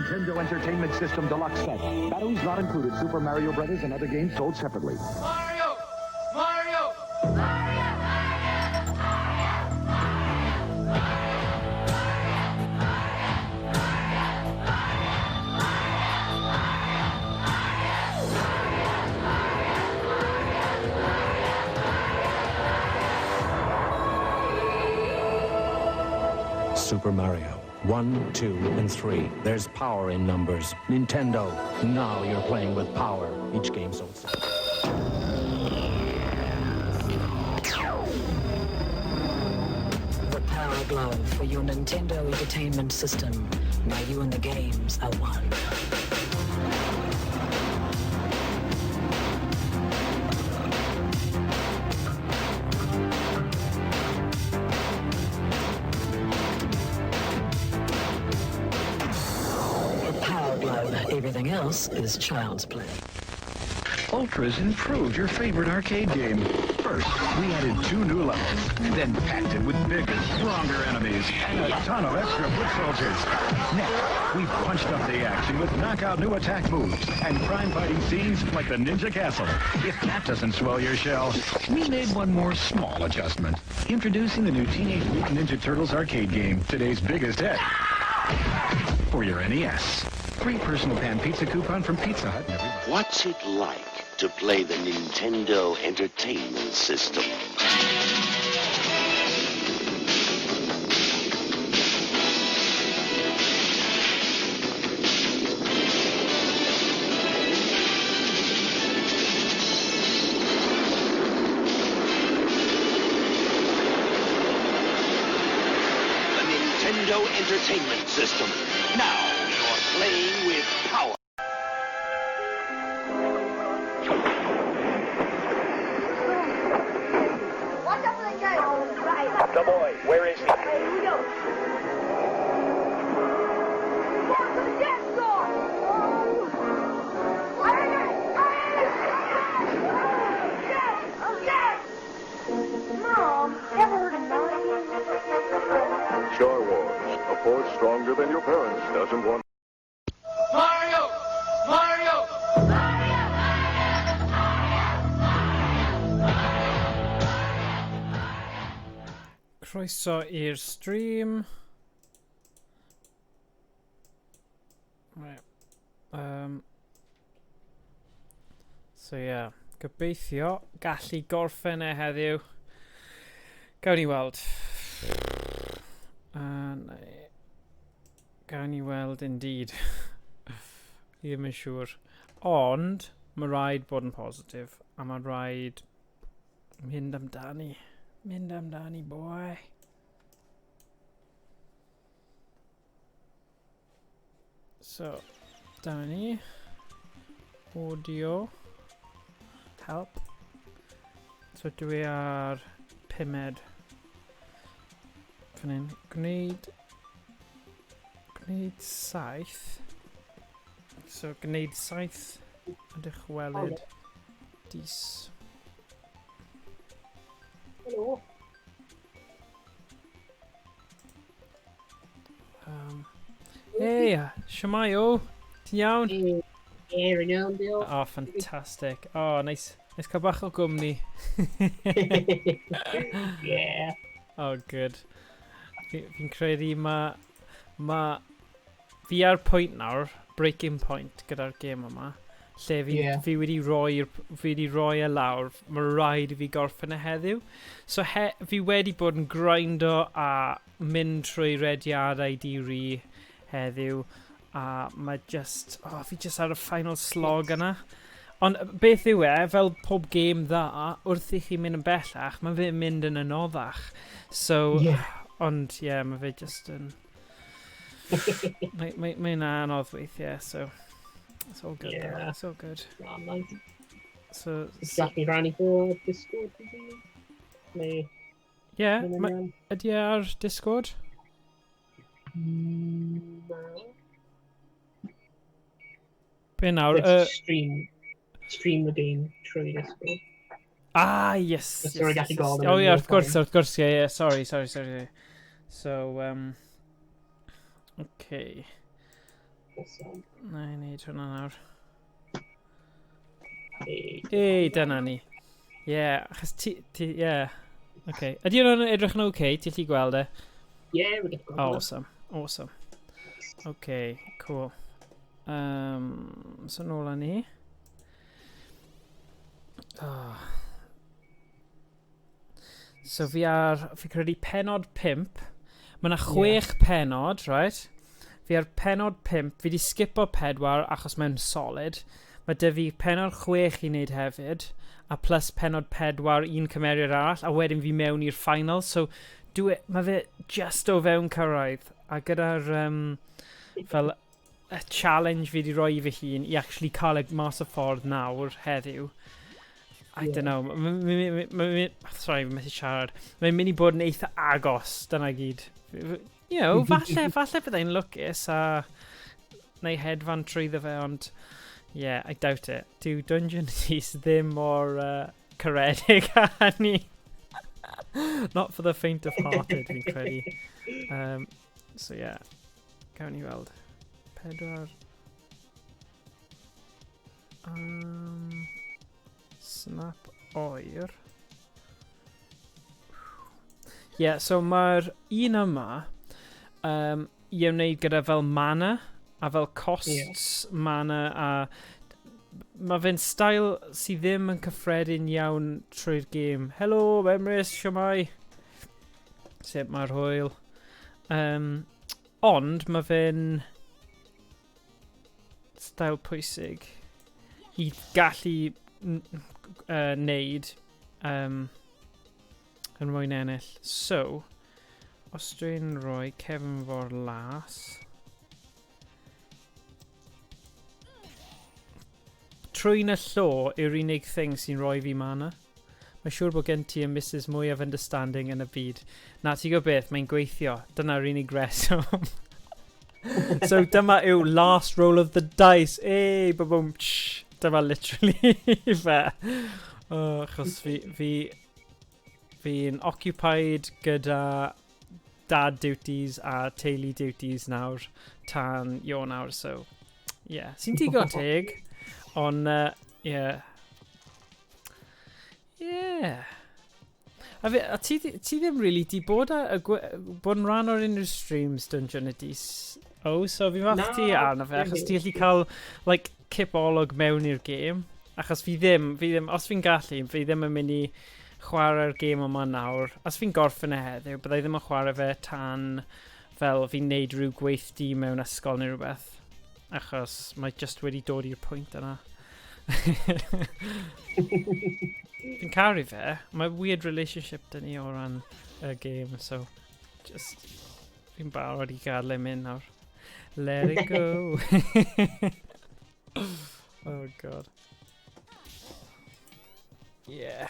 Nintendo Entertainment System Deluxe Set. Batteries not included. Super Mario Brothers and other games sold separately. Mario! Mario! Super Mario. 1, 2, and 3. There's power in numbers. Nintendo, now you're playing with power. Each game sold separately. The Power Glove for your Nintendo Entertainment System. Now you and the games are one. The Power Glove. Everything else is child's play. Ultra's improved your favorite arcade game. First, we added 2 new levels, then packed it with bigger, stronger enemies and a ton of extra foot soldiers. Next, we punched up the action with knockout new attack moves and crime fighting scenes like the Ninja Castle. If that doesn't swell your shell, we made one more small adjustment. Introducing the new Teenage Mutant Ninja Turtles arcade game, today's biggest hit. For your NES. Free personal pan pizza coupon from Pizza Hut. Everybody. What's it like to play the Nintendo Entertainment System? The Nintendo Entertainment System. Now you're playing with power. Watch out for the guy. Right. The boy, where is he? Here we go. Down to the dance floor. Oh. Yes! Yes! Mom, ever heard of Mario? Star Wars, a force stronger than your parents doesn't want. Mario! Mario! Croeso i'r stream. Right. So yeah, gobeithio gallu gorffen e heddiw. Gawn ni weld. Gawn ni weld indeed. Fi ddim yn siŵr. Ond, mae rhaid bod yn positif. A mae rhaid mynd amdani. Mynd amdani, boy. So, dyma ni. Audio. Help. So dwi ar pumed. Fan hyn. Gwneud 7. So, gwneud 7 a dychwelyd dis. Helo. Hey, shwmae o? Ti'n iawn? Ie, rwy'n iawn, diolch. Oh, fantastic. Oh, nice. Nice cael bach o gwmni. Yeah. Oh, good. Fi'n credu ma fi ar pwynt nawr, breaking point gyda'r gêm yma, lle fi, fi wedi fi wedi rhoi e lawr, mae rhaid i fi gorffen e heddiw. So fi wedi bod yn grindo a mynd trwy rediadau di-ri heddiw, a mae just, oh, fi just ar y final slog yna. Ond beth yw e, fel pob gêm dda, wrth i chi mynd yn bellach, mae fe'n mynd yn anoddach. So, ond ie, yeah, mae fe just yn... Mae'n anodd weithiau, so... It's all good, though. It's all good. Oh, nice. So, Gallu rannu fo ar Discord, ydy? Neu... Yeah, Ddim yn iawn. ydy e ar Discord? Na. Be nawr? It's stream the game trwy Discord. Ah, yes. Just yes, so I yes, gallu yes. gweld Oh, yn yeah, real wrth gwrs, time. wrth gwrs, yeah, sorry, sorry, sorry. So, okay. Awesome. Na i wneud hwnna nawr. Hey. Ei, dyna ni. Ie, yeah, achos ti, ie. Yeah. Okay. Ydy hwnna'n edrych yn okay? Ti'n gallu gweld e? Yeah, we get Oh, awesome. Awesome. Okay, cool. So nôl â ni. Oh. So fi ar, fi credu penod 5. Mae yna 6 penod, right? Fi ar penod 5. Fi di skipo 4 achos mae'n solid. Mae 'da fi penod 6 i wneud hefyd. A plus penod 4 un cymeriad arall. A wedyn fi mewn i'r final. So dwi, mae fe just o fewn cyrraedd. A gyda'r fel y challenge fi wedi rhoi i fy hun i actually cael e mas o ffordd nawr heddiw. I don't know. Sorry, fi methu siarad. Mae'n mynd i bod yn eitha agos, dyna gyd. Falle byddai'n lwcus a neu hedfan trwyddo fe, ond yeah, I doubt it. Dyw Dungeon East ddim mor caredig â ni. Not for the faint of hearted, fi'n credu. So yeah, gawn ni weld. 4. Snap oer. Yeah, so mae'r un yma i ymwneud gyda fel mana a fel costs mana, a mae fe'n style sydd ddim yn cyffredin iawn trwy'r gêm. Helo, Emrys, siwmai? Sut mae'r hwyl? Ond mae fe'n style pwysig i gallu neud yn mwyn ennill. So, os dwi'n rhoi cefnfor las. Trwyn y llo yw'r unig thing sy'n rhoi fi mana. Mae'n siŵr bod gen ti y Mrs mwyaf understanding yn y byd. Na, ti'n gwybod beth, mae'n gweithio. Dyna'r unig reswm. So dyma yw last roll of the dice. Ei, ba boom, tsh. Dyma literally fe. Oh, achos fi'n occupied gyda dad duties a teulu duties nawr tan Ionawr, so yeah, sy'n digon teg, ond yeah. A ti ddim really di bod, bod yn rhan o'r unrhyw streams Dungeon ydy? Oh, so fi'n falch ti Na, arno fe, achos ddim. ti gallu cael, like, cip olwg mewn i'r gêm. Achos fi ddim, os fi'n gallu, fi ddim yn mynd i chwarae'r gêm yma nawr. Os fi'n gorffen e heddiw, byddai ddim yn chwarae fe tan fel fi'n neud rhyw gweithdi mewn ysgol neu rhywbeth. Achos mae just wedi dod i'r pwynt yna. Fi'n caru fe. Mae weird relationship dyn ni o ran y game, so just fi'n barod i gadael e mynd nawr. Let it go. Oh God. Yeah.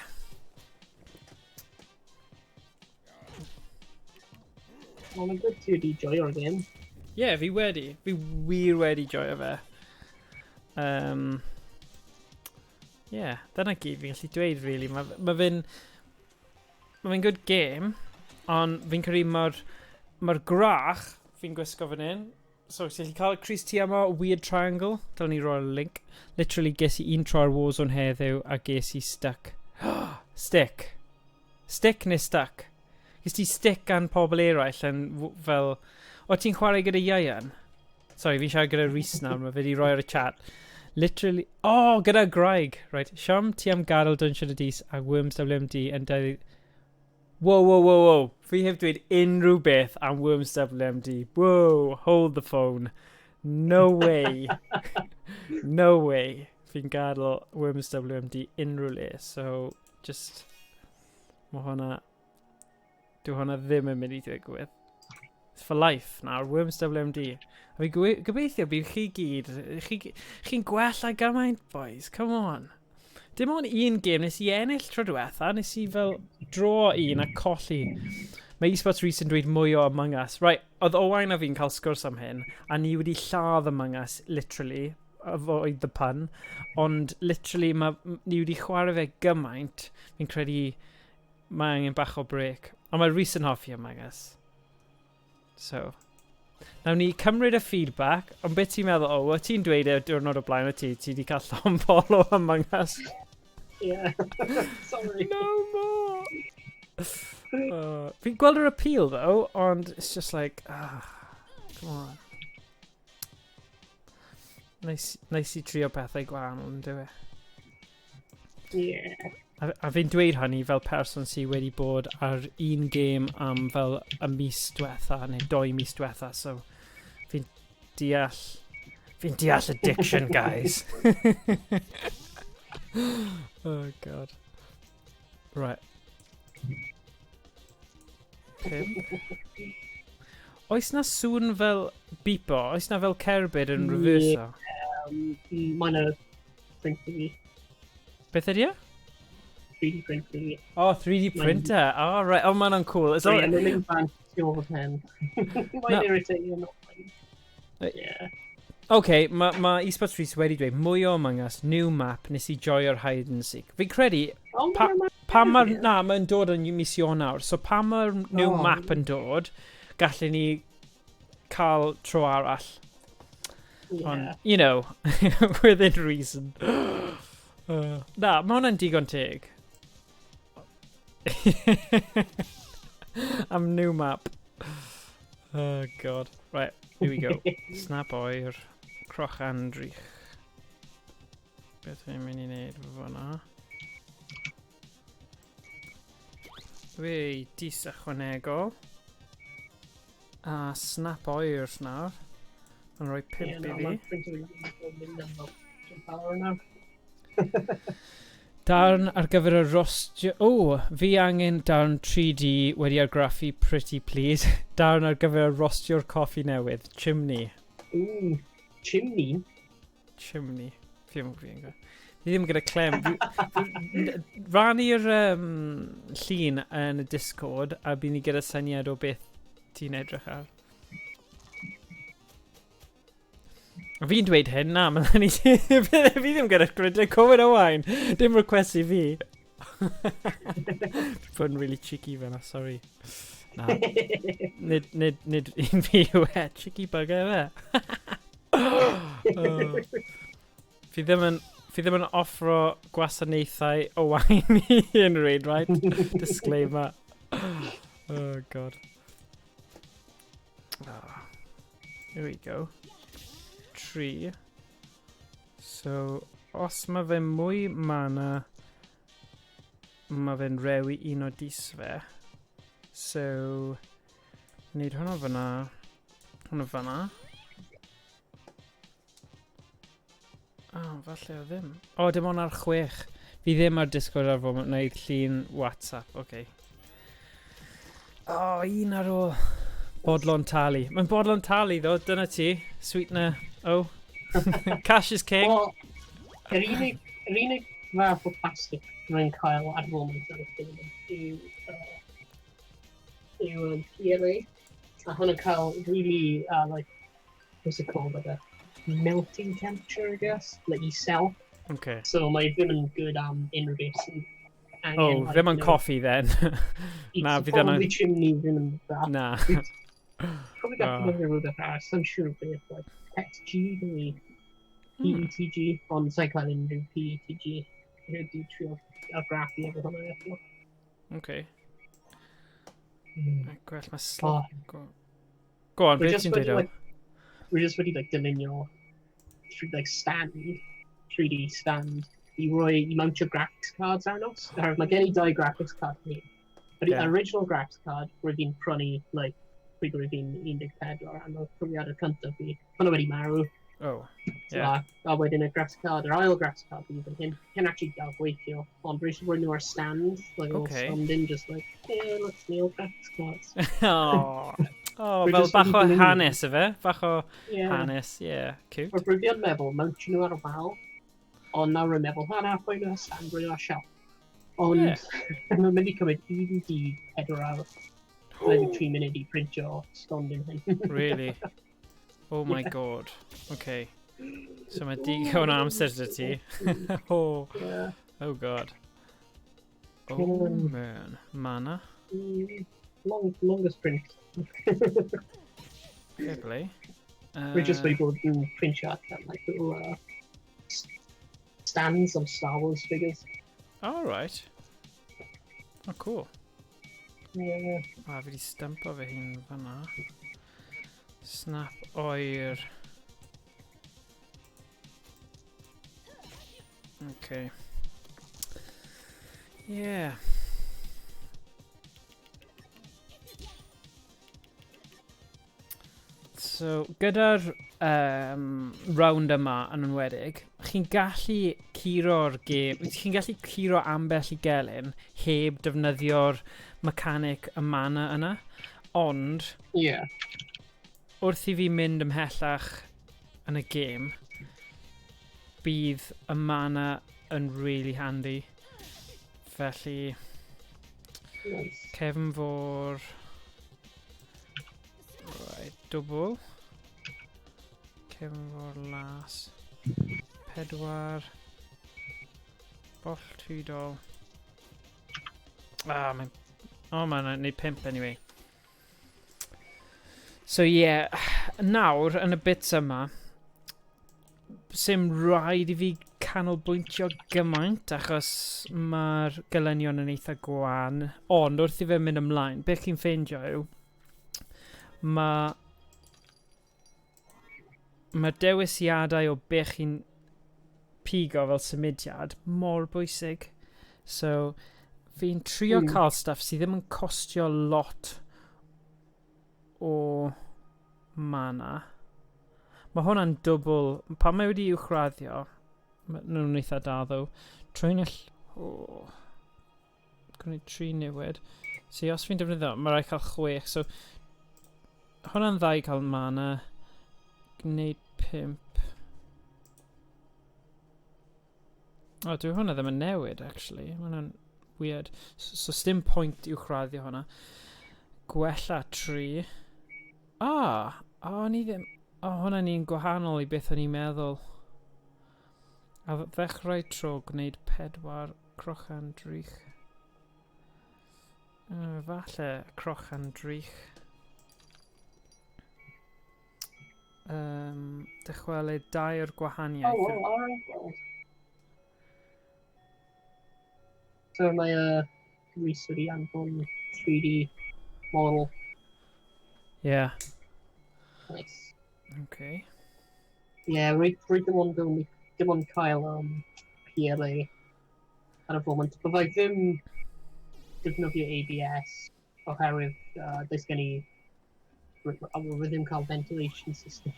Well, mae'n good ti wedi joio'r game. Yeah, fi wedi. Fi wir wedi joio fe. Yeah, dyna gyd fi'n gallu dweud, really. Mae fe'n good game, ond fi'n credu mae'r gwrach fi'n gwisgo fan hyn. So, ti'n gallu cael crys T yma, weird triangle. Dylen ni roi'r link. Literally, ges i un tro ar Warzone heddiw a ges i stuck. Stick. Stick neu stuck? Ges ti stick gan pobl eraill yn fel. O, ti'n chwarae gyda Ian? Sorry, fi'n siarad gyda Rhys nawr, mae fe wedi rhoi ar y chat. Literally. Oh, gyda Graig. Right, Siom ti am gadael Dungeon of Dis a Worms WMD yn dweud. Whoa. Fi heb dweud unrhyw beth am Worms WMD. Whoa, hold the phone. No way. No way. Fi'n gadael Worms WMD unrhyw le. So, just. Dyw hwnna ddim yn mynd i ddigwydd. It's for life nawr, Worms WMD. A fi gobeithio bydd chi gyd, chi'n gwella gymaint, boys, come on. Dim ond un gêm nes i ennill tro diwetha, nes i fel draw un a colli. Mae eSports Rhys yn dweud mwy o Among Us. Right, oedd Owain a fi'n cael sgwrs am hyn, a ni wedi lladd Among Us, literally, avoid the pun, ond literally ma, ni wedi chwarae fe gymaint, fi'n credu mae angen bach o break. Ond mae Rhys yn hoffi Among Us. So, Nawn ni cymryd y feedback, ond beth ti'n meddwl, o, oh, ti'n dweud e diwrnod o blaen o ti, ti wedi cael llon bol o Among Us. Yeah. Sorry. No more! Fi'n gweld yr appeal, though, ond it's just like, ah, come on. Nice, nice i trio pethau gwahanol, yn dyw e? Yeah. A fi'n dweud hynny fel person sydd wedi bod ar un gêm am fel y mis diwetha, neu 2 mis diwetha, so fi'n deall addiction, guys. Oh, God. Right. 5. Oes na sŵn fel beepo? Oes na fel cerbyd yn reverso? Mae'n y printer fi. Beth ydy e? 3D printer fi. Oh, 3D printer. Oh, right. Oh, man, o'n cool. Sorry, I'm mynd bant tu ôl fy pen. Mae'n irritating. Yeah. OK, mae ma eSports Rhys wedi dweud mwy o Among Us, new map, nes i joio'r hide and seek. Fi'n credu, Oh, pa mae'r... Na, mae'n dod yn mis Ionawr, so pan mae'r new map yn dod, gallwn ni cael tro arall. Ond, within reason. Na, mae hwnna'n digon teg. Am new map. Oh, God. Right, here we go. Snap oer. Croch Andrych. Beth fi'n mynd i wneud fyna? Wei, dis ychwanegol. A snap oer nawr. Mae'n rhoi 5 Yeah, no, i fi. Mae'r printer fi'n mynd am fel power nawr. Darn ar gyfer y rostio. O, oh, fi angen darn 3D wedi argraffu pretty please. Darn ar gyfer y rostio'r coffi newydd. Chimney. Ooh, chimney. Chimney. Fi ddim yn gwybod. Fi ddim gyda clem. Rannu'r llun yn y Discord a bydd ni gyda syniad o beth ti'n edrych ar. A fi'n dweud hyn, na, mae'n ni... Fi ddim gyda grydio Cywir Owain. Dim request i fi. Fi bod yn really cheeky fyna, sorry. Na. Nid un fi yw e, cheeky bugger fe. Oh. Fi ddim yn offro gwasanaethau Owain i unrhyw un, right? Disclaimer. Oh, God. Oh. Here we go. 3. So, os mae fe mwy mana, mae fe'n rewi un o dis fe. So, wneud hwnna fyna, hwnna fyna. Oh, falle o ddim. O, oh, dim ond ar 6. Fi ddim ar Discord ar foment, wneud llun WhatsApp, oce. Okay. O, oh, un ar ôl. Bodlon talu. Mae'n bodlon talu, ddo, dyna ti. Sweetener. Oh. Cash is king. Wel, yr unig fath o plastic rwy'n cael ar foment ar y ffilm yw PLA. A hwnna'n cael really, like, what's it called, like a melting temperature, I guess, like isel. So mae ddim yn good am unrhyw beth sy'n angen, Oh, like, ddim yn coffee then. Na, fydd yna. Probably chimney ddim yn dda. Na. Probably gallu defnyddio rhywbeth arall, I'm siŵr beth, like PETG neu PETG, ond sa'n cael unrhyw PETG. Rydw i trio argraffu efo hwnna eto. Okay. Gwell mae slot. Oh. Go on, We're beth just ti'n wedi, dweud o? like, we're just wedi like dylunio like stand, 3D stand, i roi, i mountio graphics cards arno. Oherwydd mae gen i dau graphics card ni. But the original graphics card, roedd fi'n prynu, like, pryd roedd fi'n 14 am y profiadau cyntaf fi. Hwnnw wedi marw. Oh, So, yeah. A wedyn y graphics card, yr ail graphics card fi fan hyn, can actually gael gweithio, ond rwy eisiau rhoi nhw ar stand, like a little stand-in, just like, yeah, let's nail graphics cards. Oh, We're fel just bach o wedi dylunio. hanes y fe? Bach o Yeah. hanes, yeah, cute. Roedd fi yn meddwl, mountio nhw ar y wal, ond nawr rwy'n meddwl, ha na, rhoi nhw ar stand, rhoi nhw ar shelf. Ond mae'n mynd i cymryd un dydd 4 awr, 23 munud i printio stondin hyn. Really? Oh my God. Okay. So mae digon o amser 'da ti. Oh. Yeah. Oh God. Oh man. Mana. Longest print. Fair play. Rwy jyst wedi bod yn printio allan like little stands of Star Wars figures. Oh, right. Oh, cool. Yeah. A fi wedi stumpo fy hun fanna. Snap oer. Okay. Yeah. So, gyda'r round yma yn enwedig, chi'n gallu curo'r gêm, chi'n gallu curo ambell i gelyn heb defnyddio'r mechanic y mana yna, ond wrth i fi mynd ymhellach yn y gêm, bydd y mana yn really handy. Felly, Nice. Cefnfor... Right, dwbl. Cefnfor las. 4. Bollt hudol. Ah, mae'n... Oh, mae'n neud 5 anyway. So yeah, nawr, yn y bits yma, sim rhaid i fi canolbwyntio gymaint, achos mae'r gelynion yn eitha gwan. Ond wrth i fe mynd ymlaen, beth chi'n ffeindio yw, mae dewisiadau o beth chi'n pigo fel symudiad mor bwysig. So, fi'n trio cael stuff sydd ddim yn costio lot o mana. Mae hwnna'n dwbl. Pan mae wedi uwchraddio, nhw'n eitha da ddo. Trwy'n oh. Gwneud 3 newid. So, os fi'n defnyddio, mae rhaid cael 6. So, hwnna'n dda i cael mana. Gwneud 5. O, dwi hwnna ddim yn newid, actually. Mae hwnna'n weird. So sdim pwynt uwchraddio hwnna. Gwella 3. Ah, o, ni ddim... O, hwnna'n un gwahanol i beth o'n i'n meddwl. A ddechrau tro gwneud 4 crochan drych. Falle crochan drych. Dychwelyd 2 o'r gwahaniaeth. Oh, well, all right, well. So mae Rhys wedi anfon 3D model. Yeah. Nice. Okay. Yeah, rwy dim ond dim ond cael PLA ar y foment. Byddai ddim defnyddio ABS oherwydd does gen i rwy ddim cael ventilation system.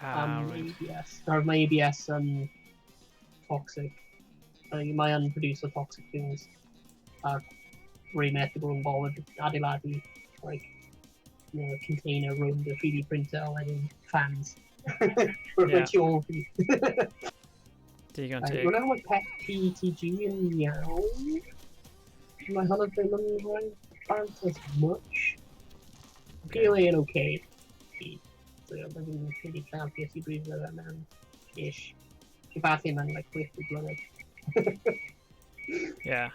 Right. ABS. Oherwydd mae ABS yn toxic. Mae yn produce toxic things. A rwy methu bod yn bothered adeiladu like, you know, container room, the 3D printer, a wedyn fans. Rwy'n tu ôl fi. Digon teg. Rwy'n meddwl mae PETG yn iawn. Mae hwnna ddim yn rhoi bant as much. PLA yn okay. So, mae fi'n credu cael PSU brifo fe mewn ish. Falle mewn like 6 blynedd. Yeah.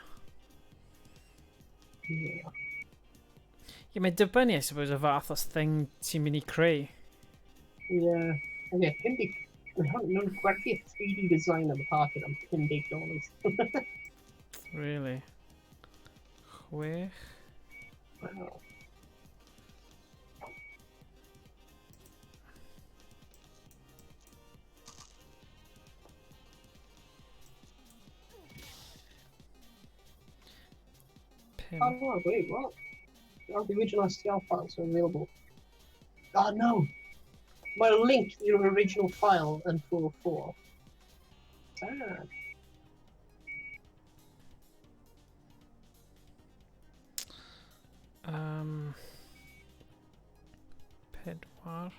Yeah. Yeah, mae'n dibynnu, I suppose, y fath o thing ti'n mynd i creu. Yeah. Okay, 50... Nhw'n gwerthu 3D design am y parking am $50. Really? 6? Wow. 5. Oh no, wait, what? Oh, the original STL files are available. Oh no! My link to your original file and 404. Sad. 4.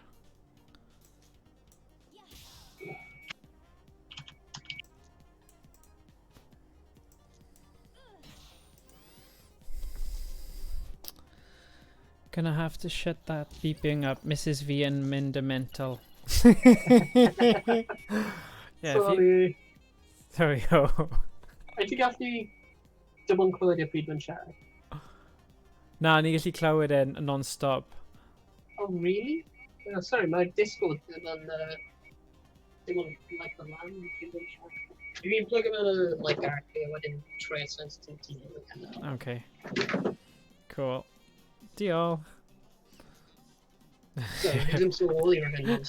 Gonna have to shut that beeping up. Mrs V yn mynd y mental. Yeah, Sorry. There we go. Wyt ti'n gallu dim ond clywed e pryd mae'n siarad? Na, ni gallu clywed e'n non-stop. Oh, really? Oh, sorry, mae Discord ddim yn... Ddim yn like the lan. Dwi'n plug mewn y like directly a wedyn troi sensitivity. Okay. Cool. Diolch. So, ddim sylweddoli rhaid yn.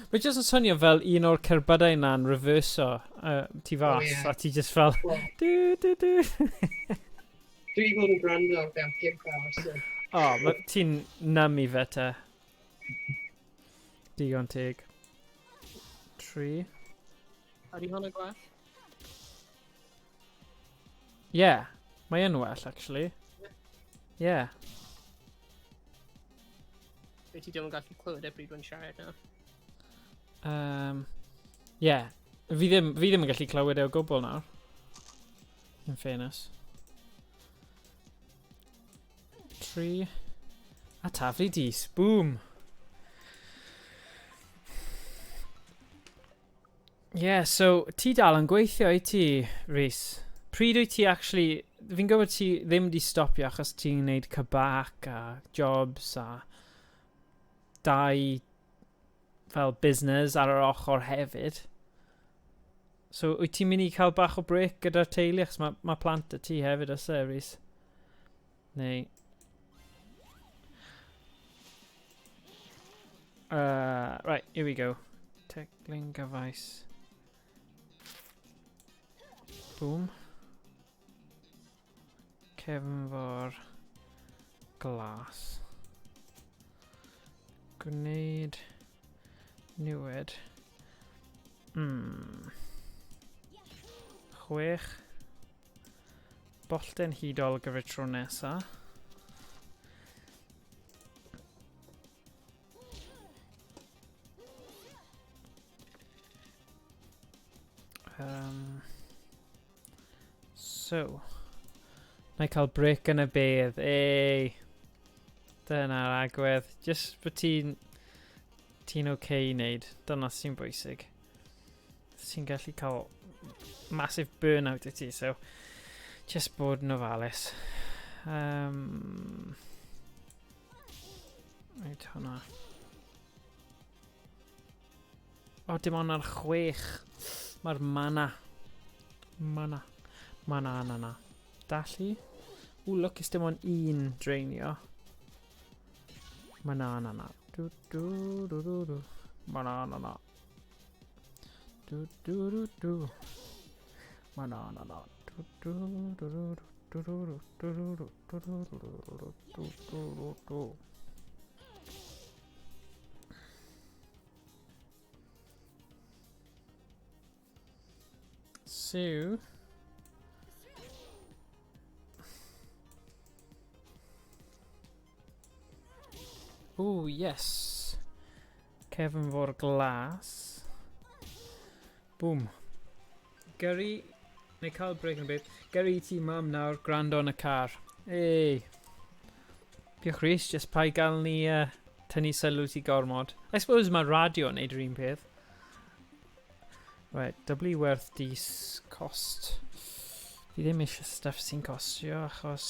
Mae jyst yn swnio fel un o'r cerbydau na'n reverso tu fas, oh, yeah. A ti just fel... Well, du, du, du. Dwi wedi bod yn gwrando ar fe am 5 awr, so... O, oh, ti'n numb i fe te. Digon teg. 3. Ydy hwnna gwell? Yeah, mae yn well, actually. Yeah. Wyt ti ddim yn gallu clywed e bryd dwi'n siarad nawr? Yeah. Fi ddim yn gallu clywed e o gwbl nawr. In fairness. 3. A taflu dis. Boom! Yeah, so ti dal yn gweithio i ti, Rhys? Pryd wyt ti actually... Fi'n gwybod ti ddim di stopio achos ti'n gwneud cybac a jobs a dau fel business ar yr ochr hefyd. So wyt ti'n mynd i cael bach o break gyda'r teulu achos mae plant y ti hefyd oes e, Rhys? Neu... Right, here we go. Teclyn gyfais. Boom. Cefnfor glas. Gwneud newid. 6. Bollten hudol gyfer tro nesa. So, na i cael break yn y bedd. Ei, dyna'r agwedd. Just bod ti'n okay i wneud. Dyna sy'n bwysig. Ti'n gallu cael massive burnout i ti, so just bod yn ofalus. Right, hwnna. O, dim ond ar 6. Mae'r mana. Mana. Mana, na, na. Dallu. Ww, lwcus dim ond un drainio. Mana, na, na. Du, du, du, du, du. Mana, na, na. Du, du, du, du. Mana, na, na. Du, du, du, du, du, du, du, du, du, du, du, du, du, du, du, du. So... Ooh, yes. Cefnfor glas. Boom. Gyrru, neu cael break yn beth. Gyrru ti mam nawr, gwrando yn y car. Ei. Diolch Rhys, just paid gael ni tynnu sylw ti gormod. I suppose mae radio yn neud yr un peth. Right, dyblu werth dis cost. Fi ddim eisiau stuff sy'n costio achos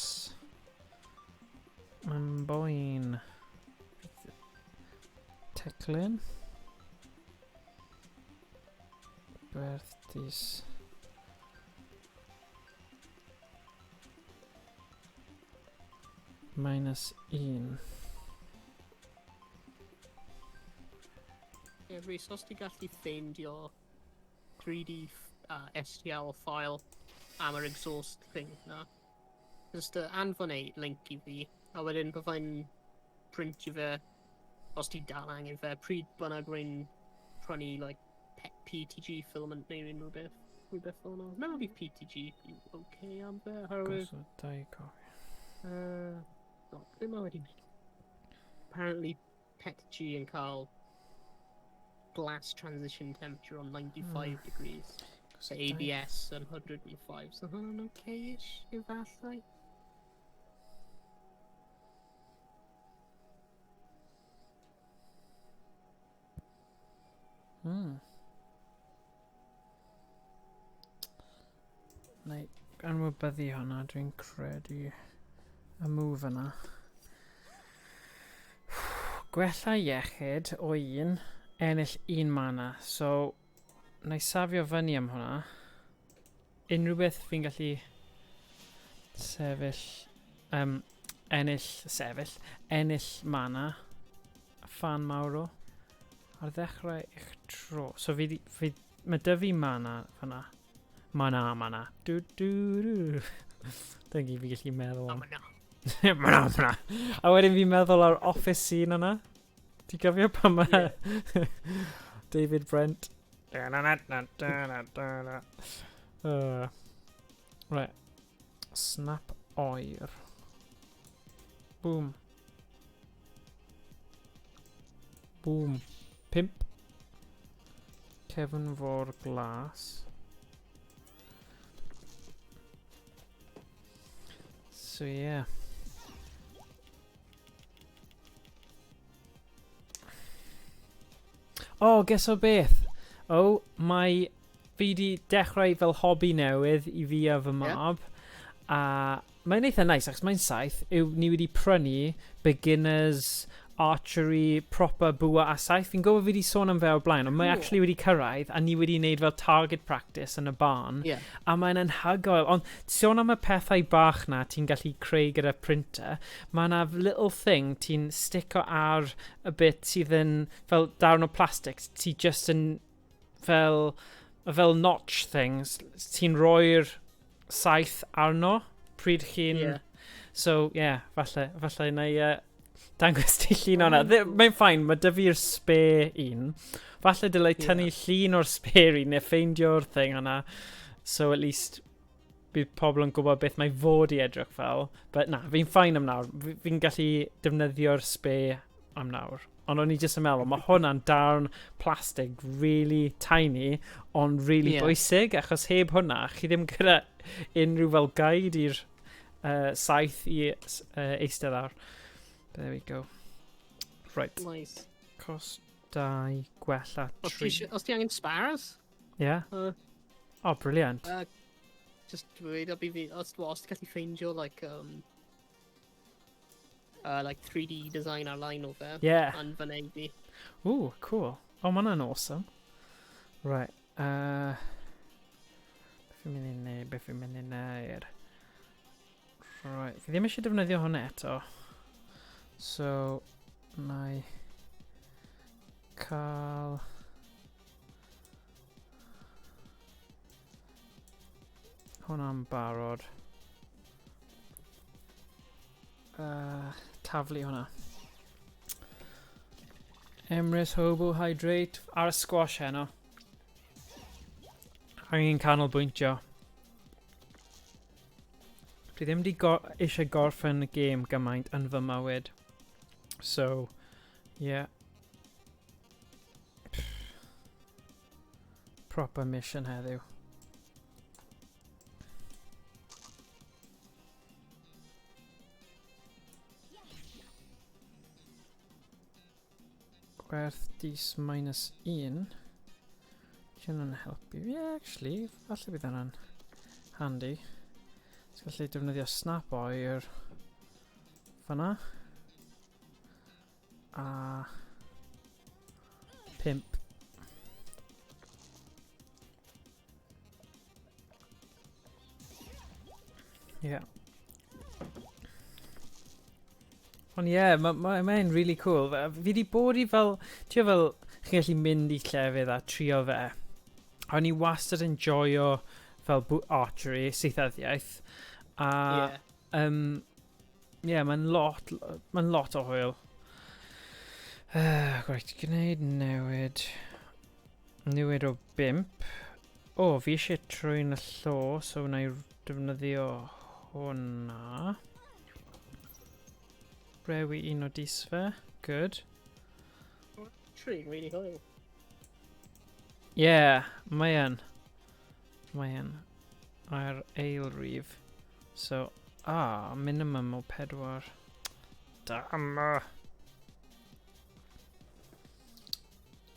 mae'n boen. Teclyn. Gwerth dis. Minus 1. Ie, Rhys, os ti gallu ffeindio 3D STL file am yr exhaust thing na, just anfon ei link i fi, a wedyn byddai'n printio fe, os ti dal angen fe, pryd bynnag rwy'n prynu like, PETG filament neu unrhyw beth, rhywbeth fel yna. Meddwl bydd PETG yw okay am fe, oherwydd... Gosod dau copi. Be mae wedi wneud? Apparently PETG yn cael glass transition temperature on 95 degrees. So ABS yn 105, so hwnna'n okay-ish, efallai. Na i anwybyddu hwnna, dwi'n credu y move yna. Gwella iechyd o un, ennill un mana. So, na i safio fyny am hwnna. Unrhyw beth fi'n gallu sefyll, ennill, sefyll, ennill mana, fan mawr o, ar ddechrau eich tro. So fi, fi, mae dy fi mana fyna. Mana, mana. Du, du, du. Dyna gyd fi gallu meddwl am. Mana. Mana, mana. A wedyn fi'n meddwl ar office scene yna. Ti'n cofio pan mae yeah. David Brent. Right. Snap oer. Boom. Boom. Pimp. Cefnfor glas. So yeah. Oh, guess o beth? Oh, mae fi di dechrau fel hobi newydd i fi a fy mab. Yeah. A mae'n eitha nice, achos mae'n saith, yw ni wedi prynu beginners archery proper bwa a saith. Fi'n gwybod fi wedi sôn am fe o'r blaen, ond mae actually wedi cyrraedd a ni wedi wneud fel target practice yn y barn. Yeah. A mae'n anhygoel. Ond sôn am y pethau bach na ti'n gallu creu gyda printer, mae yna little thing ti'n stico ar y bit sydd yn fel darn o plastic, ti just yn fel, fel notch things, ti'n rhoi'r saith arno pryd chi'n... Yeah. So, yeah, falle, falle na i dangos ti llun o'na. Mae'n fine, mae dy fi'r spare un. Falle dylai tynnu yeah. llun o'r spare un neu ffeindio'r thing yna. So at least bydd pobl yn gwybod beth mae fod i edrych fel. But na, fi'n fine am nawr. Fi'n gallu defnyddio'r spare am nawr. Ond o'n i jyst yn meddwl, mae hwnna'n darn plastig really tiny, ond really yeah. bwysig, achos heb hwnna, chi ddim gyda unrhyw fel guide i'r saith i eistedd ar. There we go. Right. Nice. Cost 2, gwella 3. Os ti angen spares? Yeah. Oh, brilliant. Just dweud, os ti'n gallu ffeindio, like, like 3D design ar-line o fe. Yeah. Yn fy neud i. Ooh, cool. Oh, mae hwnna'n awesome. Right. Beth fi'n mynd i wneud? Beth fi'n mynd i wneud? Right. Fi ddim eisiau defnyddio hwnna eto. So, na i cael... Hwnna'n barod. Taflu hwnna. Emrys Hobo Hydrate ar y squash heno. Angen canolbwyntio. Dwi ddim wedi eisiau gorffen y gêm gymaint yn fy mywyd. So, yeah. Proper mission heddiw. Gwerth dis minus 1. Di hwnna'n helpu? Yeah, actually, falle bydd hwnna'n handy. Ti'n gallu defnyddio snap oer fanna. A 5. Yeah. Ond ie, yeah, mae'n ma, ma really cool. Fi wedi bod i fel, ti'n fel, chi'n gallu mynd i llefydd a trio fe. O'n i wastad yn joio fel archery, seithyddiaeth. A, yeah, yeah, mae'n lot, mae'n lot o hwyl. Right, gwneud newid. Newid o 5. O, fi eisiau trwy'n y llo, so wna i defnyddio hwnna. Rewi un o disfe. Good. Trwy'n really hwyl. Yeah, mae yn. Mae yn. A'r ail rif. So, minimum o 4. Damn!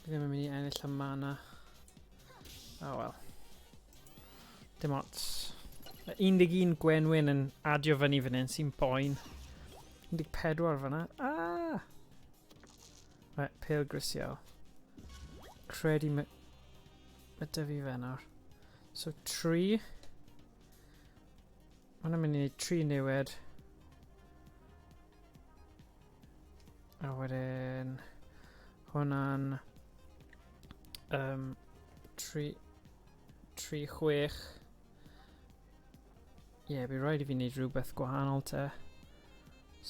Fi ddim yn mynd i ennill y mana. Oh well. Dim ots. 11 Gwenwyn yn adio fyny fan hyn, sy'n boen. 14 fyna. Ah! Right, pale grisial. Credu mae... Mae dy fi fe nawr. So, 3. Mae'n mynd i wneud 3 niwed. A wedyn... Hwna'n... 3... 3, 6. Ie, yeah, bydd rhaid i fi wneud rhywbeth gwahanol te.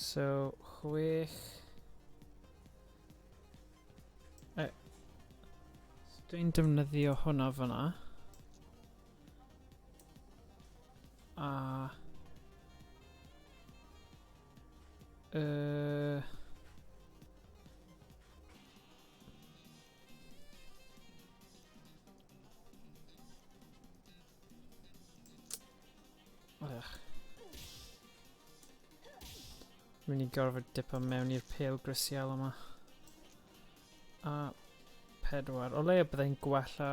So, 6... So dwi'n defnyddio hwnna fyna. A... Ugh. Mynd i gorfod dipo mewn i'r pêl grisial yma. A 4. O leia byddai'n gwella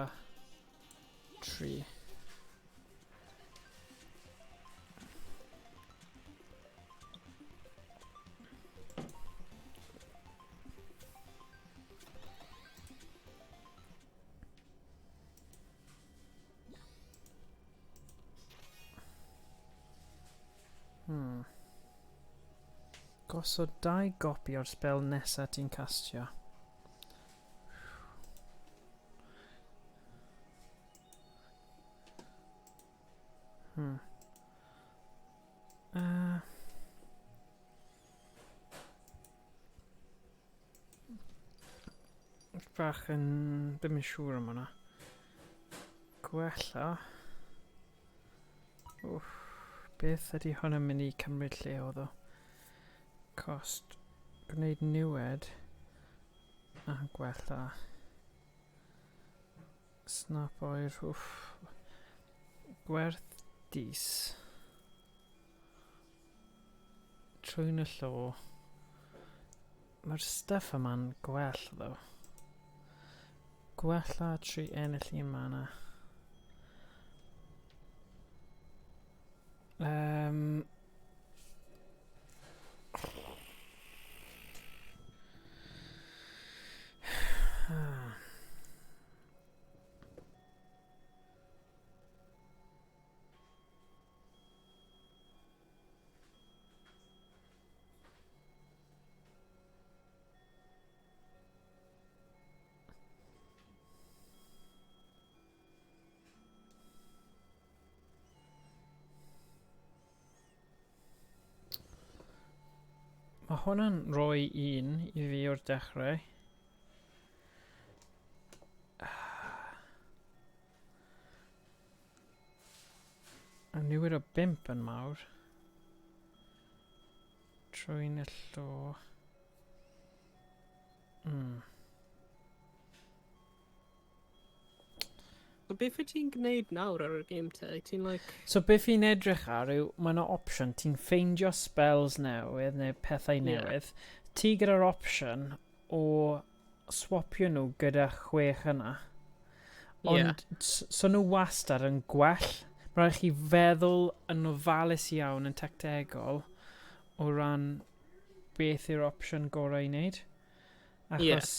3. Gosod 2 gopi o'r spel nesaf ti'n castio. Bach yn... ddim yn siŵr am hwnna. Gwella. Wff, beth ydy hwn yn mynd i cymryd lle o ddo? Cost gwneud niwed a gwella. Snap oer, wff. Gwerth dis. Trwy'n y llo. Mae'r stuff yma'n gwell, ddo. Gwella 3 ennill 1 mana. Mae hwnna'n rhoi un i fi o'r dechrau. A newid o 5 yn mawr. Trwy'n y llo. So beth wyt ti'n gwneud nawr ar y game te? Ti'n like... So beth fi'n edrych ar yw, mae yna opsiwn, ti'n ffeindio spells newydd neu pethau newydd. Ti gyda'r opsiwn o swapio nhw gyda 6 yna. Ond so nhw wastad yn gwell. Mae rhaid chi feddwl yn ofalus iawn yn tactegol o ran beth yw'r opsiwn gorau i wneud. Achos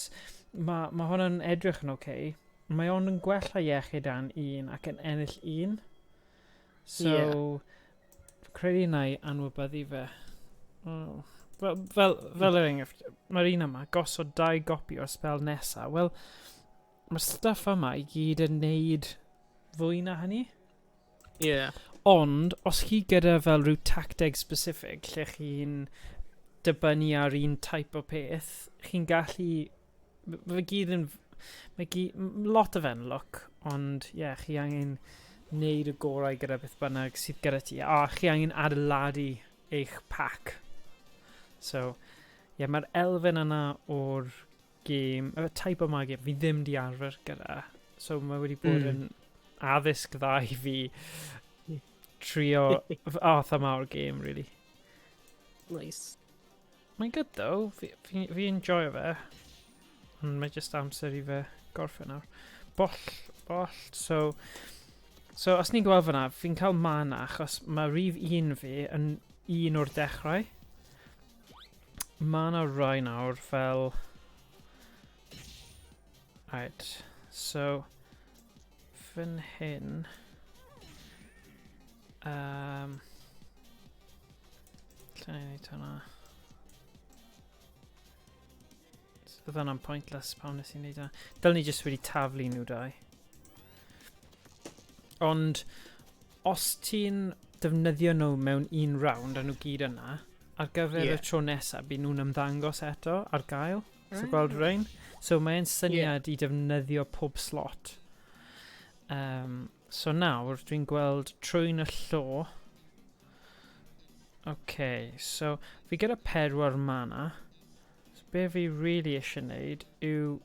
mae hwnna'n edrych yn oce. Mae ond yn gwella iechyd dan 1 ac yn ennill 1. So, credu na i anwybyddu fe. Oh. Fel er enghraifft, mae'r un yma, gosod 2 gopi o'r spel nesaf. Wel, mae'r stuff yma i gyd yn neud fwy na hynny. Ond, os chi gyda fel rhyw tacteg specific, lle chi'n dibynnu ar un type o peth, chi'n gallu... Mae gyd yn... Mae lot o fe'n look, ond ie, chi angen neud y gorau gyda beth bynnag sydd gyda ti, a chi angen adeiladu eich pack. So, ie, mae'r elfen yna o'r gêm, y type yma gêm, fi ddim di arfer gyda. So, mae wedi bod yn addysg dda i fi trio fath yma o'r gêm, really. Nice. Mae'n good though, fi enjoyo fe. Ond mae just amser i fe gorffen nawr. Boll, boll, so... So, os ni'n gweld fyna, fi'n cael mana achos mae rhif 1 fi yn 1 o'r dechrau. Mae yna rai nawr fel... Right, so, fan hyn... Lle ni'n neud hwnna? Oedd hwnna'n pointless pam nes i'n neud hwnna. Dylen ni jyst wedi taflu nhw dau. Ond, os ti'n defnyddio nhw mewn un round a nhw gyd yna, ar gyfer y tro nesaf, bydd nhw'n ymddangos eto ar gael. So gweld rhain. So mae'n syniad i defnyddio pob slot. So nawr, dwi'n gweld trwyn y llo. OK, so fi gyda 4 mana. So be fi really eisiau gwneud yw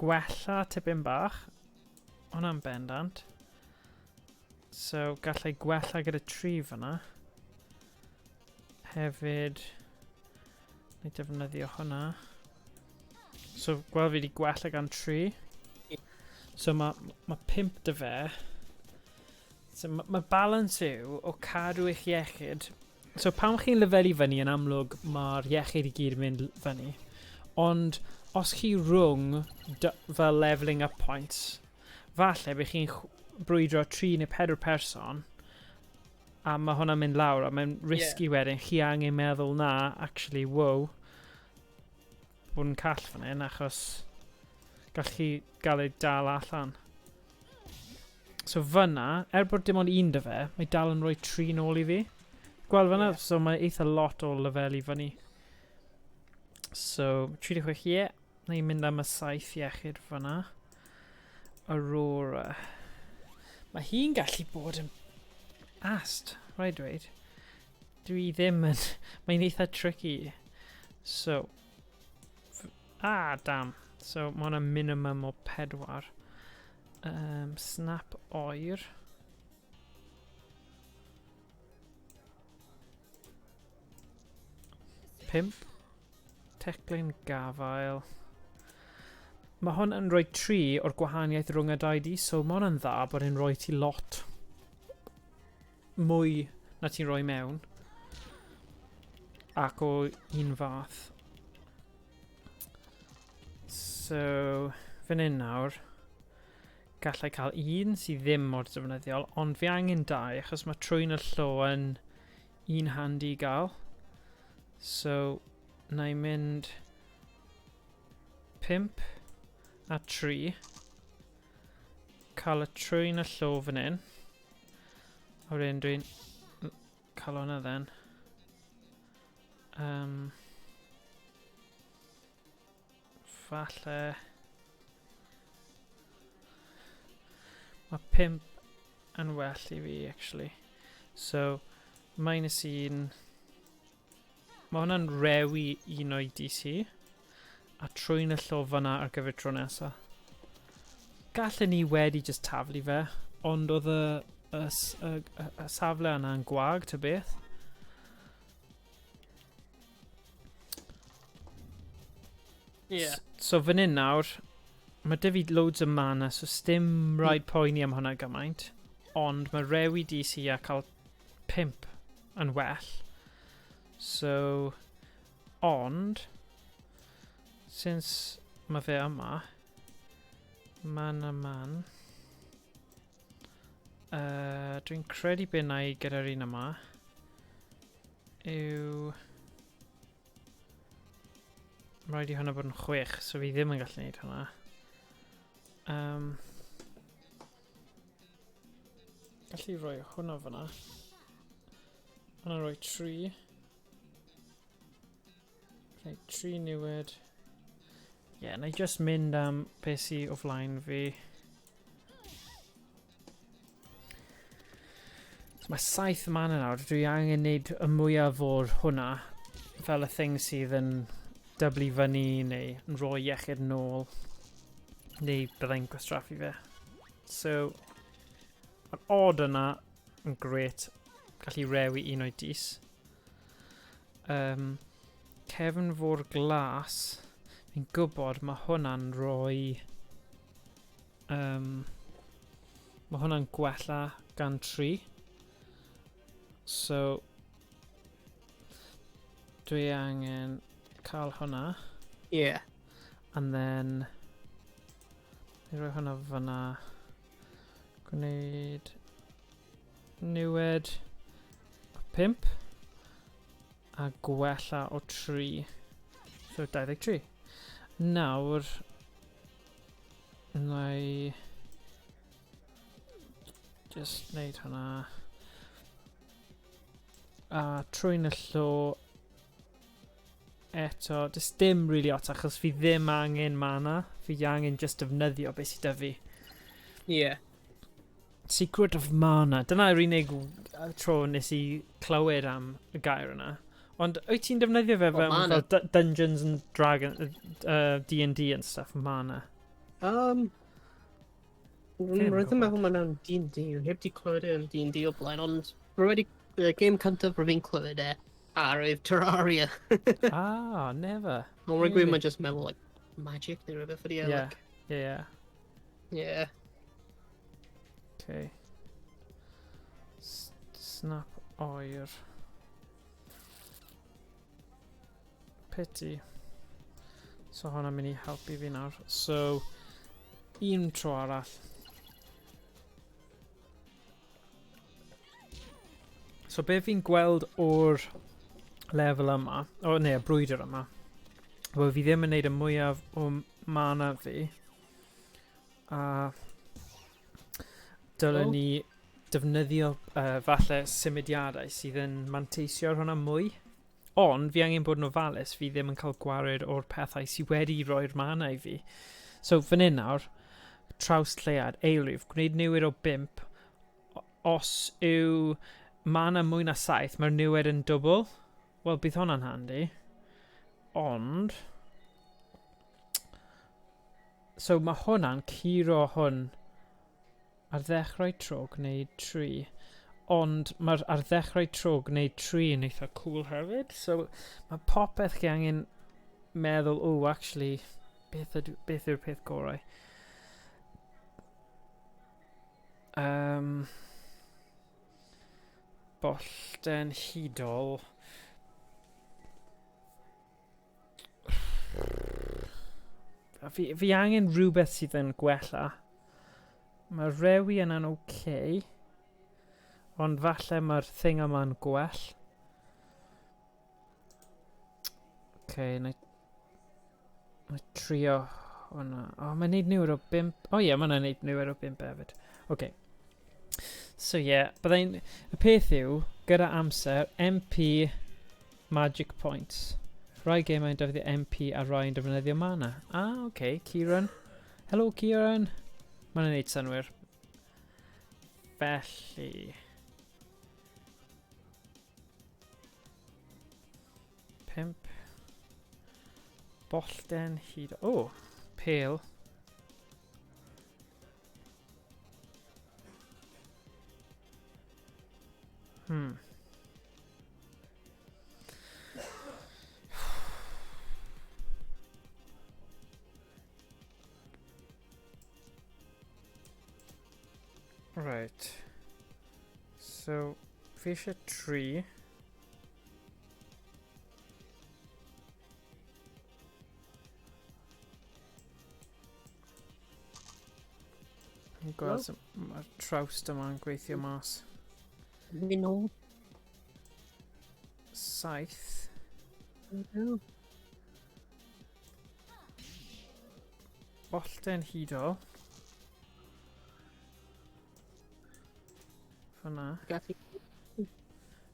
gwella tipyn bach. Hwnna'n bendant. So gallai gwella gyda 3 fyna. Hefyd, na i defnyddio hwnna. So gweld fi wedi gwella gan 3. So mae 5 dy fe. So ma balance yw o cadw eich iechyd. So pan chi'n lefelu fyny yn amlwg mae'r iechyd i gyd yn mynd fyny. Ond os chi rhwng fel levelling up points, falle bydd chi'n brwydro 3 neu 4 person a mae hwnna'n mynd lawr a mae'n risky wedyn. Chi angen meddwl na, actually, wow, bod yn call fan hyn achos gall chi gael ei dal allan. So fyna, er bod dim ond un dy fe, mae dal yn rhoi 3 nôl i fi. Gweld fyna? So mae eitha lot o lefelu fyny. So, 36, ie. Yeah. Na i mynd am y 7 iechyd fyna. Aurora. Mae hi'n gallu bod yn ast, rhaid dweud. Dwi ddim yn... Mae'n eitha tricky. So... damn. So, mae hwnna minimum o 4. Snap oer. 5. Teclyn gafael. Mae hwn yn rhoi 3 o'r gwahaniaeth rhwng y 2D, so mae hwn yn dda bod e'n rhoi ti lot mwy na ti'n rhoi mewn. Ac o un fath. So, fan hyn nawr, gallai cael un sydd ddim mor defnyddiol, ond fi angen 2, achos mae trwyn y llo yn un handi i gael. So, na i mynd 5 a 3. Cael y trwyn y llo fan hyn. A wedyn dwi'n cael hwnna then. Falle... Mae 5 yn well i fi, actually. So, minus 1. Mae hwnna'n rewi un o'i DC. A trwyn y llo fyna ar gyfer tro nesa. Gallen ni wedi just taflu fe, ond oedd y safle yna yn gwag, ta beth. So fan hyn nawr, mae dy fi loads o mana, so sdim rhaid poeni am hwnna gymaint. Ond mae rewi DC a cael 5 yn well. So, ond, since mae fe yma, man a man, dwi'n credu be na i gyda'r un yma yw... Rhaid i hwnna bod yn 6, so fi ddim yn gallu gwneud hwnna. Gallu rhoi hwnna fyna. Hwnna'n rhoi 3. Rhoi 3 niwed. Ie, yeah, na i just mynd am beth sydd o flaen fi. So mae 7 mana nawr, dwi angen neud y mwyaf o'r hwnna fel y thing sydd yn dyblu fyny neu yn rhoi iechyd nôl neu byddai'n gwastraffu fe. So, mae'r odd yna yn gret, gallu rewi un o'i dis. Cefn fôr glas, fi'n gwybod mae hwnna'n rhoi... Mae hwnna'n gwella gan 3. So, dwi angen cael hwnna. And then... Ni roi hwnna fyna. Gwneud niwed o 5 a gwella o 3. So 23. Nawr, na i just wneud hwnna. A trwy'n y llo eto, does dim really ots achos fi ddim angen mana. Fi angen just defnyddio beth sydd 'da fi. Yeah. Secret of Mana. Dyna'r unig tro nes i clywed am y gair yna. Ond wyt ti'n defnyddio fe fel, fel Dungeons and Dragons, D&D and stuff, mana? Roedd yn meddwl mae'n D&D, heb di clywed e yn D&D o blaen, ond rwy wedi, y game cyntaf rwy'n fi'n clywed e, ar oedd Terraria. Ah, never. Ond rwy'n gwybod mae'n just meddwl, like, magic neu rhywbeth ydi e, like. Yeah. Okay. Snap oer. Pity. So hwnna'n mynd i helpu fi nawr. So, un tro arall. So be fi'n gweld o'r lefel yma, o neu y brwydr yma, wel fi ddim yn neud y mwyaf o mana fi, a dylen ni defnyddio falle symudiadau sydd yn manteisio ar hwnna mwy. Ond fi angen bod yn ofalus, fi ddim yn cael gwared o'r pethau sydd wedi roi'r mana i fi. So fan hyn nawr, traws lleiad, eilrif, gwneud newid o 5. Os yw mana mwy na 7, mae'r niwed yn dwbl. Wel, bydd hwnna'n handi. Ond... So mae hwnna'n curo hwn ar ddechrau tro gwneud 3. Ond mae'r ar ddechrau tro gwneud 3 yn eitha cool hefyd. So mae popeth chi angen meddwl, oh, actually, beth yw'r peth gorau? Bollten hudol. Fi angen rhywbeth sydd yn gwella. Mae rewi yna'n okay. Ond falle mae'r thing yma'n gwell. Okay, na i trio hwnna. O, mae'n neud niwed o 5. O ie, mae'n neud niwed o 5 hefyd. Okay. So ie, yeah, byddai'n... Y peth yw, gyda amser, MP Magic Points. Rai gemau'n defnyddio MP a rai yn defnyddio mana. Ah, okay, Kieran. Hello, Kieran. Mae'n neud synwyr. Felly... 5. Bollten hyd... O, pale. Right. So, fi eisiau 3. Fi'n gweld mae'r trawst yma'n gweithio mas. Mynd nôl. 7. Bollten hudol. Fyna.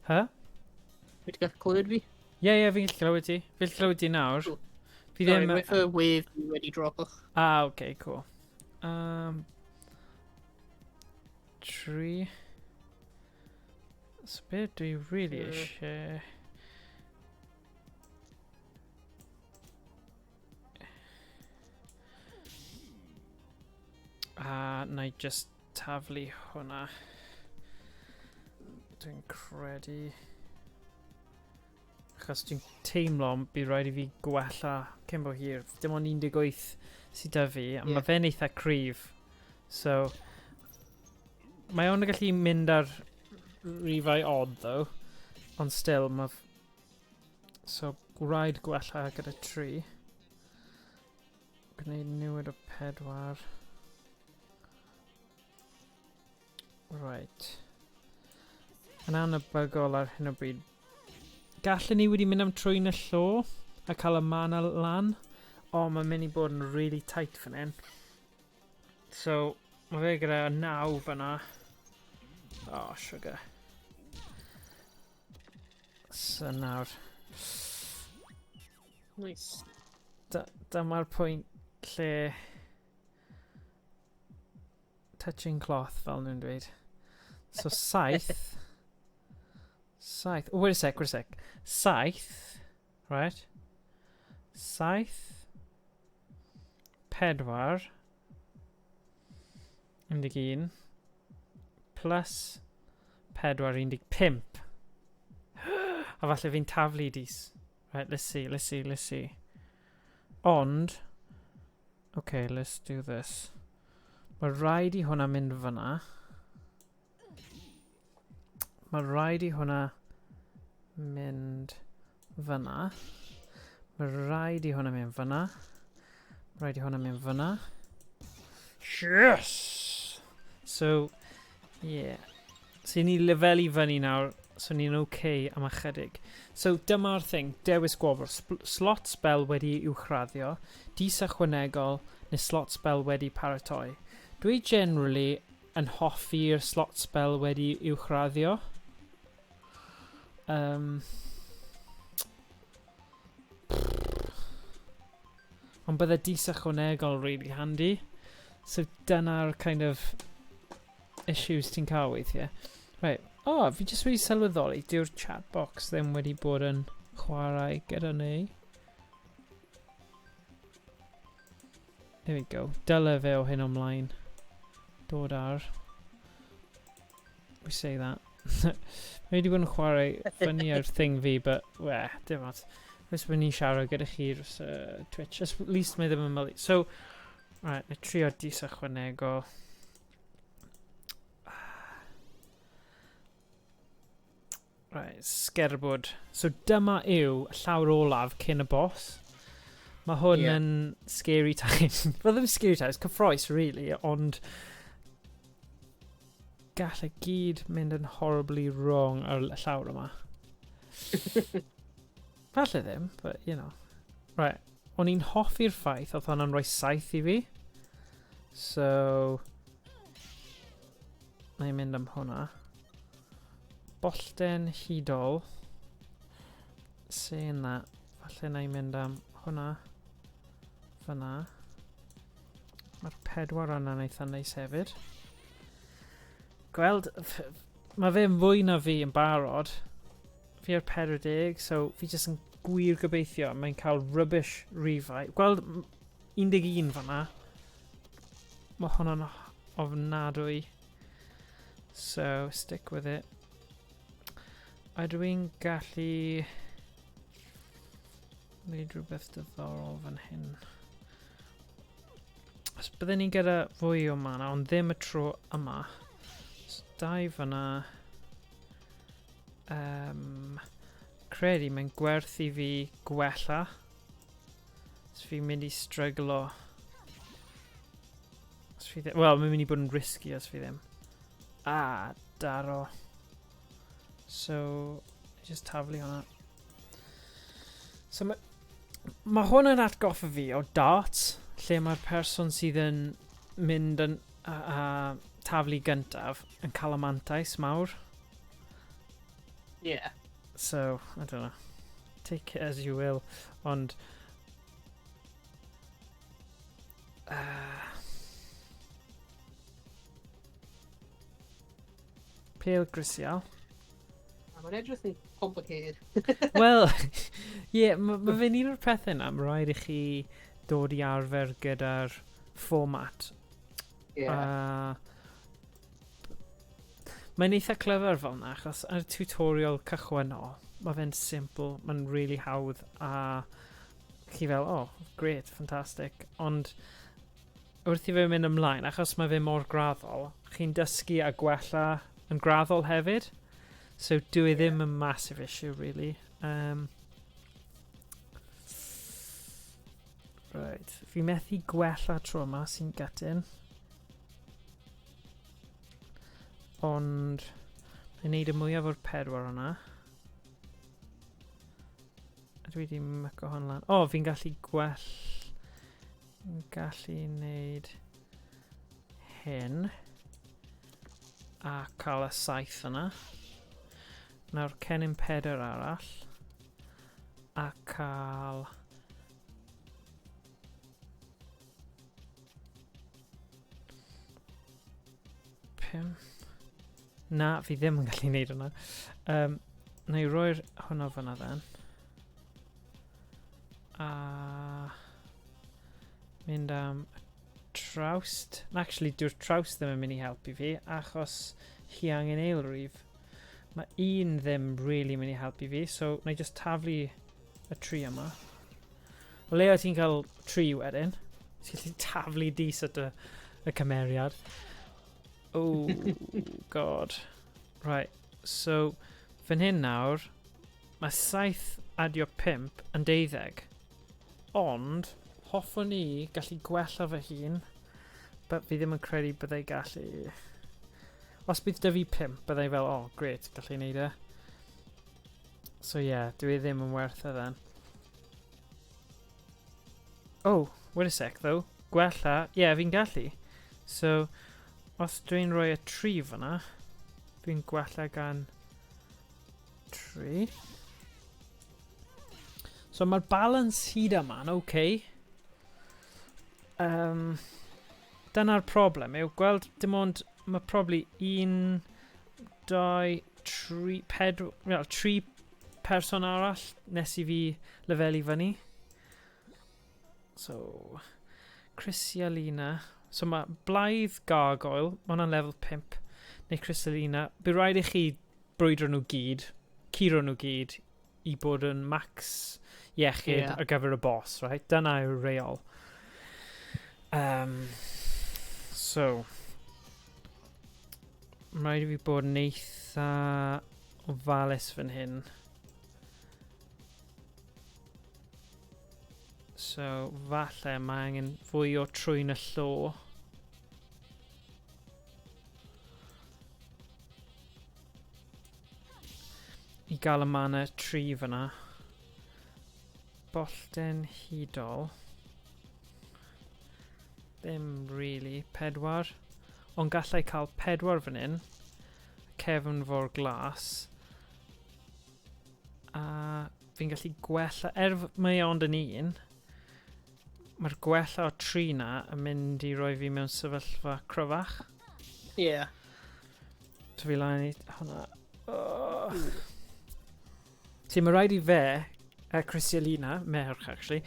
Huh? Wyt ti'n gallu clywed fi? Ie, ie, fi'n gallu clywed ti. Fi'n gallu clywed ti nawr. Fi ddim... Sorry, with y wave fi wedi dropo. Ah, okay, cool. 3. So be dwi really eisiau... A na i just taflu hwnna. Dwi'n credu... Achos dwi'n teimlo bydd rhaid i fi gwella cyn bo hir. Dim ond 18 sydd 'da fi, a mae fe'n eitha cryf. So, mae o'n gallu mynd ar rifau odd, though. Ond still, mae... So, rhaid gwella gyda 3. Gwneud newid o 4. Right. Yn anebygol ar hyn o bryd. Gallen ni wedi mynd am trwy'n y llo a cael y mana lan. O, mae'n mynd i bod yn really tight fan hyn. So, mae fe gyda 9 fyna. Oh, sugar. So nawr. Nice. Dyma'r pwynt lle touching cloth, fel nhw'n dweud. So, 7. 7. Oh, wait a sec, wait a sec. 7. Right? 7. 4. 11. Plus 4, 15. A falle fi'n taflu dis. Right, let's see, let's see, let's see. Ond, okay, let's do this. Mae rhaid i hwnna mynd fyna. Mae rhaid i hwnna mynd fyna. Mae rhaid i hwnna mynd fyna. Mae rhaid i hwnna mynd fyna. Yes! So, yeah. So ni lefelu fyny nawr, so ni'n okay am ychydig. So dyma'r thing, dewis gwobr. Slot spell wedi uwchraddio, dis ychwanegol, neu slot spell wedi paratoi. Dwi generally yn hoffi'r slot spell wedi uwchraddio. Ond bydde dis ychwanegol really handy. So dyna'r kind of issues ti'n cael weithiau. Right. Oh, fi jyst wedi sylweddoli, dyw'r chat box ddim wedi bod yn chwarae gyda ni. There we go. Dyle fe o hyn ymlaen dod ar. We say that. Mae wedi bod yn chwarae fyny ar thing fi, but, we, dim ots. Fes bod ni'n siarad gyda chi dros Twitch. At least mae ddim yn mylu. So, right, na trio dis ychwanegol. Right, sgerbwd. So dyma yw llawr olaf cyn y boss. Mae hwn yn scary time. Wel, ddim scary times, cyffroes, really, ond gall y gyd mynd yn horribly wrong ar y llawr yma. Falle ddim, but you know. Right, o'n i'n hoffi'r ffaith oedd hwnna'n rhoi 7 i fi. So, na i mynd am hwnna. Bollten hudol. Saying that, falle na i mynd am hwnna. Fyna. Mae'r 4 yna'n eitha neis hefyd. Gweld, mae fe'n fwy na fi yn barod. Fi ar 40, so fi jyst yn gwir gobeithio mae'n cael rubbish rifau. Gweld 11 fanna. Mae hwnna'n ofnadwy. So, stick with it. Ydw i'n gallu wneud rhywbeth diddorol fan hyn? Os byddwn ni'n gyda fwy o mana, ond ddim y tro yma. So, 2 fanna. Credu mae'n gwerth i fi gwella. Os fi'n mynd i stryglo. Os fi ddim, wel, mae'n mynd i bod yn risky os fi ddim. Ah, daro. So, just taflu hwnna. So, mae hwn yn atgoffa fi o darts, lle mae'r person sydd yn mynd yn a taflu gyntaf yn cael y mantais mawr. Yeah. So, I don't know. Take it as you will. Ond... Pêl grisial. Mae'n edrych yn complicated. Wel, ie, ma fe'n un o'r pethau yna, mae rhaid i chi dod i arfer gyda'r format. Yeah. Mae'n eitha clyfar fel yna, achos ar y tutorial cychwynnol, mae fe'n simple, mae'n really hawdd, a chi fel, oh, great, fantastic. Ond wrth i fe mynd ymlaen, achos mae fe mor graddol, chi'n dysgu a gwella yn graddol hefyd. So dyw e ddim yn massive issue, really. Right, fi methu gwella tro yma sy'n gutting. Ond, na i wneud y mwyaf o'r 4 hwnna. A dwi wedi myco hwn lan. O, fi'n gallu gwell... Fi'n gallu wneud hyn. A cael y 7 yna. Nawr cennin 4 arall. A cael... 5. Na, fi ddim yn gallu gwneud hwnna. Na i roi'r hwnna fyna then. A mynd am y trawst. Actually, dyw'r trawst ddim yn mynd i helpu fi, achos chi angen eilrif. Mae un ddim really mynd i helpu fi, so na i just taflu y 3 yma. O leia ti'n cael 3 wedyn. Ti'n gallu taflu dis at y cymeriad. Oh, god. Right, so, fan hyn nawr, mae 7 adio 5 yn 12. Ond, hoffwn i gallu gwella fy hun, but fi ddim yn credu byddai gallu. Os bydd dy fi 5, byddai fel, oh, great, gallu neud e. So yeah, dwi ddim yn werth e then. Oh, wait a sec though. Gwella, yeah, fi'n gallu. So, os dwi'n rhoi y 3 fyna, fi'n gwella gan 3. So mae'r balance hyd yma'n okay. Dyna'r problem yw gweld dim ond mae probably 1, 2, 3, 4, well, 3 person arall nes i fi lefelu fyny. So, Crystalina. So mae Blaidd Gargoyle, mae hwnna'n level 5, neu Crystalina. Bydd rhaid i chi brwydro nhw gyd, curo nhw gyd, i bod yn max iechyd ar gyfer y boss, right? Dyna yw'r reol. So, mae rhaid i fi bod yn eitha ofalus fan hyn. So, falle mae angen fwy o trwyn y llo. I gael y mana 3 fyna. Bollten hudol. Ddim really. 4. Ond gallai cael 4 fan hyn. Cefnfor glas. A fi'n gallu gwella, er mae ond yn 1, mae'r gwella o 3 na yn mynd i roi fi mewn sefyllfa cryfach. So fi lan i hwnna. Oh. See, mae rhaid i fe, Crystalina, merch actually,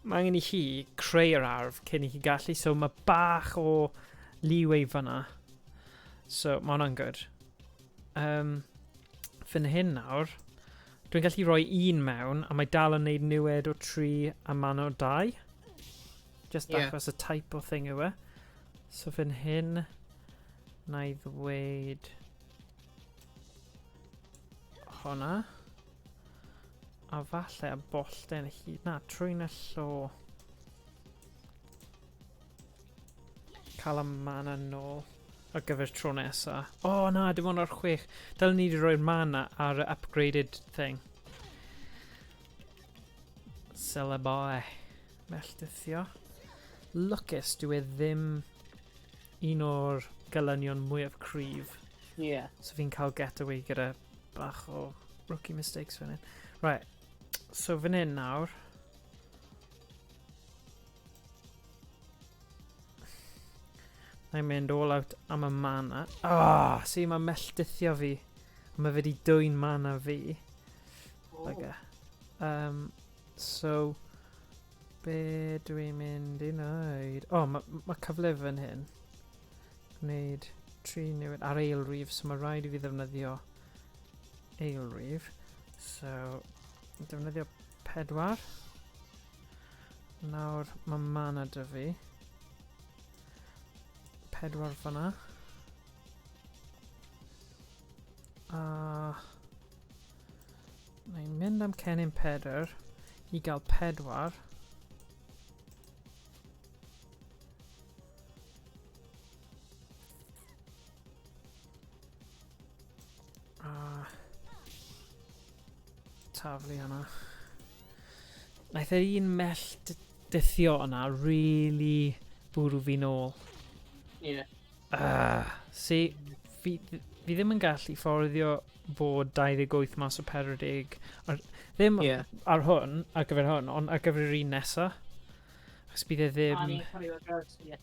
mae angen i hi creu'r arf cyn i hi gallu, so mae bach o leeway fyna. So mae hwnna'n good. Fan hyn nawr, dwi'n gallu rhoi 1 mewn, a mae dal yn neud niwed o 3 a mana o 2. Just achos y type o thing yw e. So fan hyn, na i ddweud hwnna. A falle y bollten hyd. Na, trwyn y llo. Cael y mana nôl ar gyfer tro nesa. O oh, na, dim ond ar 6. Dylen ni wedi rhoi'r mana ar y upgraded thing. Celebi. Melltithio. Lwcus dwi e ddim un o'r gelynion mwyaf cryf. So fi'n cael getaway gyda bach o rookie mistakes fan hyn. Right, so fan hyn nawr. Na'n mynd all out am y mana. Ah, oh, see, mae melltithio fi. Mae fe wedi dwyn mana fi. Oh. Bugger. So, be dwi'n mynd i wneud? O, oh, ma cyfle fan hyn. Gwneud 3 newid ar eilrif, so mae rhaid i fi ddefnyddio eilrif. So, defnyddio 4. Nawr mae mana dy fi. 4 fanna. A na i'n mynd am cennin 4 i gael 4. Taflu hwnna. Naeth yr un mellt dithio yna really bwrw fi nôl. Ie. Yeah. See, fi ddim yn gallu fforddio fod 28 mas o 40. Ar, ddim yeah. Ar hwn, ar gyfer hwn, ond ar gyfer yr un nesa. Achos bydd e ddim. A ni'n cario drugs, ie.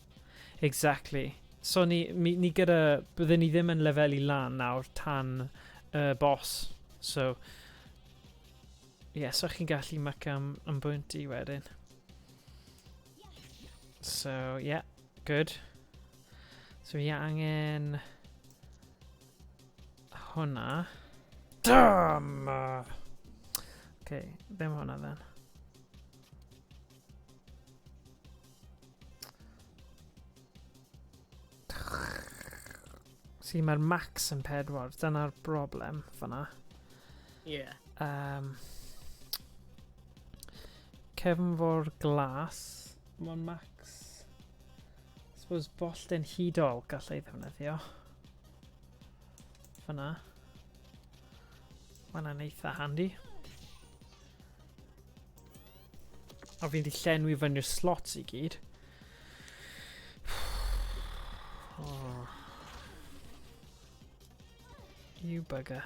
Exactly. So ni gyda. Byddwn ni ddim yn lefelu lan nawr tan y boss. So, ie, yeah, so chi'n gallu muck am bwynt i wedyn. So, yeah, good. So, fi angen hwnna. Damn! Okay, ddim hwnna then. See, mae'r max yn 4. Dyna'r broblem fyna. Yeah. Cefnfor glas. Mae'n max. I suppose bollten hudol gallai ddefnyddio. Fyna. Mae hwnna'n eitha handy. A fi wedi llenwi fyny'r slots i gyd. Oh. You bugger.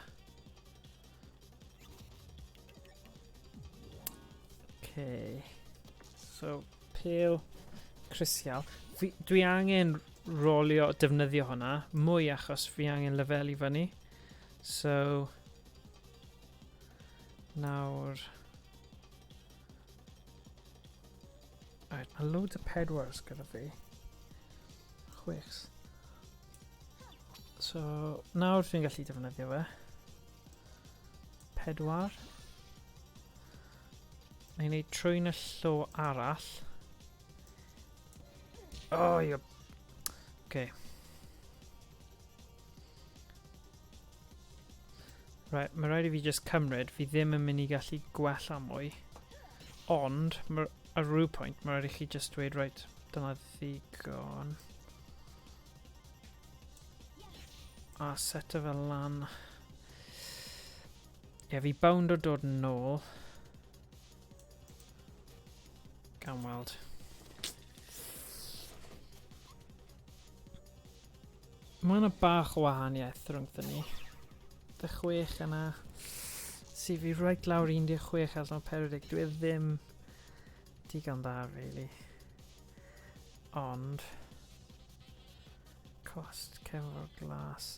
Okay. So, pêl crisial. Dwi angen rolio, defnyddio hwnna, mwy achos fi angen lefelu fyny. So, nawr. Right, mae loads o pedwars gyda fi. Chwechs. So, nawr dwi'n gallu defnyddio fe. 4. Mae'n gwneud trwyn y llo arall. Oh, you. Okay. Right, mae rhaid i fi just cymryd. Fi ddim yn mynd i gallu gwella mwy. Ond, ar rhyw pwynt, mae rhaid i chi just dweud, "Right, dyna ddigon." A seto fe lan. Ie, yeah, fi bound o dod yn ôl. Gan weld. Mae yna bach o wahaniaeth rhwngthyn ni. Dy 6 yna. Si fi reit lawr 16 allan o 40. Dwi ddim digon dda, really. Ond cost cefnfor glas.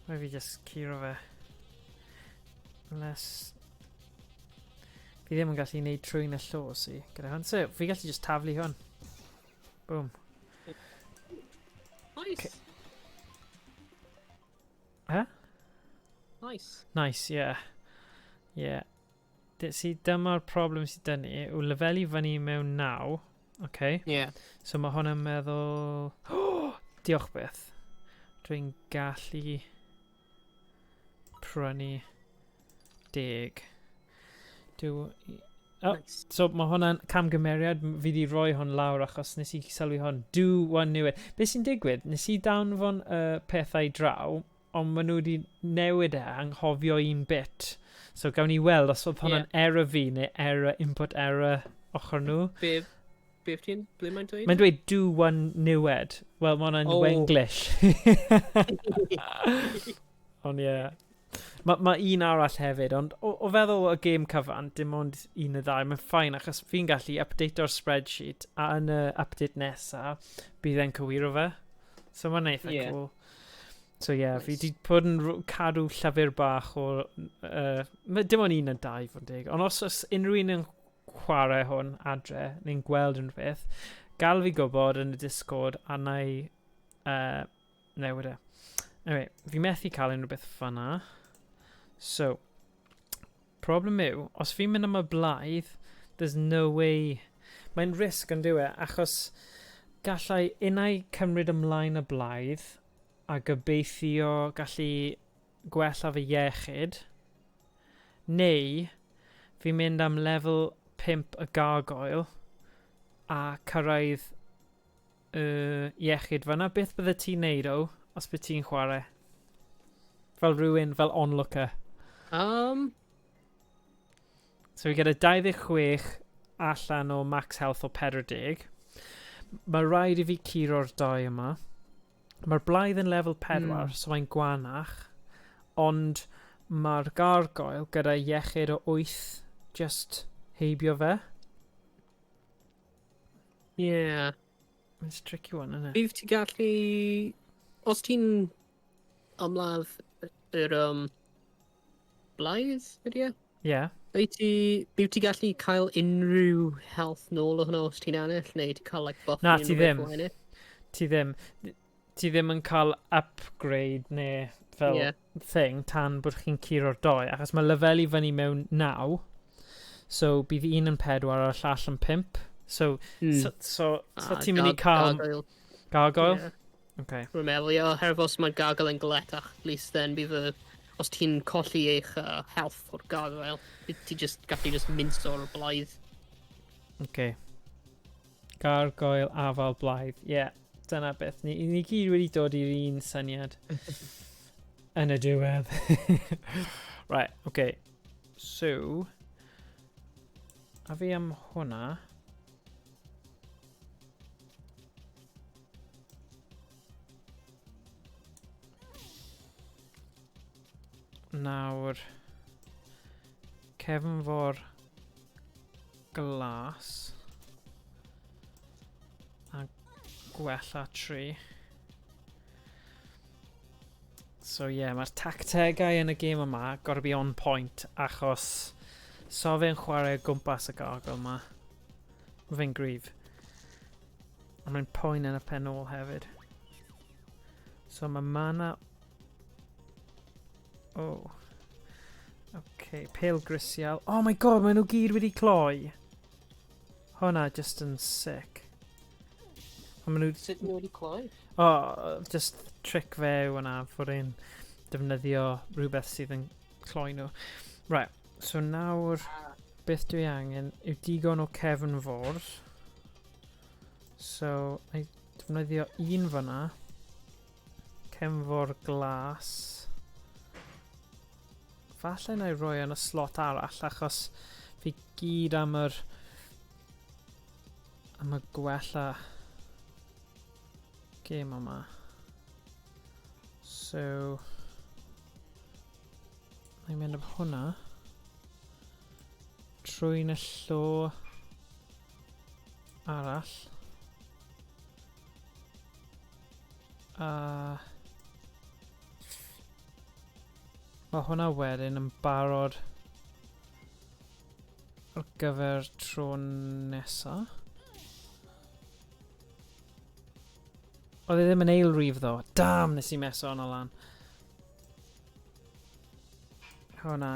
Mae fi just curo fe. Unless. Fi ddim yn gallu gwneud trwyn y llo si gyda hwn. So, fi gallu just taflu hwn. Boom. Nice. Huh? Nice. Nice, yeah. Yeah. See, dyma'r problem sydd dyn ni, yw lefelu fyny mewn 9. Okay. So mae hwnna'n meddwl. Oh, diolch beth. Dwi'n gallu prynu 10. Oh, Nice. So mae hwnna'n camgymeriad, fi di roi hwn lawr achos nes i sylwi hwn. Do one new it. Be sy'n digwydd, nes i danfon y pethau draw, ond maen nhw wedi newid e, anghofio un bit. So gawn ni weld os oedd hwnna'n error fi neu error, input error ochr nhw. Be ti'n, ble mae'n dweud? Mae'n dweud "do one newid". Wel, mae hwnna'n Oh. Wenglish. Ond ie. Yeah. Mae ma un arall hefyd, ond o feddwl y gêm cyfan, dim ond un neu ddau, mae'n fine achos fi'n gallu updateo'r spreadsheet a yn y update nesa, bydd e'n cywiro fe. So mae'n eitha cool. So ie, yeah, fi Nice. di bod yn cadw llyfr bach o. Dim ond un neu dau fod yn deg, ond os unrhyw un yn chwarae hwn adre, neu'n gweld unrhyw beth, gael fi gwybod yn y Discord a na i newid e. Anyway, fi methu cael unrhyw beth fanna. So, problem yw, os fi'n mynd am y blaidd, there's no way. Mae'n risg yn dyw e, achos gallai unai cymryd ymlaen y blaidd a gobeithio gallu gwella fy iechyd, neu fi'n mynd am lefel 5 y gargoyle a cyrraedd y iechyd fanna. Beth bydde ti'n neud o, os bydde ti'n chwarae? Fel rhywun, fel onlooker. So fi gyda 26 allan o max health o 40. Mae rhaid i fi curo'r dau yma. Mae'r blaidd yn lefel 4, so mae'n gwanach. Ond mae'r gargoyle gyda iechyd o 8 just heibio fe. Yeah. It's a tricky one, isn't it? Bydd ti gallu... Os ti'n ymladd yr blaidd, ydy e? Yeah. Wyt ti... Bydd ti gallu cael unrhyw health nôl o hwnna os ti'n ennill, neu ti'n cael like, buff Na, neu ti unrhyw beth ddim. o ennill? Ti ddim. Ti ddim yn cael upgrade neu fel thing tan bod chi'n curo'r doi, achos mae lefelu fyny mewn 9, so bydd un yn 4 a'r llall yn 5. So, so Ah, ti'n mynd i cael... Gargoyle. Gargoyle? Yeah. Okay. Rwy'n meddwl, ie, oherwydd os mae gargoyle yn gletach, at least then bydd y... Os ti'n colli eich health o'r gargoyle, bydd ti just gallu just mince o'r blaidd. Okay. Gargoyle, afal, blaidd. Ie, yeah, dyna beth. Ni gyd wedi dod i'r un syniad. Yn y diwedd. Right, okay. So, a fi am hwnna. Nawr, cefnfor glas a gwella 3. So ie, yeah, mae'r tactegau yn y gêm yma gotta be on point achos so fe'n chwarae o gwmpas y gargoyle yma. Mae fe'n gryf. A mae'n poen yn y pen ôl hefyd. So mae mana... Oh. Okay, pale grisial. Oh my god, maen nhw gyd wedi cloi. Hwnna just yn sick. A maen nhw... Sut nhw wedi cloi? Oh, just trick fe yw hwnna, fod e'n defnyddio rhywbeth sydd yn cloi nhw. Right, so nawr, beth dwi angen yw digon o cefnfor. So, na i defnyddio un fyna. Cefnfor glas. Falle na i roi yn y slot arall, achos fi gyd am y gwella gêm yma. So, na i mynd am hwnna. Trwy'n y llo arall. A mae hwnna wedyn yn barod ar gyfer tro nesa. Oedd e ddim yn eilrif ddo. Damn, nes i meso hwnna lan. Hwnna.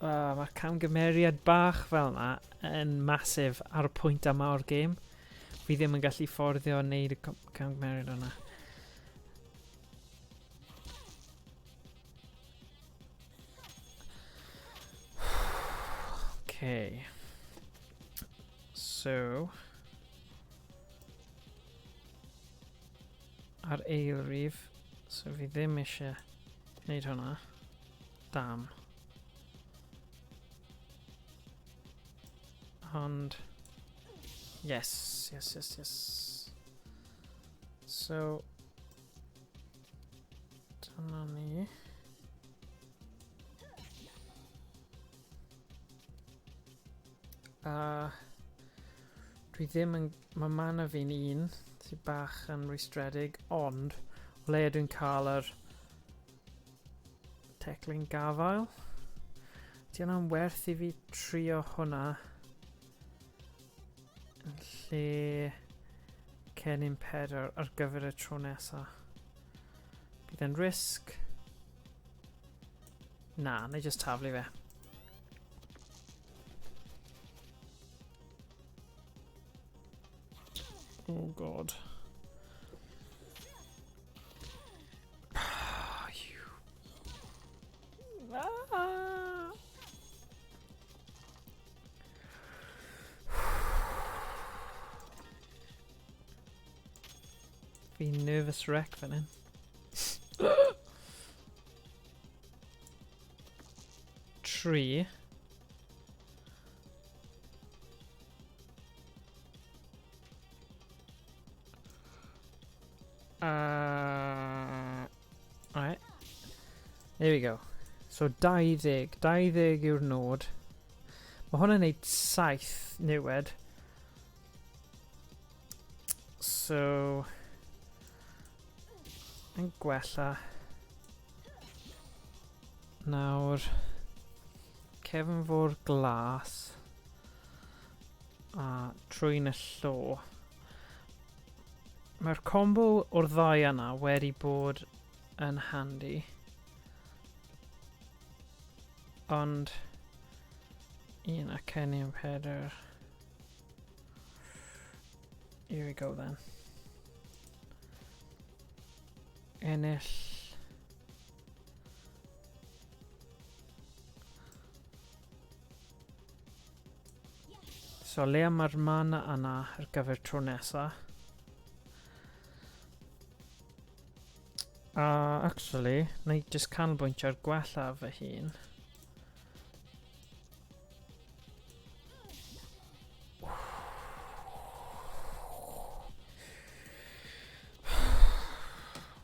Mae'r camgymeriad bach fel yna yn massive ar y pwynt yma o'r gêm. Fi ddim yn gallu fforddio wneud y camgymeriad yna. Okay. So... Ar eilrif, so fi ddim eisiau gwneud hwnna. Damn. Ond, yes, yes, yes, yes. So, dyna ni. Dwi ddim yn... Mae mana fi'n un sydd bach yn rwystredig, ond o leia dwi'n cael yr teclyn gafael. Di hwnna'n werth i fi trio hwnna yn lle cennin Pedr ar gyfer y tro nesa. Bydd e'n risg. Na, na i just taflu fe. Oh god. You. Ah. Fi'n nervous wreck fan hyn. 3. There we go. So 20. 20 yw'r nod. Mae hwn yn neud 7 niwed. So... Yn gwella. Nawr... Cefnfor glas. A trwyn y llo. Mae'r combo o'r ddau yna wedi bod yn handy. Ond... 1 ac 1 4. Here we go then. Ennill. So le mae'r mana yna ar gyfer tro nesa. A actually, na i just canolbwyntio ar gwella fy hun.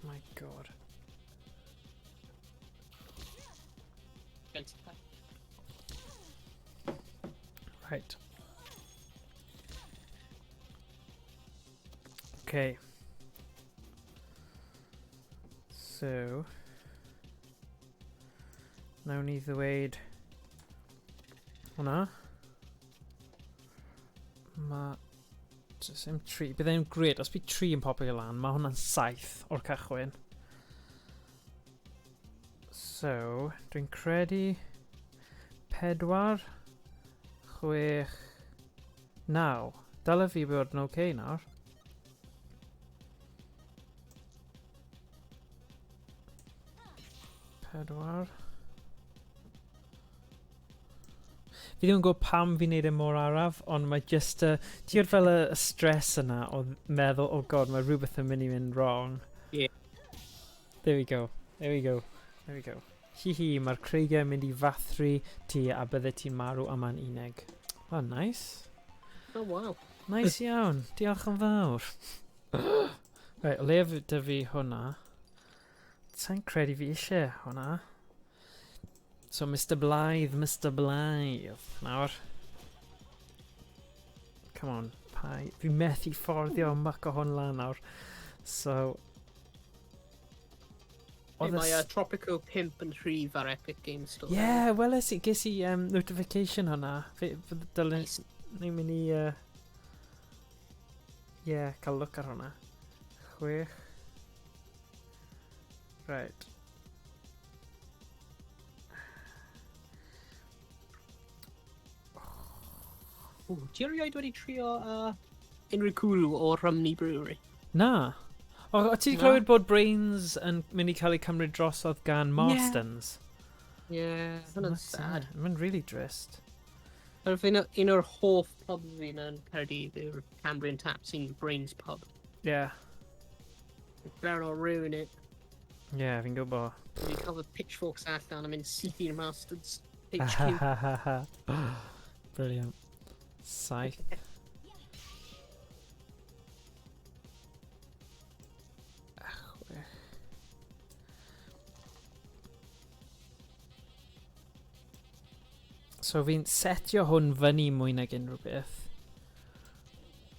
My god. Right. Okay. So... Nawn ni ddweud hwnna. Mae... Does dim tri. Bydd e'n gred. Os bydd tri yn popio lan, mae hwnna'n 7 o'r cychwyn. So, dwi'n credu 4, 6, 9. Dyle fi bod yn oce okay nawr. 4. Fi ddim yn gwybod pam fi'n neud e mor araf, ond mae just y... Ti'n gwybod fel y stress yna o meddwl, oh god, mae rhywbeth yn mynd i mynd wrong. Yeah. There we go. There we go. There we go. Hi hi, mae'r creigiau yn mynd i fathru ti a bydde ti'n marw yma'n unig. Oh, nice. Oh, wow. Nice iawn. Diolch yn fawr. Right, o leiaf dy fi hwnna. Sa'n credu fi eisiau hwnna. So, Mr Blythe, Mr Blythe. Nawr. Come on, pai. Fi methu fforddio muck o hwn lan nawr. So... Hey, mae Tropico 5 yn rhif ar Epic Games Store. Yeah, weles i, ges i notification hwnna. Fi, dylen ni'n mynd i... Yeah, cael look ar hwnna. 6. Right. Ooh, ti erioed wedi trio unrhyw cwrw o Rhymney Brewery? Na. O, o ti wedi clywed bod Brains yn mynd i cael ei cymryd drosodd gan Marston's? Yeah, hwnna'n sad. Mae'n really drist. Un o'r hoff pubs fi yn Caerdydd yw'r Cambrian Tap sy'n Brains pub. Yeah. Better not ruin it. Yeah, fi'n gwybod. Fi'n cael y pitchforks allan a mynd syth i'r Marston's HQ. Brilliant. 7. 6. So fi'n setio hwn fyny mwy nag unrhyw beth.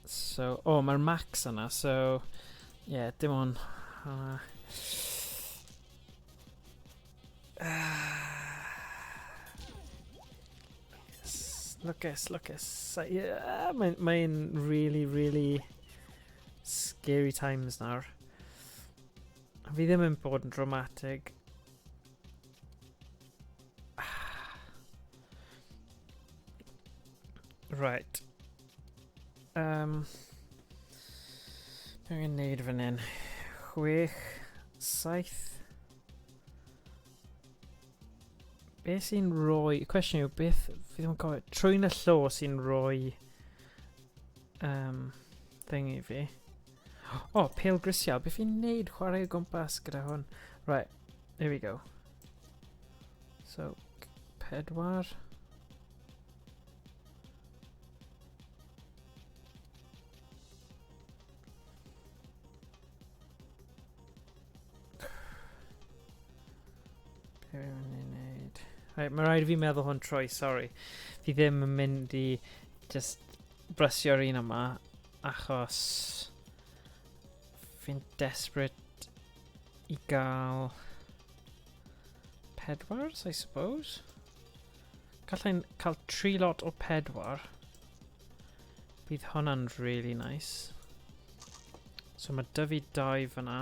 So, oh, mae'r max yna, so... Yeah, dim ond... Lwcus, lwcus. Yeah, mae'n really, really scary times nawr. Fi ddim yn bod yn dramatic. Right. Dwi'n gwneud fan hyn. 6, 7. Beth sy'n rhoi... Y cwestiwn yw, beth... Fi ddim yn cofio. Trwyn y llo sy'n rhoi... Thing i fi. O, oh, pêl grisial. Beth fi'n neud chwarae o gwmpas gyda hwn? Right, here we go. So, 4. Beth yw'n mynd i wneud? Right, mae rhaid i fi meddwl hwn trwy, sorry. Fi ddim yn mynd i just brysio'r un yma, achos fi'n desperate i gael pedwars, I suppose. Gallai'n cael tri lot o pedwar. Bydd hwnna'n really nice. So mae dy fi dau fyna.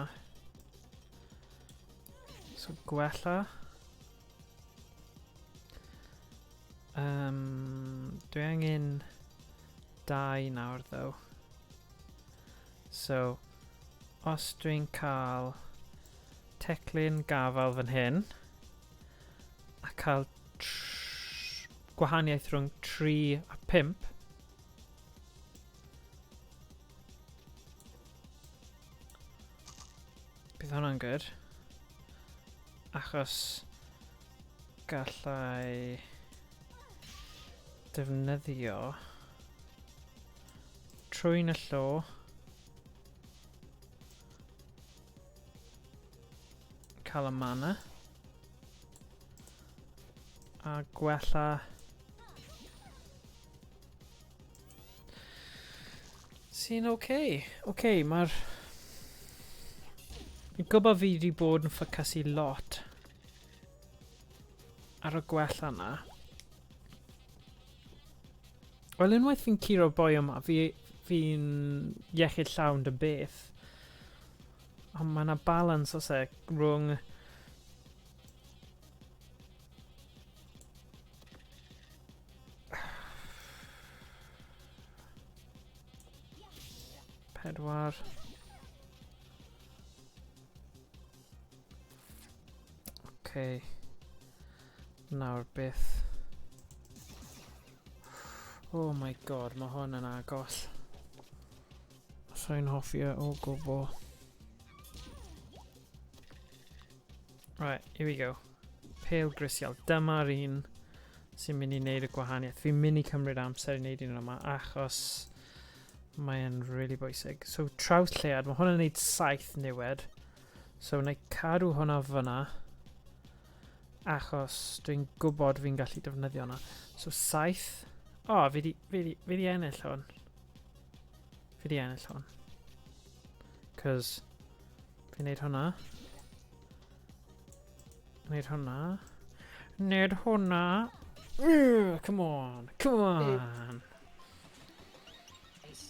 So gwella. Um, dwi angen dau nawr ddo. So, os dwi'n cael teclyn gafael fan hyn, a cael gwahaniaeth rhwng 3 a 5, bydd hwnna'n good. Achos gallai defnyddio trwy'n y llo cael y mana a gwella sy'n oce. Okay. Oce, okay, mae'r... Fi'n gwybod fi wedi bod yn ffocysu lot ar y gwella yna. Wel, unwaith fi'n curo boi yma, fi'n fi iechyd llawn dy beth. Ond mae yna balance os e rhwng Pedwar. Okay. Nawr beth. Oh my god, mae hwn yn agos. Sa'n hoffi e o gwbl. Right, here we go. Pale grisial. Dyma'r un sy'n mynd i wneud y gwahaniaeth. Fi'n mynd i cymryd amser i wneud un yma achos mae'n really bwysig. So, traws llead, mae hwn yn wneud 7 niwed. So, wna i cadw hwnna fyna achos dwi'n gwybod fi'n gallu defnyddio hwnna. So, 7. O, oh, fi di, fi di, fi di ennill hwn. Fi di ennill hwn. Cos fi'n neud hwnna. Neud hwnna. Neud hwnna. Come on, come on.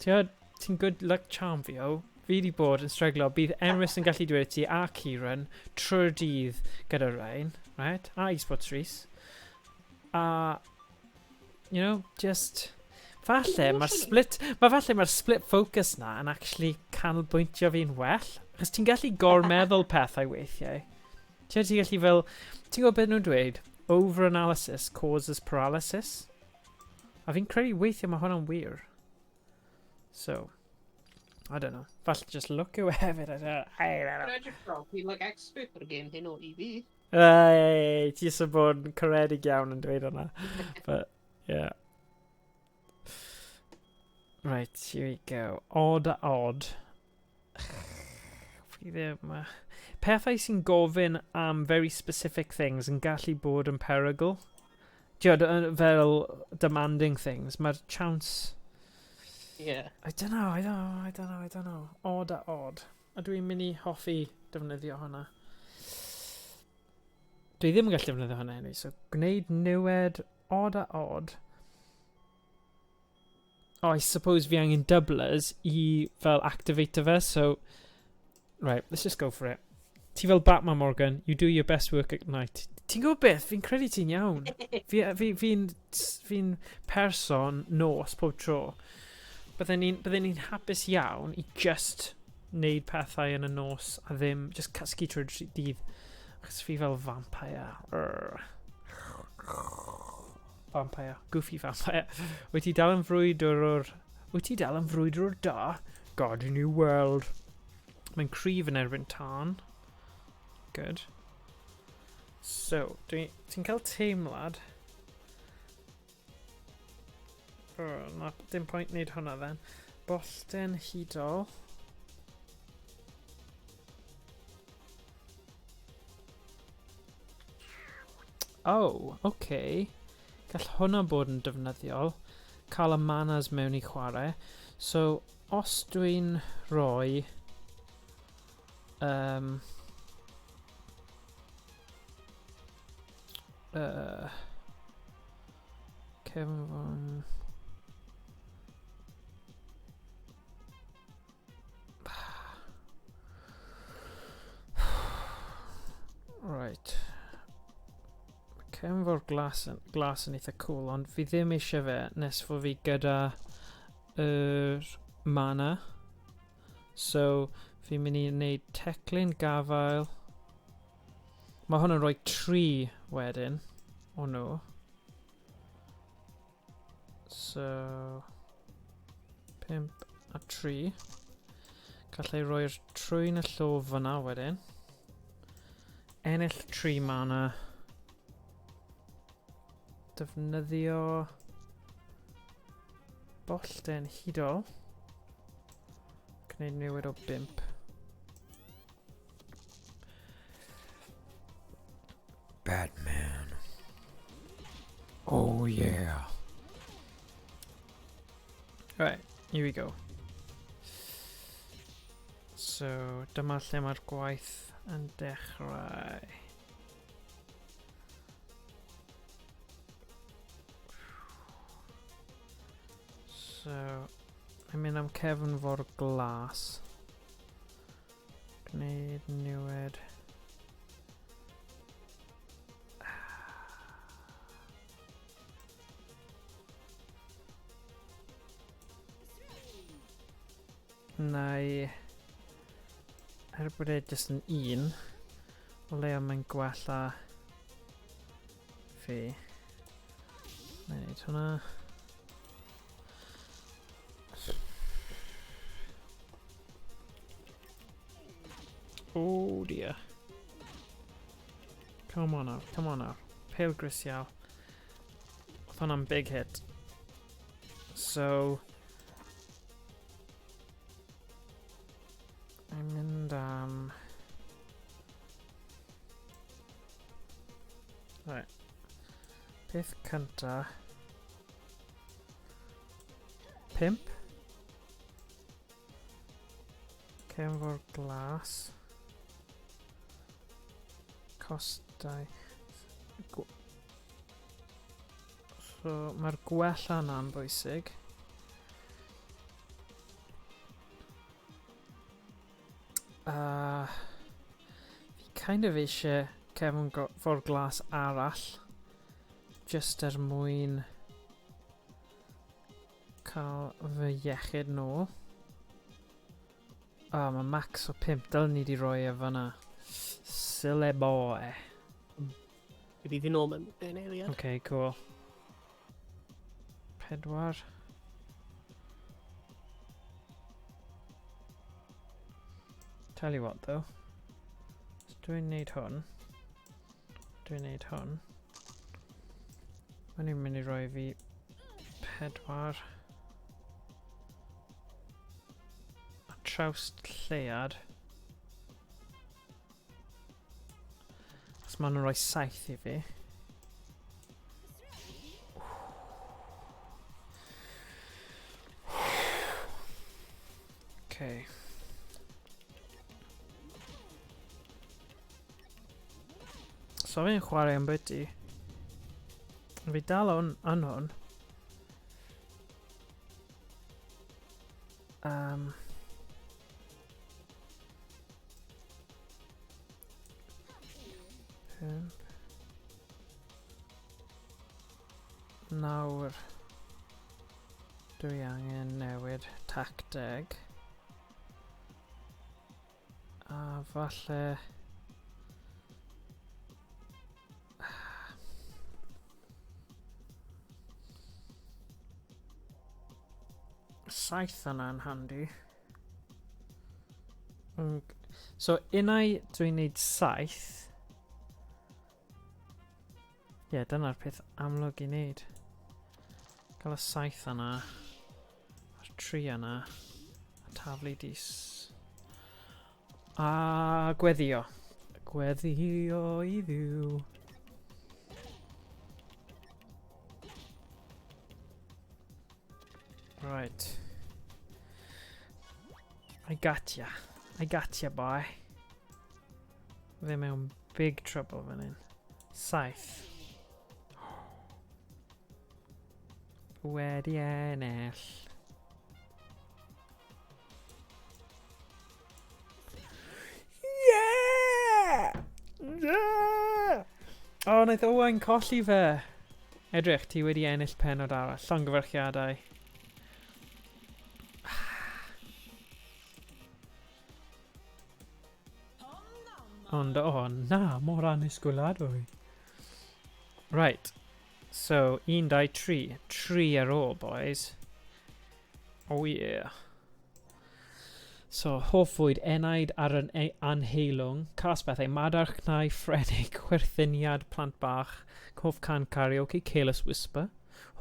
Ti'n good luck charm fi, o. Fi wedi bod yn stryglo. Bydd Emrys yn gallu dweud ti a Kieran trwy'r dydd gyda Rhain, right? A eSports Rhys. A, you know, just... Falle mae'r split... Mae falle mae'r split focus na yn actually canolbwyntio fi'n well. Achos ti'n gallu gormeddwl pethau weithiau. Ti'n ti gallu fel... Ti'n gwybod beth nhw'n dweud? Over-analysis causes paralysis. A fi'n credu weithiau mae hwnna'n wir. So, I don't know. Falle just look yw e hefyd. I don't, I don't know. Edrych fel, fi'n like expert ar y game hyn o i fi. Ei, ti eisiau bod yn caredig iawn yn dweud hwnna. But, yeah. Right, here we go. Odd a odd. Fi ddim... Pethau sy'n gofyn am very specific things yn gallu bod yn perygl. Tiod, fel demanding things, mae'r chance... Yeah. I don't know, I don't know, I don't know, I don't know. Odd a odd. A dwi'n mynd i hoffi defnyddio hwnna. Dwi ddim yn gallu defnyddio hwnna hynny, so gwneud niwed odd a odd. Oh, I suppose fi angen doublers i fel activate fe, so... Right, let's just go for it. Ti fel Batman Morgan, you do your best work at night. Ti'n gwybod beth? Fi'n credu ti'n iawn. Fi'n fi, fi, fi person nos pob tro. Bydden ni'n bydden ni hapus iawn i just wneud pethau yn y nos a ddim just cysgu trwy'r dydd. Achos fi fel vampire. Urgh. Vampire. Goofy vampire. Wyt ti dal yn frwydrwr... Wyt ti dal yn frwydrwr da? God i ni weld. Mae'n cryf yn erbyn tân. Good. So, ti'n cael teimlad... Oh, na, dim pwynt wneud hwnna then. Bollten hudol. Oh, okay. Gall hwnna bod yn defnyddiol. Cael y manas mewn i chwarae. So, os dwi'n rhoi... Cefn... Right. Cefn fo'r glas yn eitha cool, ond fi ddim eisiau fe nes fod fi gyda yr mana. So, fi'n mynd i wneud teclyn gafael. Mae hwn yn rhoi 3 wedyn o nhw. So, 5 a 3. Gallai roi'r trwyn y llo fyna wedyn. Ennill 3 mana. Defnyddio bollten hudol. Gwneud newid o 5. Batman. Oh yeah. Right, here we go. So, dyma lle mae'r gwaith yn dechrau. So, mae'n mynd am cefn fo'r glas. Gwneud newid. Neu, er bod e jyst yn 1, o leia mae'n gwella fi. Na i wneud hwnna. Oh dear. Come on now, come on now. Pale grisial. Oedd hwnna'n big hit. So... I'm mynd am... Right. Peth cynta. 5. Cefn glas. Costau. So, mae'r gwella yna'n bwysig. Fi kind of eisiau cefn ffordd glas arall, just er mwyn cael fy iechyd nôl. Oh, mae max o 5, dylen ni di roi e fyna. Silly boy. Fi fi nôl mewn un eiliad. Okay, cool. 4. Tell you what though, os dwi'n neud hwn, dwi'n neud hwn, mae'n i'n mynd i roi fi 4 a trawst lleuad, os maen nhw'n rhoi 7 i fi. Okay. So fi'n chwarae am byti. Fi dal yn hwn. Pump. Nawr dwi angen newid tacteg. A falle... 7 yna'n handi. So unai dwi'n neud 7. Ie, yeah, dyna'r peth amlwg i wneud. Gael y 7 yna, a'r 3 yna, a taflu dis. A gweddio. Gweddio i Dduw. Right. I got ya. I got ya, boy. Fe mewn big trouble fan hyn. 7. Wedi ennill. Yeah! Yeah! O, oh, wnaeth Owain colli fe. Edrych, ti wedi ennill penod arall. Llongyfarchiadau. Ond, o, oh, na, mor annisgwyladwy. Right. So, 1, 2, 3. 3 ar ôl, boys. Oh, yeah. So, hoff fwyd enaid ar yn anheilwng, cas bethau, madarch cnau, ffrenig, chwerthiniad plant bach, hoff can karaoke, Careless Whisper,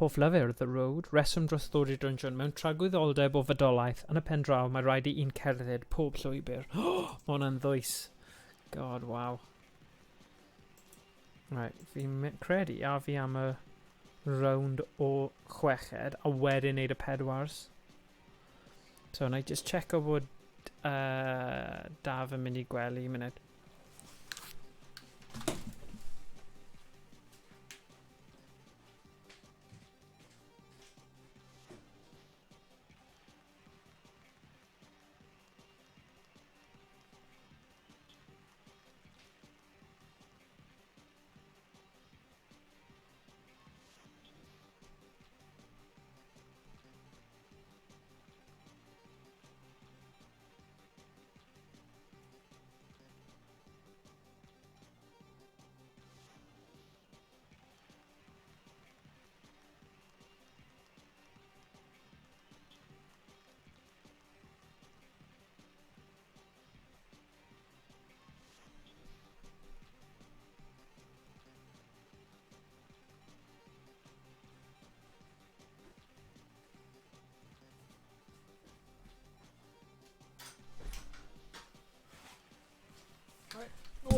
hoff lyfr, The Road, reswm dros ddod i'r dungeon, mewn tragwyddoldeb o fodolaeth, yn y pen draw mae rhaid i un cerdded pob llwybr. Oh, mae hwnna'n ddwys. God, wow. Right, fi'n credu a fi am y round o chweched, a wedyn neud y pedwars. So, na i just check o bod Daf yn mynd i gwely munud.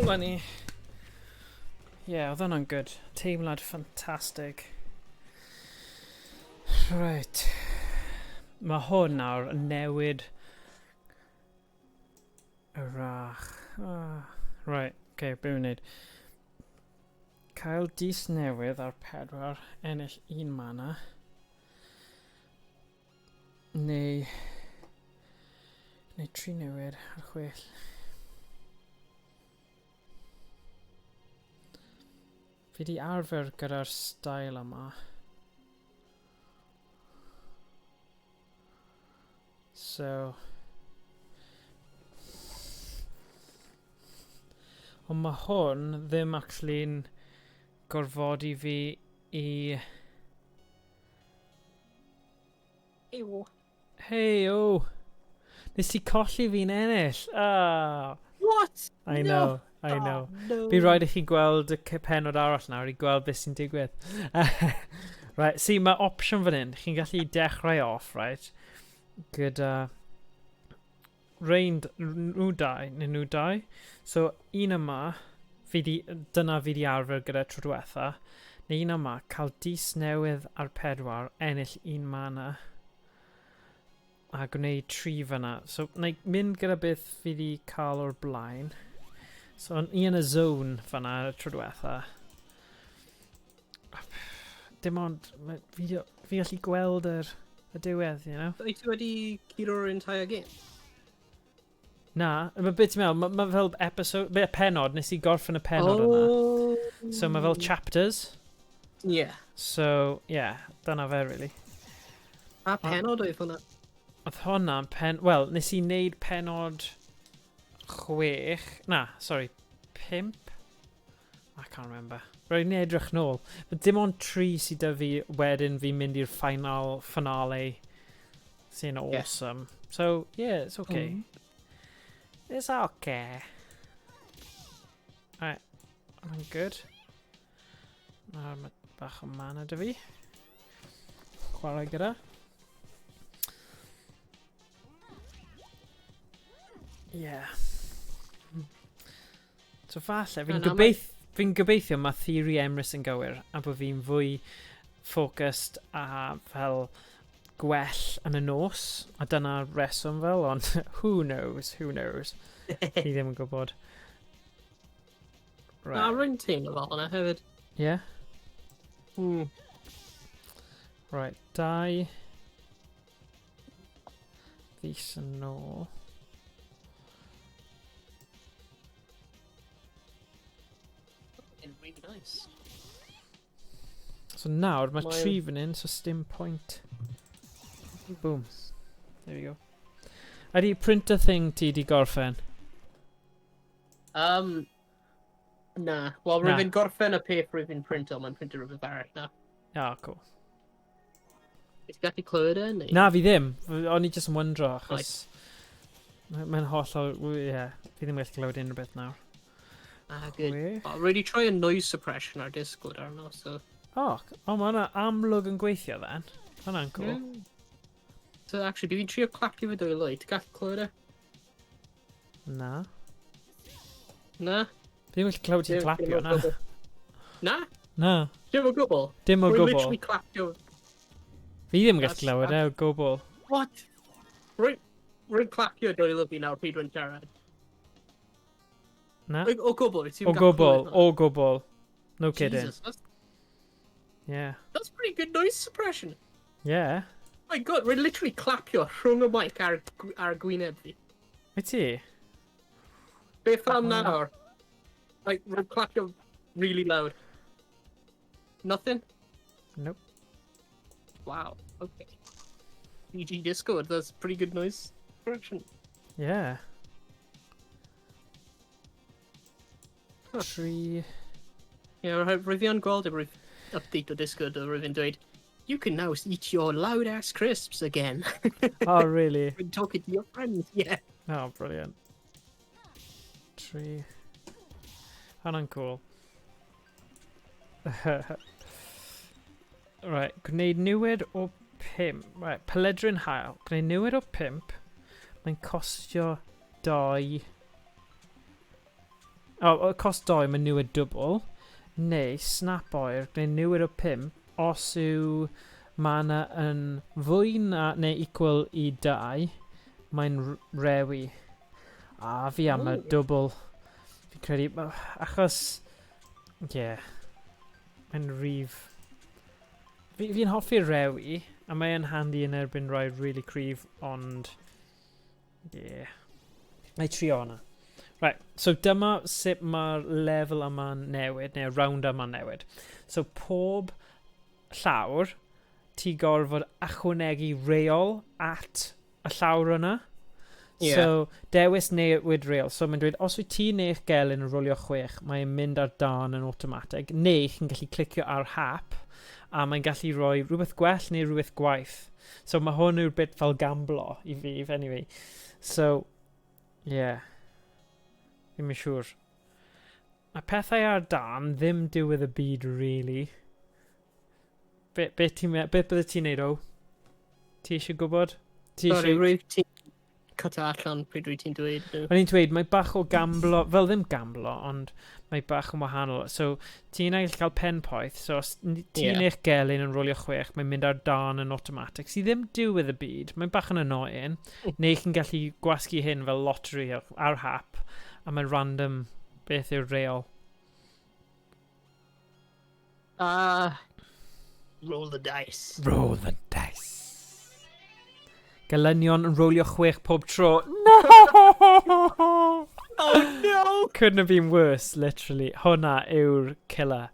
Nôl â ni. Ie, yeah, oedd hwnna'n good. Teimlad ffantastig. Right. Mae hwn nawr yn newid y rach. Oh. Right, oce, okay, be wy'n neud? Cael dis newydd ar 4, ennill 1 mana. Neu... Neu 3 newid ar 6. Fi di arfer gyda'r style yma. So... Ond mae hwn ddim actually'n gorfodi fi i... Ew. Hey, o! Nes ti colli fi'n ennill? Ah. What? I know, I know. Oh, no. Fi rhaid i chi gweld y penod arall nawr i gweld beth sy'n digwydd. Right, see, mae opsiwn fan hyn. Chi'n gallu dechrau off, right? Gyda rein nhw dau, neu nhw dau. So, un yma, fi di, dyna fi di arfer gyda tro diwetha. Neu un yma, cael dis newydd ar 4, ennill 1 mana. A gwneud 3 fyna. So, na i mynd gyda beth fi di cael o'r blaen. So, o'n i yn y zone fyna tro diwetha. Dim ond, fi gallu gweld y diwedd, you know? Wyt ti wedi curo'r entire game? Na, mae beth ti'n meddwl, mae fel episode, be, penod, nes i gorffen y penod yna. So mae fel chapters. Yeah. So, yeah, dyna fe, really. A penod oedd hwnna? Oedd hwnna'n pen... Wel, nes i wneud penod 6... Na, sorry, 5? I can't remember. Rhaid ni edrych nôl. But dim ond 3 sydd 'da fi wedyn fi'n mynd i'r final finale sy'n awesome. Yeah. So, yeah, it's okay. It's okay. Right, I'm good. Nawr mae bach o mana 'da fi. Chwarae gyda. Yeah. So falle, fi'n fi'n gobeithio mae theori Emrys yn gywir a bod fi'n fwy focused a fel gwell yn y nos, a dyna reswm fel, ond who knows, who knows. Fi ddim yn gwybod. Right. Na, rwy'n teimlo fel hwnna hefyd. Yeah? Right, 2 fis yn ôl. Really nice. So nawr, mae 3 fan hyn, so sdim point. Boom. There we go. Ydy printer thing ti di gorffen? Na. Wel, rwy'n fi'n gorffen y peth rwy'n fi'n printo, mae'n printer rhywbeth arall na. Ah, cool. Ti'n gallu clywed e, neu? Na, fi ddim. O'n i jyst yn wyndro, achos... Mae'n hollol... Ie, fi ddim yn gallu clywed unrhyw beth nawr. Ah, good. Oh, rwy wedi troi y noise suppression ar Discord arno, so... Oh, oh, mae hwnna amlwg yn gweithio then. Hwnna'n cool. Yeah. So, actually, dwi fi'n trio clapio fy dwylo i. Ti'n gallu clywed e? Na. Na? Fi ddim yn gallu clywed ti'n clapio, na. Na? Na. Dim o gwbl? Dim o Rwy'n gwbl. literally clapio... Fi ddim yn gallu clywed e o gwbl. What? Rwy'n clapio dwylo fi nawr pryd rwy'n siarad. Na? O gwbl, ti'n O gwbl, o gwbl. No kidding. Jesus, that's... Yeah. That's pretty good noise suppression. Yeah. My god, rwy'n literally clapio rhwng y mic ar gwyneb fi. Wyt ti? Beth am nawr? Like, rwy'n clapio really loud. Nothing? Nope. Wow, okay. GG Discord, that's pretty good noise suppression. Yeah. Huh. 3... Yeah, rwy'n fi yn gweld y update o Discord o rwy'n dweud, you can now eat your loud-ass crisps again. Oh, really? When talking to your friends, yeah. Oh, brilliant. 3... Hwnna'n cool. Right, gwneud niwed o 5. Right, Peledrin Haul. Gwneud niwed o 5. Mae'n costio 2... Oh, cost 2, mae'n niwed dwbl. Neu, snap oer, gwneud niwed o 5. Os yw mana yn fwy na, neu equal i 2, mae'n rewi. A fi am y dwbl. Fi'n credu, achos... Yeah. Mae'n rif. Fi'n hoffi'r rewi, a mae'n handy yn erbyn rhai really cryf, ond... Yeah. Na i trio hwnna. Right, so dyma sut mae'r lefel yma'n newid, neu'r round yma'n newid. So pob llawr, ti gorfod ychwanegu reol at y llawr yna. Yeah. So, dewis newid reol. So, mae'n dweud, os wyt ti neu'ch gelyn yn rolio 6, mae'n mynd ar dân yn automatic, neu chi'n gallu clicio ar hap, a mae'n gallu rhoi rhywbeth gwell neu rhywbeth gwaith. So, mae hwn yw'r bit fel gamblo i fi, anyway. So, yeah. Ddim yn siŵr. Mae pethau ar dân ddim diwedd y byd, really. Be bydde ti'n neud, o? Ti eisiau gwybod? Sorry, rwyf ti'n cut allan pryd rwy ti'n dweud. O'n i'n dweud, mae bach o gamblo, fel ddim gamblo, ond mae bach yn wahanol. So, ti'n gallu cael pen poeth, so os ti neu'ch gelyn yn rolio 6, mae'n mynd ar dân yn automatic. Sydd ddim diwedd y byd, mae'n bach yn annoying. Neu chi'n gallu gwasgu hyn fel lottery ar hap, a mae'n random beth yw'r reol. Roll the dice. Roll the dice. Gelynion yn rolio 6 pob tro. No! Oh no! Couldn't have been worse, literally. Hwna yw'r killer.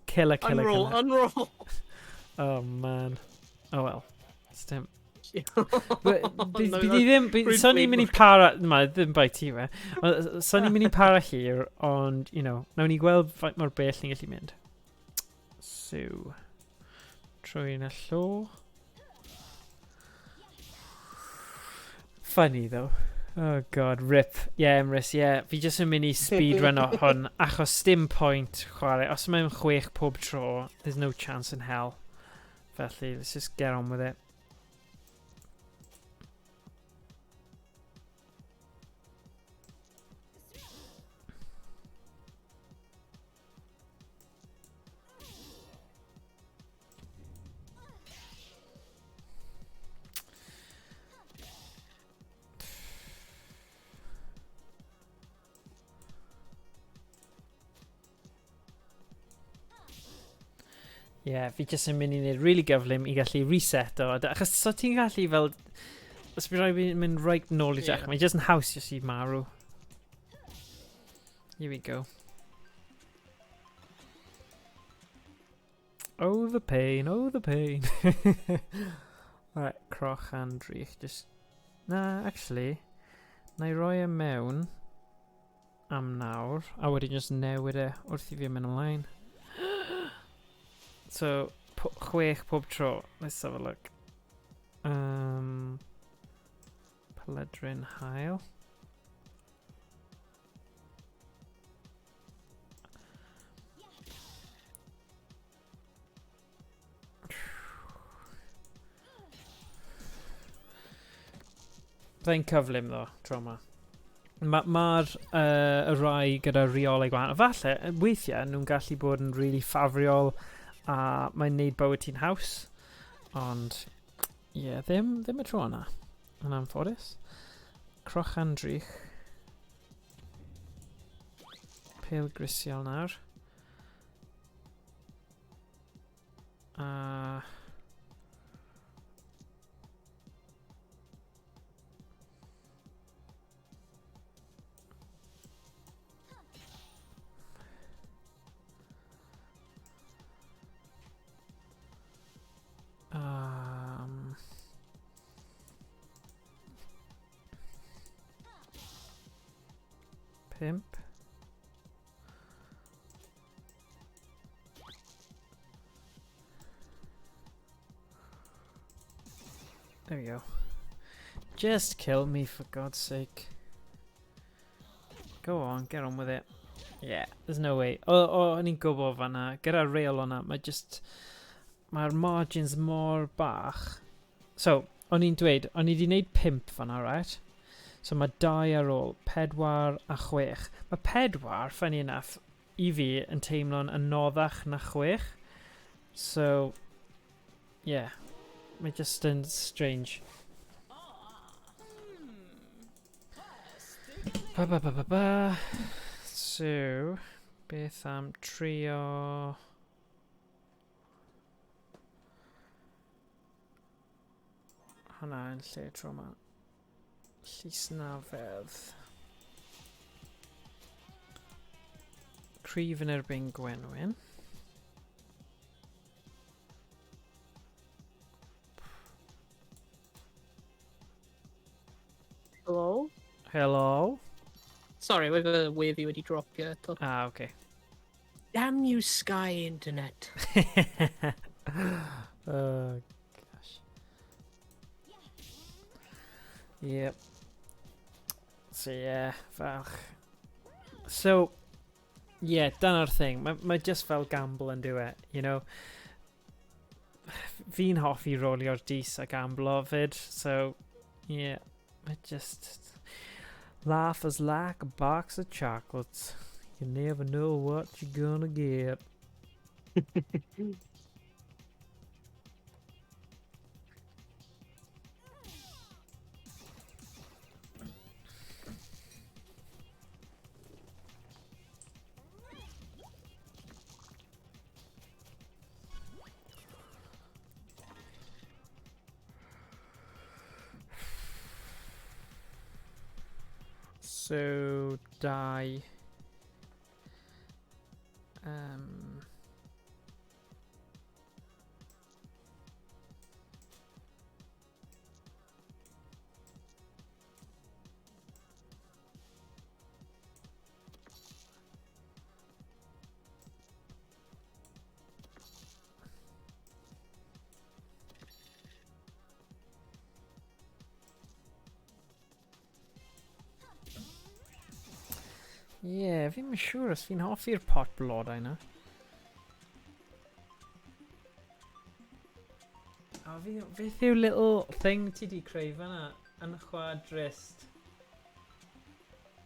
Killer, killer, unroll, killer. Unroll! Oh man. Oh well. Sdim. Bydd i ddim... Swn i'n mynd i para... Ma, ddim bai ti fe. Swn i'n mynd i para hir, ond, you know, nawn ni gweld faint mor bell ni'n gallu mynd. So... Trwy yn y llo. Funny though. Oh god, rip. Yeah, Emrys, yeah. Fi jyst yn mynd i speedrun o hwn, achos dim point chwarae. Os mae'n 6 pob tro, there's no chance in hell. Felly, let's just get on with it. Ie, yeah, fi jyst yn mynd i wneud really gyflym i gallu reset o. Achos so ti'n gallu fel... Os bydd rhaid fi mynd right nôl i dechrau, yeah. Mae jyst yn haws jyst i marw. Here we go. Oh the pain, oh the pain. Alright, croch and drych. Just... Na, actually, na i roi e mewn am nawr, a wedyn just newid e wrth i fi mynd ymlaen. So, po chwech pob tro. Let's have a look. Um, Peledrin Hael. Byddai'n cyflym ddo, tro yma. Mae'r ma, y rai gyda rheolau gwahanol. Falle, weithiau, nhw'n gallu bod yn really ffafriol a mae'n neud bywyd ti'n haws. Ond, ie, yeah, ddim, ddim y tro yna. Yn anffodus. Crochan drych. Pêl grisial nawr. A... 5. There we go. Just kill me for God's sake. Go on, get on with it. Yeah, there's no way. O, o, o'n i'n gwybod fanna, gyda'r reol o'na, mae just... Mae'r margins mor bach. So, o'n i'n dweud, o'n i wedi gwneud 5 fanna, right? So mae 2 ar ôl, 4 a 6. Mae 4, funny enough, i fi yn teimlo'n anoddach na 6. So, yeah. Mae just yn strange. Ba ba ba ba ba. So, beth am trio... Hwna yn lle tro yma. Llysnafedd. Cryf yn erbyn Gwenwyn. Hello? Hello? Sorry, roedd y wavy wedi dropio eto. Ah, okay. Damn you, Sky Internet. Oh, gosh. Yep. So, yeah, falch. So, yeah, dyna'r thing. Mae ma just fel gamble yn dyw e, you know. Fi'n hoffi rolio'r dis a gamblo fyd, so, yeah, mae just... Life is like a box of chocolates. You never know what you're gonna get. So, dau. Ie, yeah, fi'n siŵr os fi'n hoffi'r pot blodau na. A fi, beth yw little thing ti di creu fan'na yn chwadrist?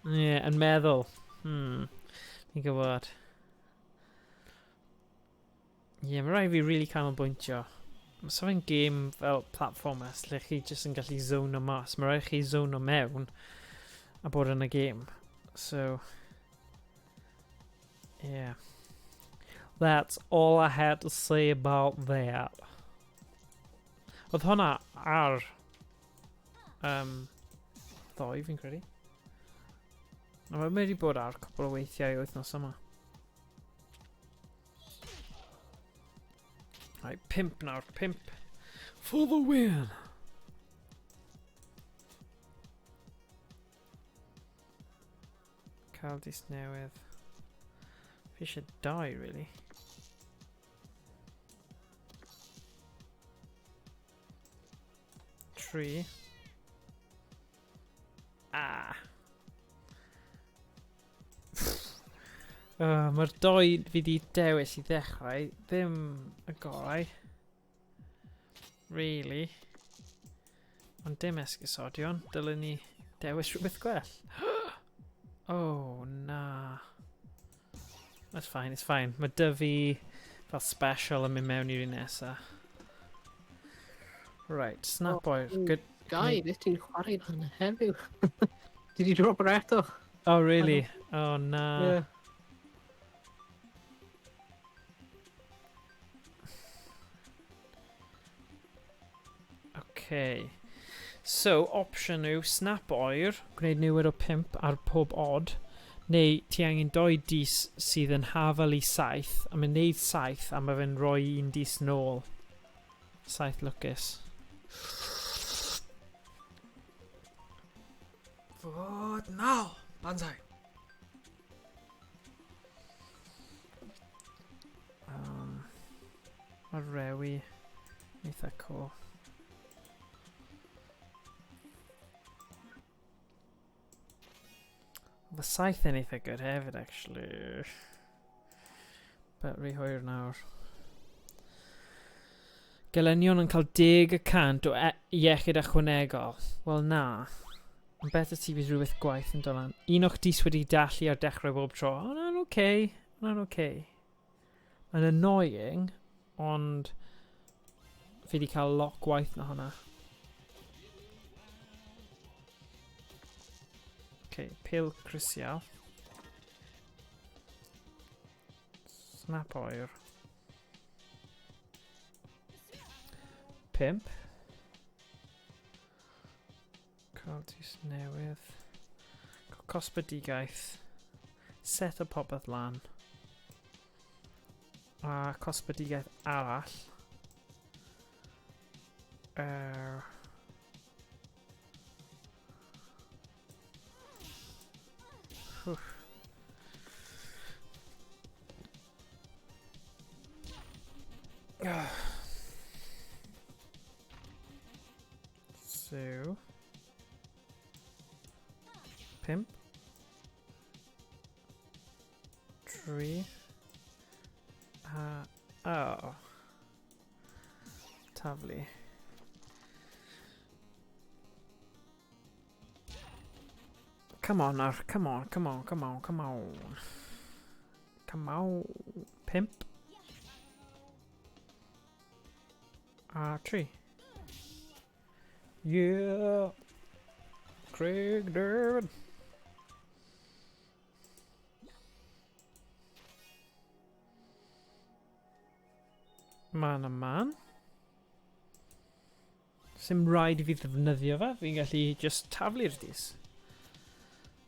Ie, yeah, yn meddwl. Fi'n gwybod. Ie, yeah, mae rhaid fi really canolbwyntio. Mae so fe'n game fel platformers lle chi jyst yn gallu zono mas. Mae rhaid chi zono mewn a bod yn y game. So, yeah. That's all I had to say about that. Oedd hwnna ar ddoe, fi'n credu. A mae'n wedi bod ar cwpl o weithiau wythnos yma. Right, 5 nawr, 5. For the win! Cael dis newydd. Fi eisiau 2, really. 3. Ah. Mae'r 2 fi di dewis i ddechrau ddim y gorau. Really. Ond dim esgusodion. Dylen ni dewis rhywbeth gwell. Oh, na. That's fine, it's fine. Mae dy fi fel special yn mynd mewn i'r un nesa. Right, snap oer. Good. Guy, beth ti'n chwarae lan heddiw? Did you drop yr eto? Oh, really? Oh, na. Yeah. Okay. So, option yw snap oer, gwneud newid o 5 ar pob odd, neu ti angen 2 dis sydd yn hafal i 7, a mae'n neud 7 a mae fe'n rhoi un dis nôl. 7 lwcus. Fod naw! Banzai! Mae rewi eitha cool. Oedd y 7 yn eitha good hefyd, actually. But rhy hwyr nawr. Gelynion yn cael 10% o iechyd ychwanegol. Wel na. Ond beth y ti bydd rhywbeth gwaith yn dod lan. Un o'ch dis wedi dallu ar dechrau bob tro. O, na'n oce. Na'n oce. Mae'n annoying, ond fi wedi cael lot gwaith na hwnna. Okay, pil crisial. Snap oer. 5. Cael dis newydd. Cael cosbedigaeth. Set o popeth lan. A cosbedigaeth arall. So, 5, 3, oh, taflu. Come on nawr, come on, come on, come on, come on. Come on, 5. A 3. Yeah! Craig David! Man a man. Sim rhaid i fi ddefnyddio fe, fi'n gallu just taflu'r dis.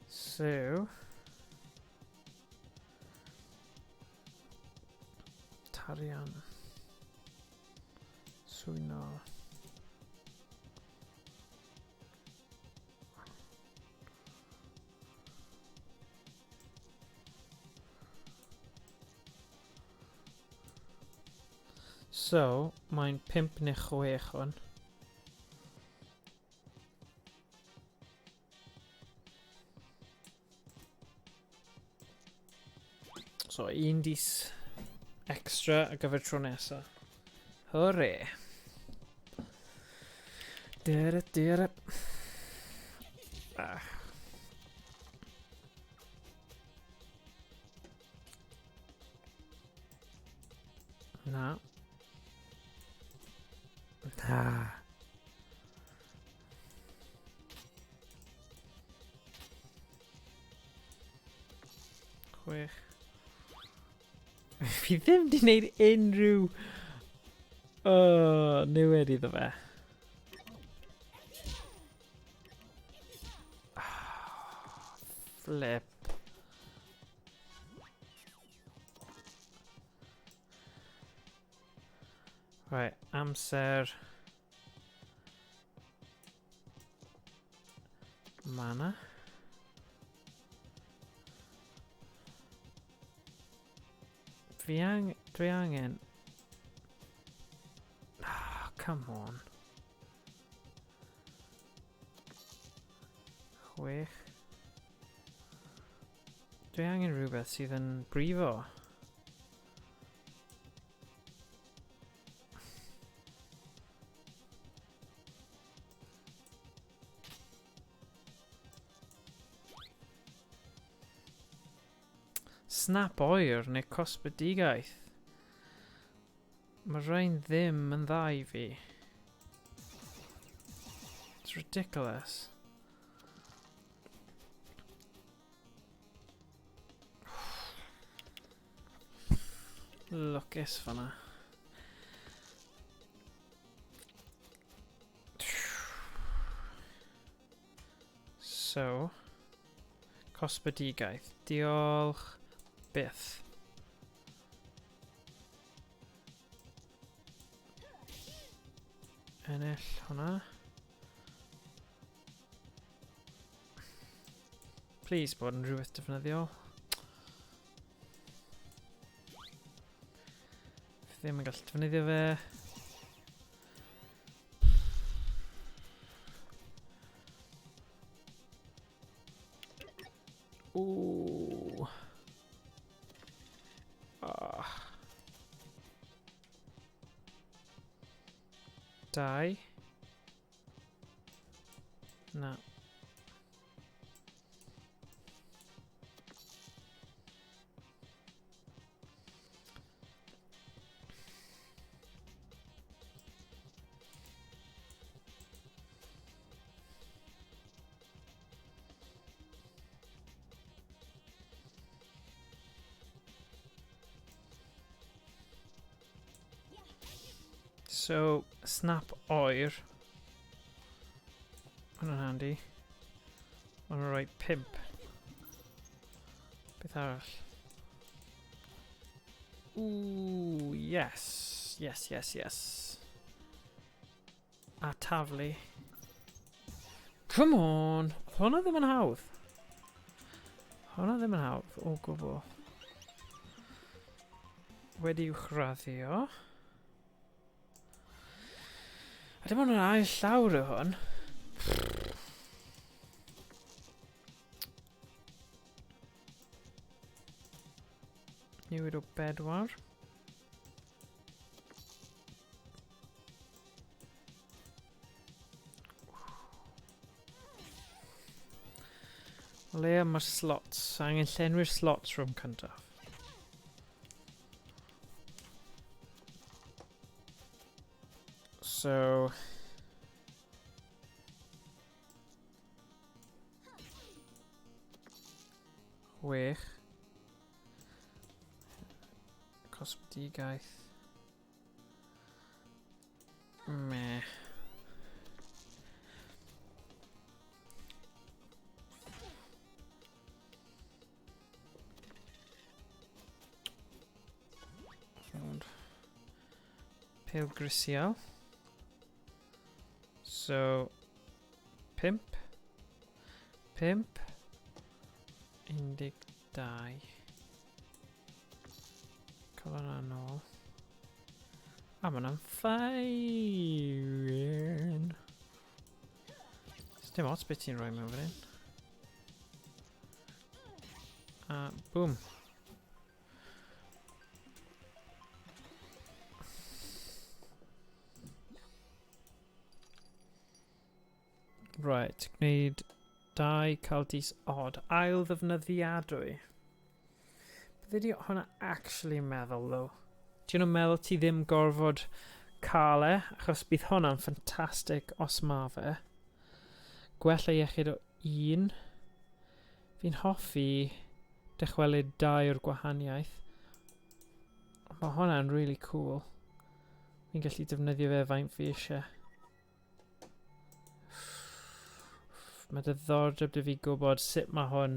So... Tarian. Swyno. So, mae'n 5 neu 6 hwn. So, un dis extra ar gyfer tro nesa. Hwre! Dere, dere. Ah. Na. Na. 6. Fi ddim di wneud unrhyw niwed iddo fe. Flip. Right, amser. Mana. Fi ang... Dwi angen... Oh, come on. 6. Dwi angen rhywbeth sydd yn brifo. Snap oer neu cosbedigaeth. Mae rhain ddim yn dda i fi. It's ridiculous. Lwcus fanna. So, cosbedigaeth. Diolch byth. Ennill hwnna. Please bod yn rhywbeth defnyddiol. Fi ddim yn gallu defnyddio fe. Ooh. Ah. 2. Na. So, snap oer. Hwna'n handi. Mae'n rhoi 5. Beth arall? Ooh, yes. Yes, yes, yes. A taflu. Come on! Hwna ddim yn hawdd. Hwna ddim yn hawdd o gwbl. Wedi uwchraddio. A dim ond yn ail llawr yw hwn. Newid o 4. O leia mae'r slots. Angen llenwi'r slots rhwng cyntaf. So... 6. Cosmedigaeth. Meh. Pale grisial. So, 5. 5. 12. Cael hwnna nôl. A ma' hwnna'n fine. Dim ots beth ti'n rhoi mewn fan hyn. A boom. Right, gwneud 2 caldis odd. Ail ddefnyddiadwy. Beth ydi hwnna actually meddwl, though? Ti'n nhw'n meddwl ti ddim gorfod cael e, achos bydd hwnna'n ffantastig os ma fe. Gwella iechyd o 1. Fi'n hoffi dychwelyd 2 o'r gwahaniaeth. Mae hwnna'n really cool. Fi'n gallu defnyddio fe faint fi eisiau. Mae diddordeb dy fi gwybod sut mae hwn.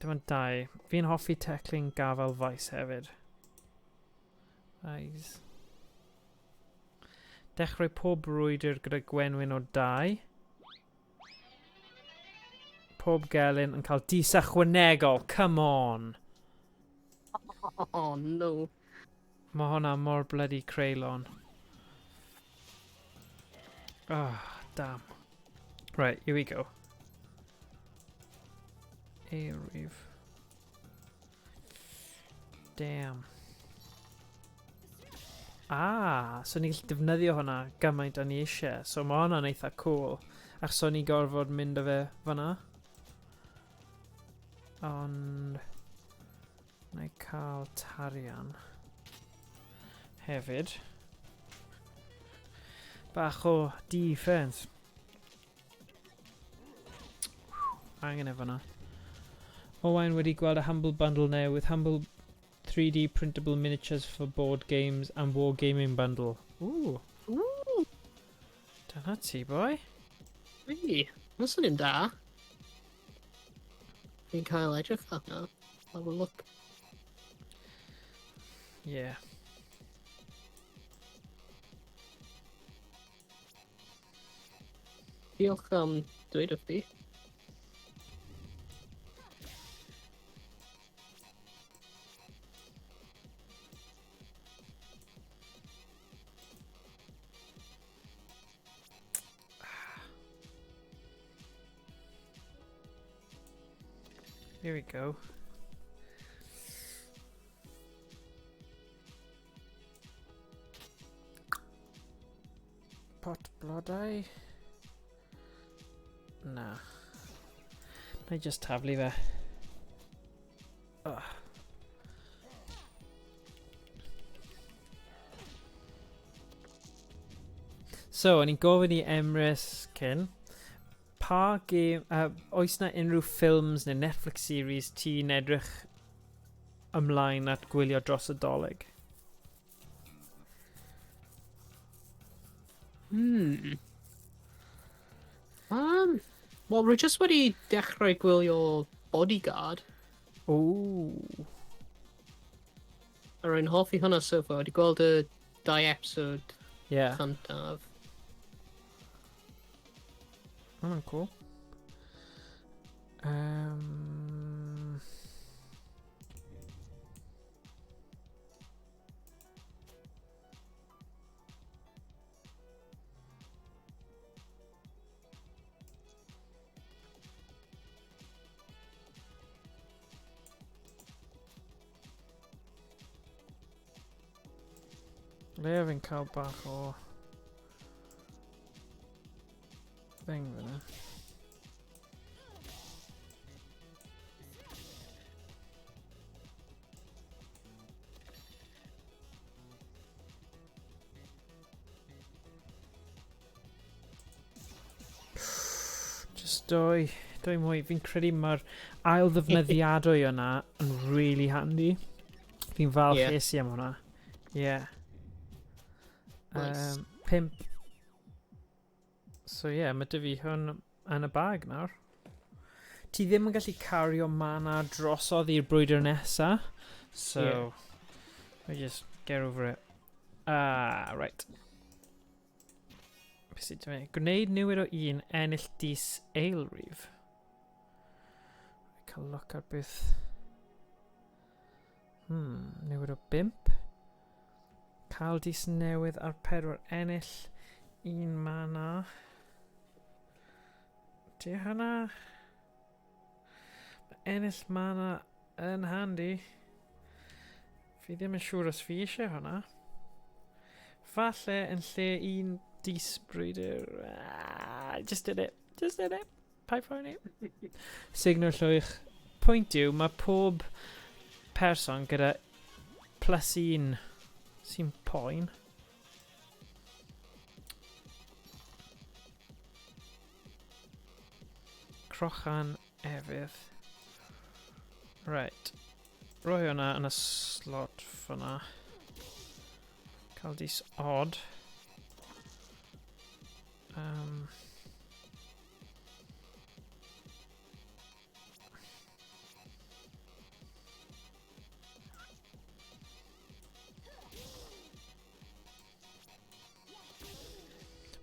Dim ond dau. Fi'n hoffi teclyn gafael faes hefyd. Eyes. Dechrau pob brwydr gyda gwenwyn o dau. Pob gelyn yn cael dis ychwanegol. Come on! Oh, no. Mae hwnna mor bloody creulon. Ah, oh, damn. Right, here we go. Eirif. Damn. Ah, so ni'n gallu defnyddio hwnna gymaint o'n ni eisiau. So mae hwnna'n eitha cool. Achos o'n i gorfod mynd â fe fyna. Ond... Na i cael tarian. Hefyd. Bach o defense. Angen e fyna. Owain wedi gweld y Humble Bundle newydd. Humble 3D printable miniatures for board games and wargaming bundle. Ooh. Ooh. Dyna ti, boi. Hey, mae'n swnio'n da. Fi'n cael edrych arno. Have a look. Yeah. Diolch am dweud wrth fi. Here we go. Pot blodau. Na. Na i just taflu fe. Ugh. So, o'n i'n gofyn i Emrys cyn, pa gêm, oes na unrhyw ffilms neu Netflix series ti'n edrych ymlaen at gwylio dros y Dolig? Wel, rwy jyst wedi dechrau gwylio Bodyguard. Ooh. A rwy'n hoffi hwnna so far. Wedi gweld y dau episode cyntaf. Hwnna'n cool. Le fi'n cael bach o thing fyna. Just doi mwy. Fi'n credu mae'r ail ddefnyddiadwy yna yn really handy. Fi'n falch es i am hwnna. Yeah. Nice. 5. So yeah, mae dy fi hwn yn y bag nawr. Ti ddim yn gallu cario mana drosodd i'r brwydr nesa. So, we just get over it. Ah, right. Beth sydd wedi gwneud newid o un ennill dis eilrif. Cael look ar beth. Newid o 5. Cael dis newydd ar 4 ennill 1 mana. Di hwnna? Mae ennill mana yn handy. Fi ddim yn siŵr os fi eisiau hwnna. Falle yn lle un dis brwydr. Ah, just did it. Just did it. Paid poeni. Signal llwych. Pwynt yw, mae pob person gyda +1 sy'n poen. Crochan efydd. Right. rhoi hwnna yn y slot fyna. Cael dis odd.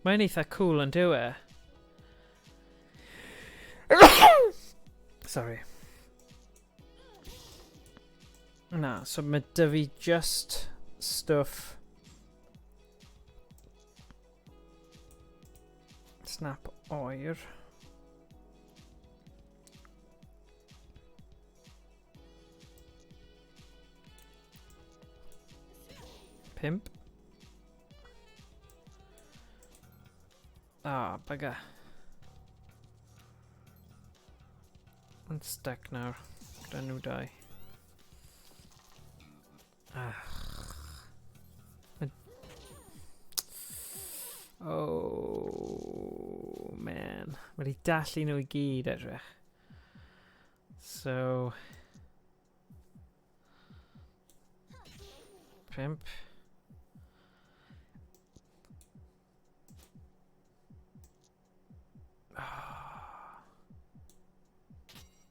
Mae'n eitha cool yn dyw e? Sorry. Na, so mae dy fi just stuff snap oer. Pimp. Ah, bugger. Mae'n stuck nawr, gyda nhw dau. Ah. Oh, man. Mae wedi dallu nhw i gyd edrych. So... Pimp.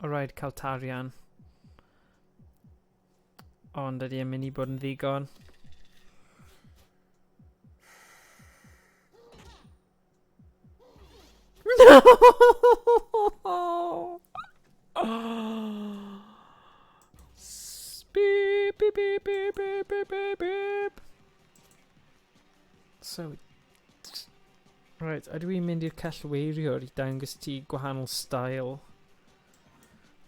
O rhaid cael tarian. Ond ydy e'n mynd i bod yn ddigon? No! Beep, beep, beep, beep, beep, beep, beep, beep. So, right, ydw i'n mynd i'r cellweiriwr i dangos ti gwahanol style?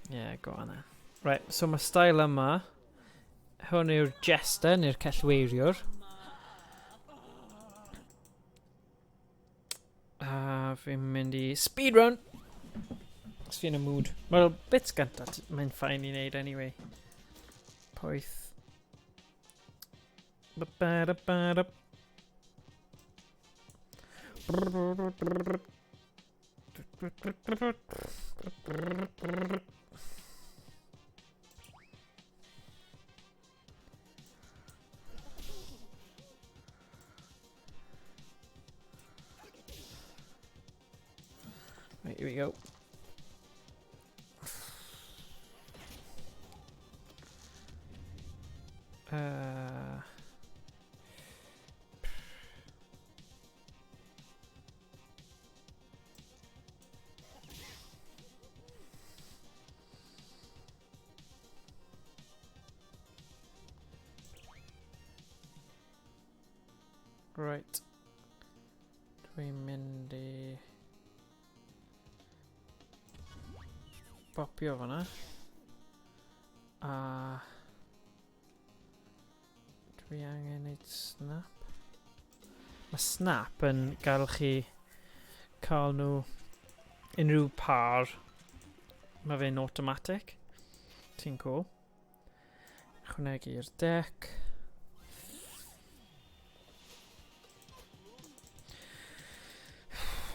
Yeah, go on then. Right, so mae style yma. Hwn yw'r jester neu'r cellweiriwr. A fi'n mynd i speedrun! Os fi yn y mood. Wel, bits gyntaf, mae'n ffain i wneud anyway. Poeth. Ba-ba-da-ba-da. Right, here we go. Right. Dwi'n mynd i bopio fanna. A dwi angen neud snap. Mae snap yn gael chi cael nhw unrhyw par. Mae fe'n automatic. Ti'n cool. Ychwanegu'r deck.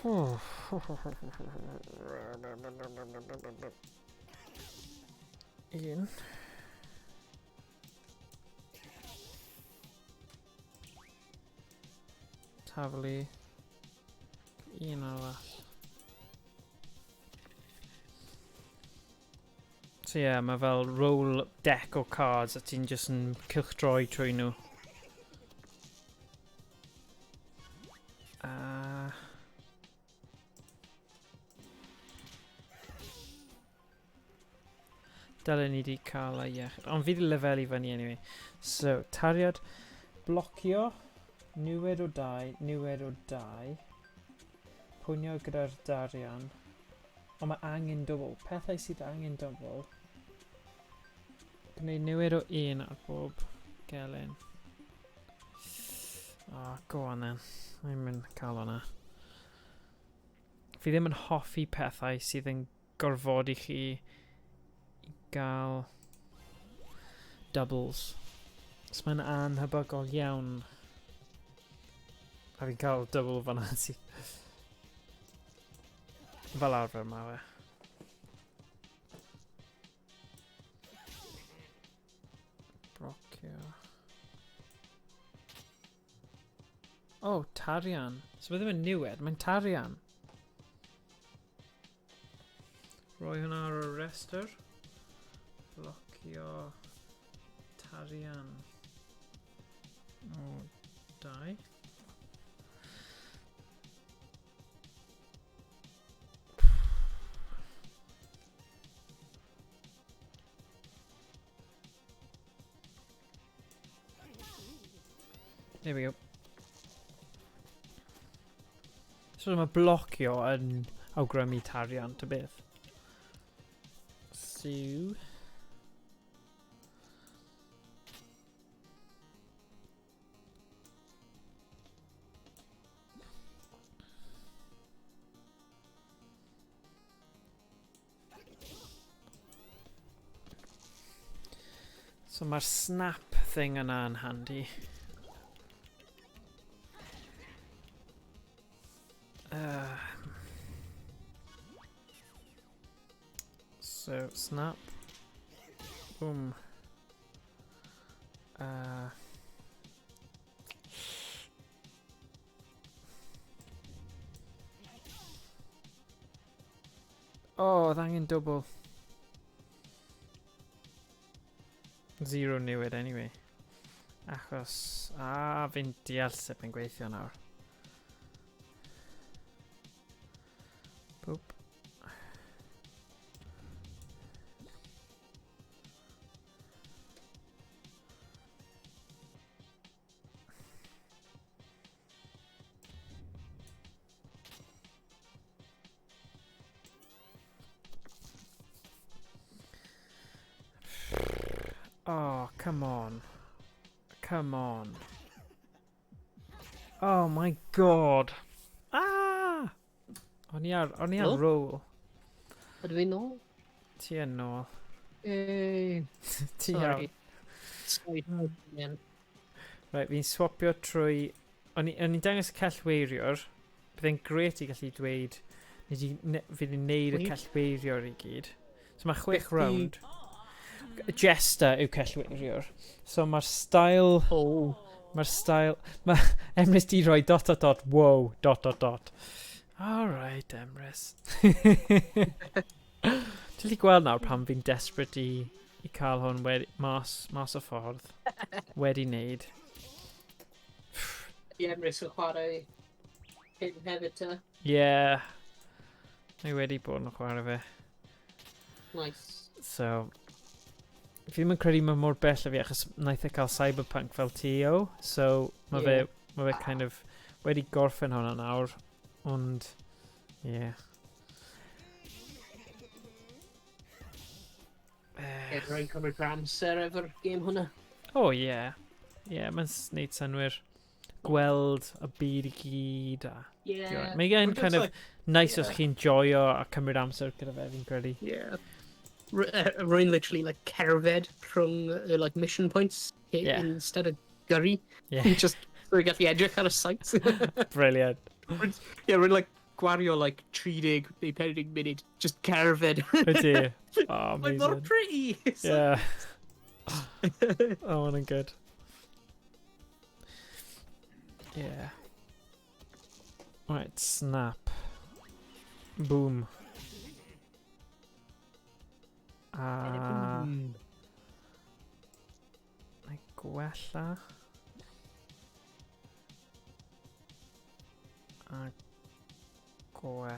Un. Taflu. Un arall. So ie, yeah, mae fel roll deck o cards a ti'n just yn cylchdroi trwy nhw. Dylen ni wedi cael ei iechyd. Ond fi wedi lefelu fyny anyway. So, tariad blocio, niwed o 2, niwed o 2. Pwnio gyda'r darian. Ond mae angen dwbl. Pethau sydd angen dwbl. Gwneud newid o 1 ar bob gelyn. Oh, go on then. Mae'n mynd cael hwnna. Fi ddim yn hoffi pethau sydd yn gorfodi chi i gael doubles. So mae'n anhebygol iawn. A fi'n cael double fan'na. Fel arfer mae fe. Blocio. Oh, tarian. So mae ddim yn niwed, mae'n tarian. Roi hwnna ar y restr. Blocio tarian. O, 2. There we go. So mae blocio yn awgrymu tarian, ta beth. So... So mae'r snap thing yna yn handi. So, snap. Boom. Oh, oedd angen double. Zero newid anyway. Achos... A, fi'n deall sut mae'n gweithio nawr. Boop. Oh, come on. Come on. Oh my god. Ah! O'n i ar, o'n i ar roll. Ydw i nôl? Ti yn nôl. Yay. Ti iawn. Sorry. Right, fi'n swapio trwy... O'n i'n dangos y cellweiriwr. Byddai'n gret i gallu dweud... Fi wedi neud y cellweiriwr i gyd. So mae 6 round. Jester yw cellweiriwr. So mae'r style... Oh. Mae'r style... Mae Emrys di roi dot dot dot, wow, dot dot dot. All right, Emrys. Ti'n gallu gweld nawr pam fi'n desperate i cael hwn wedi, mas o ffordd wedi wneud. Ydy Emrys yn chwarae hyn hefyd te? Ie. Mae wedi bod yn chwarae fe. Nice. So, fi ddim yn credu mae mor bell o fi achos wnaeth e cael Cyberpunk fel TO, so mae fe, mae fe kind of wedi gorffen hwnna nawr, ond ie. Yeah. Rwy'n cymryd amser efo'r gêm hwnna. Oh ie. Ie, mae'n neud synnwyr gweld y byd i gyd a... Yeah. Mae gen kind of nice os chi'n joio a cymryd amser gyda fe, fi'n credu. Yeah. Rwy'n literally like cerdded rhwng like mission points instead of gyrru. Yeah. Just so I gallu edrych ar y sites. Brilliant. Yeah, rwy'n like gwario like 30 neu 40 munud just cerdded. Ydy. Oh, Mae'n mor amazing. pretty. Yeah. Oh, hwnna'n good. Yeah. Right, snap. Boom. A... Neu gwella. A gwella.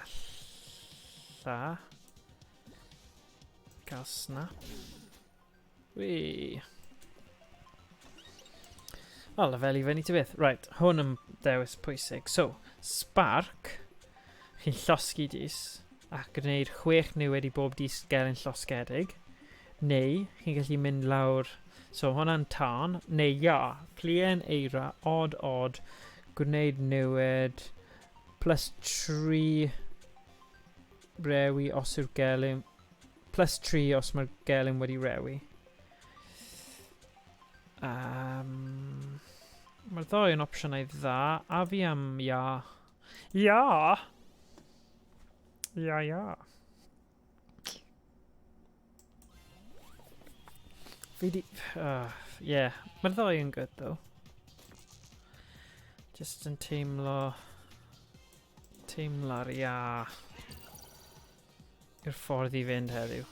Cael snap. Wee. Wel, lefel i fyny ti beth. Right, hwn yn dewis pwysig. So, spark. Chi'n llosgi dis ac gwneud 6 niwed i bob dis gelyn llosgedig. Neu, chi'n gallu mynd lawr... So, hwnna'n tân. Neu, ia, plien eira, odd, odd, gwneud niwed, plus 3 rewi os yw'r gelyn... Plus 3 os mae'r gelyn wedi rewi. Mae'r ddau yn opsiynau dda, a fi am ia. Ia! Ia, ia. Fi di... Yeah. Mae'r ddoi yn good, though. Just yn teimlo... Teimlo'r ia. I'r ffordd i fynd heddiw.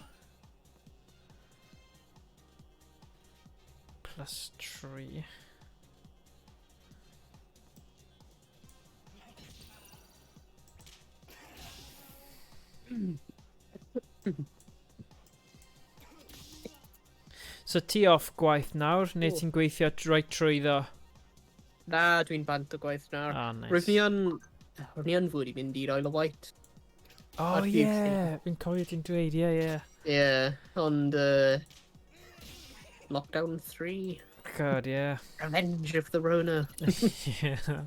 Plus 3. So ti off gwaith nawr, neu ti'n gweithio right trwyddo? Na, dwi'n bant o gwaith nawr. Ah, nice. Rwyf ni yn... Rwyf ni yn fwyd i mynd i'r Isle of Wight. Oh, ie. Yeah. Fi'n cofio ti'n dweud, ie, ie. Ie, ond... Lockdown 3. God, yeah. Revenge of the Rona. Yeah.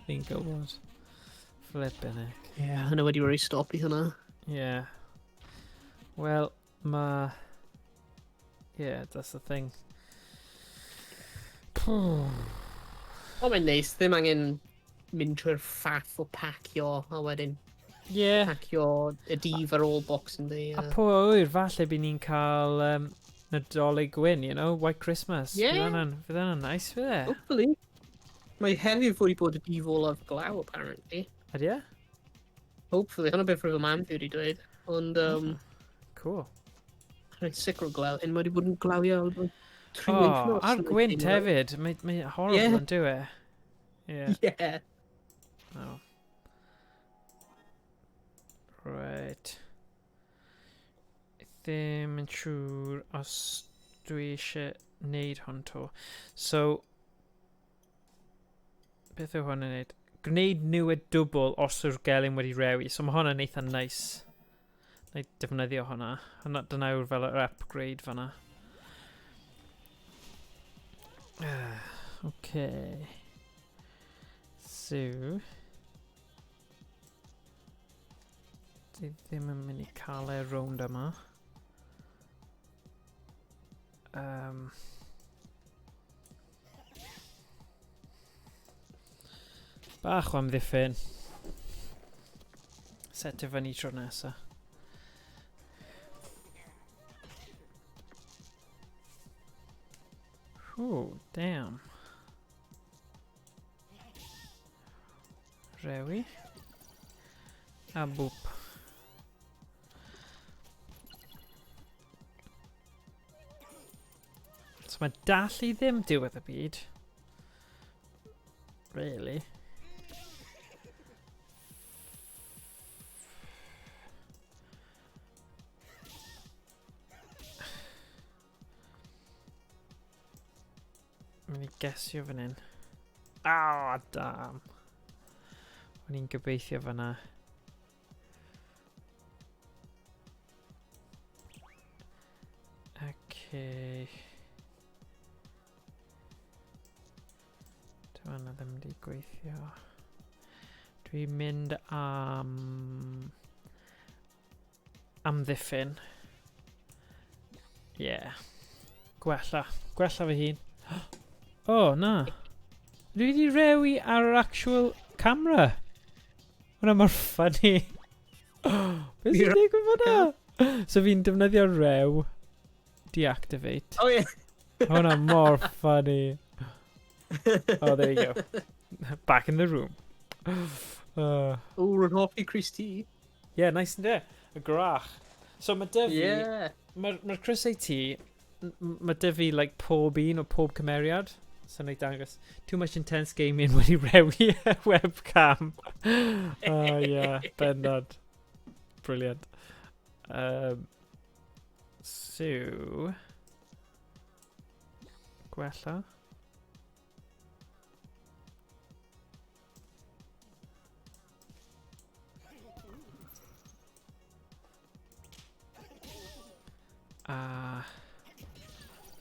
Fi'n gwybod. Flippin' heck. Ie, yeah, hynna wedi rhoi stop i hynna. Yeah. Wel, ma... Yeah, that's the thing. O, mae'n neis, ddim angen mynd trwy'r faff o pacio a wedyn Yeah. pacio y dydd ar ôl Boxing Day. A pwy a ŵyr, falle bydd ni'n cael Nadolig Gwyn, you know, White Christmas. Yeah. Fydd hwnna'n nice, fydd e? Hopefully. Mae heddiw fod i bod y dydd olaf glaw, apparently. Ydy e? Hopefully, hwnna beth rwy'n mam fi wedi dweud. Ond, Cool. Rwy'n sicr o glaw, un mae wedi bod yn glawio am tri Oh, wythnos. a'r gwynt hefyd. Mae horrible Yeah. yn dyw e? Yeah. Yeah. Oh. Right. Ddim yn siŵr os dwi eisiau neud hwn to. So, beth yw hwn yn neud? Gwneud niwed dwbl os yw'r gelyn wedi rewi. So mae hwn yn eitha nice. Na i defnyddio hwnna. Hwnna, dyna yw'r fel yr upgrade fanna. Okay. So... Dwi ddim yn mynd i cael e rownd yma. Bach o amddiffyn. Set i fyny tro nesa. Oh, damn. Rewi. A boop. So mae dallu ddim diwedd y byd. Really. Mynd i gesio fan hyn. Ah, damn. O'n i'n gobeithio fan'na. Okay. Dyw hwnna ddim wedi gweithio. Dwi'n mynd am... amddiffyn. Yeah. Gwella. Gwella fy hun. Oh, na. Dwi wedi rewi ar yr actual camera. Hwna mor funny. Beth sy'n digwydd fan'na? So fi'n defnyddio rew. Deactivate. Oh, yeah. Hwna mor funny. Oh, there you go. Back in the room. Oh, rwy'n hoffi crys T. Yeah, nice and there. Y grach. So mae dy fi... Yeah. Mae'r crysau T, mae dy fi like, pob un o pob cymeriad. So na i dangos. Too much intense gaming wedi rewi y webcam. Oh, yeah, bendant. Brilliant. So... Gwella.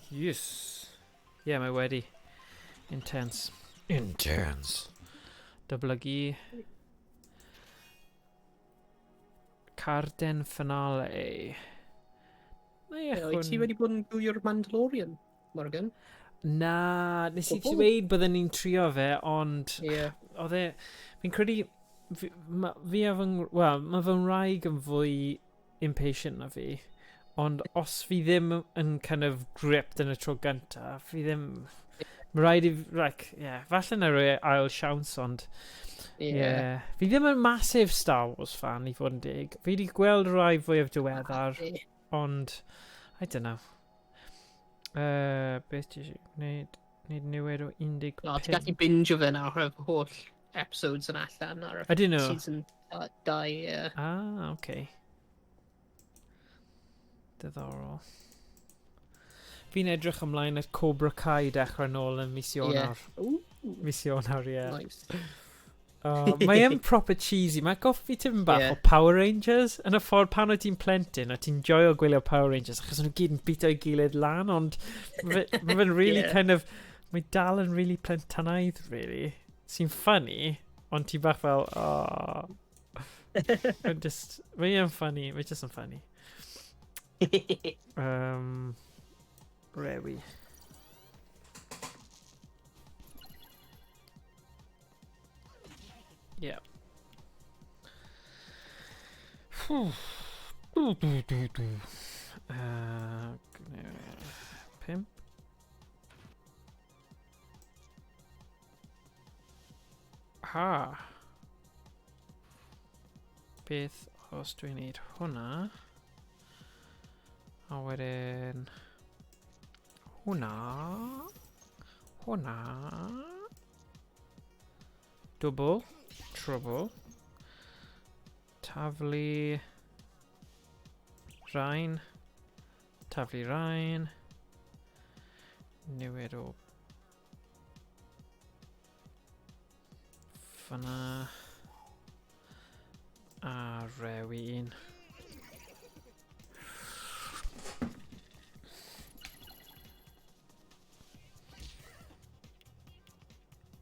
Yes. Yeah, mae wedi. Intense. Intense. Dyblygu. Carden finale. Na i Wyt ti hwn... wedi bod yn gwylio'r Mandalorian, Morgan? Na, nes i Gwbl? dweud byddwn ni'n trio fe, ond... Ie. Oedd e... Fi'n credu... Fi, ma, fi a fy... Wel, mae fy ngwraig yn fwy impatient na fi. Ond os fi ddim yn kind of gripped yn y tro gyntaf, fi ddim... Mae rhaid i... Like, yeah, falle na rhoi ail siawns, ond... Yeah. yeah. Fi ddim yn massive Star Wars fan, i fod yn dig. Fi wedi gweld rhai fwyaf diweddar, ond... I don't know. Beth ti eisiau gwneud? Gwneud newid o 15. No, ti'n gallu binge o fe nawr, oherwydd holl episodes yn allan ar y Ydyn nhw? season 2, yeah. Ah, oce. Okay. Diddorol. Fi'n edrych ymlaen at Cobra Kai dechrau nôl yn mis Ionawr. Yeah. Mis Ionawr, ie. Yeah. Nice. Mae yn proper cheesy. Mae'n goffi fi tipyn bach Ie. o Power Rangers. Yn y ffordd pan wyt ti'n plentyn a ti'n joio gwylio Power Rangers achos nhw gyd yn bito ei gilydd lan, ond mae fe'n really Ie. kind of... Mae dal yn really plentynaidd, really. Sy'n funny, ond ti bach fel, oh. Mae'n just... Mae'n funny. Mae'n just yn funny. Rewi. Yeah. Phew. Du, du, du, du. 5. Ha. Beth os dwi'n neud hwnna? A wedyn... Hwnna. Hwnna. Double. Trouble. Taflu... Rhain. Taflu rhain. Newid o... Fyna. A rewi un.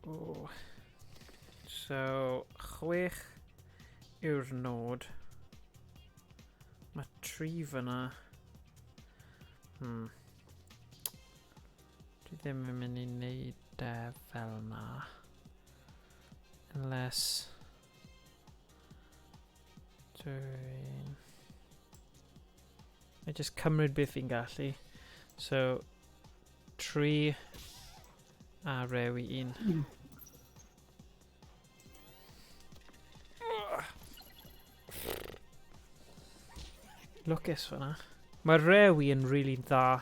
Oh. So, 6 yw'r nod. Mae 3 fyna. Dwi ddim yn mynd i wneud e fel na. Unless... Dwi'n... I just cymryd beth fi'n gallu. So, 3 a rewi 1. Lwcus fyna. Mae rewi yn really dda.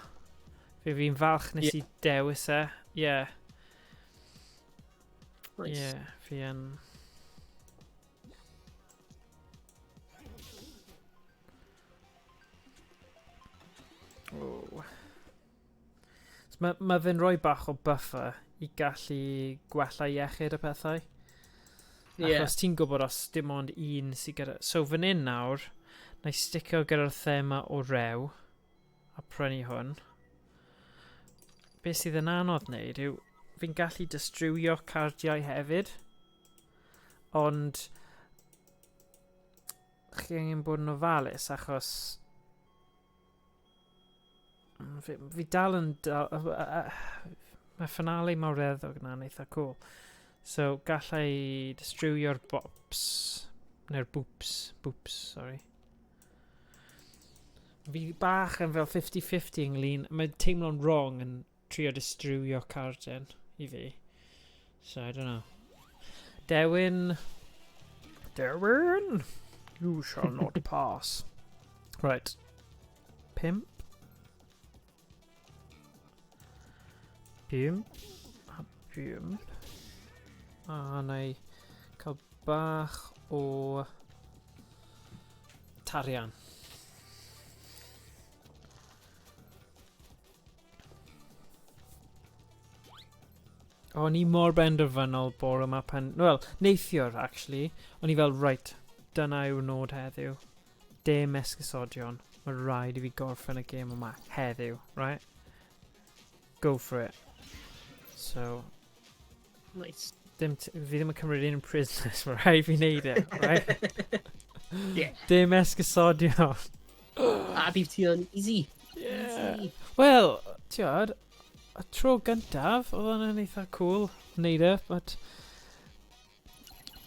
Fi'n falch nes i dewis e. Yeah. Nice. Yeah, fi yn... Oh. So mae fe'n rhoi bach o buffer i gallu gwella iechyd y pethau. Yeah. Achos ti'n gwybod os dim ond un sydd gyda... So fan hyn nawr, na i sticio gyda'r thema o rew a prynu hwn. Be sydd yn anodd wneud yw fi'n gallu distrywio cardiau hefyd, ond chi angen bod yn ofalus achos fi dal yn... Mae ffinale mawreddog na'n eitha cool. So gallai distrywio'r bops, neu'r boops, sorry. Fi bach yn fel 50-50 ynglyn, mae'n teimlo'n wrong yn trio distrywio cardyn i fi. So, I don't know. Dewin! Dewin! You shall not pass. Right. 5. 5. A 5. A na i cael bach o tarian. O'n i mor benderfynol bore yma pan... Wel, neithiwr, actually. O'n i fel, right, dyna yw'r nod heddiw. Dim esgusodion. Mae rhaid i fi gorffen y gêm yma heddiw, right? Go for it. So... Nice. Dim fi ddim yn cymryd un prisoners, mae rhaid fi wneud e, right? Yeah. Dim esgusodion. A bydd ti yn easy. Yeah. Easy. Wel, ti'od, y tro gyntaf, oedd hwnna'n eitha cool wneud e, but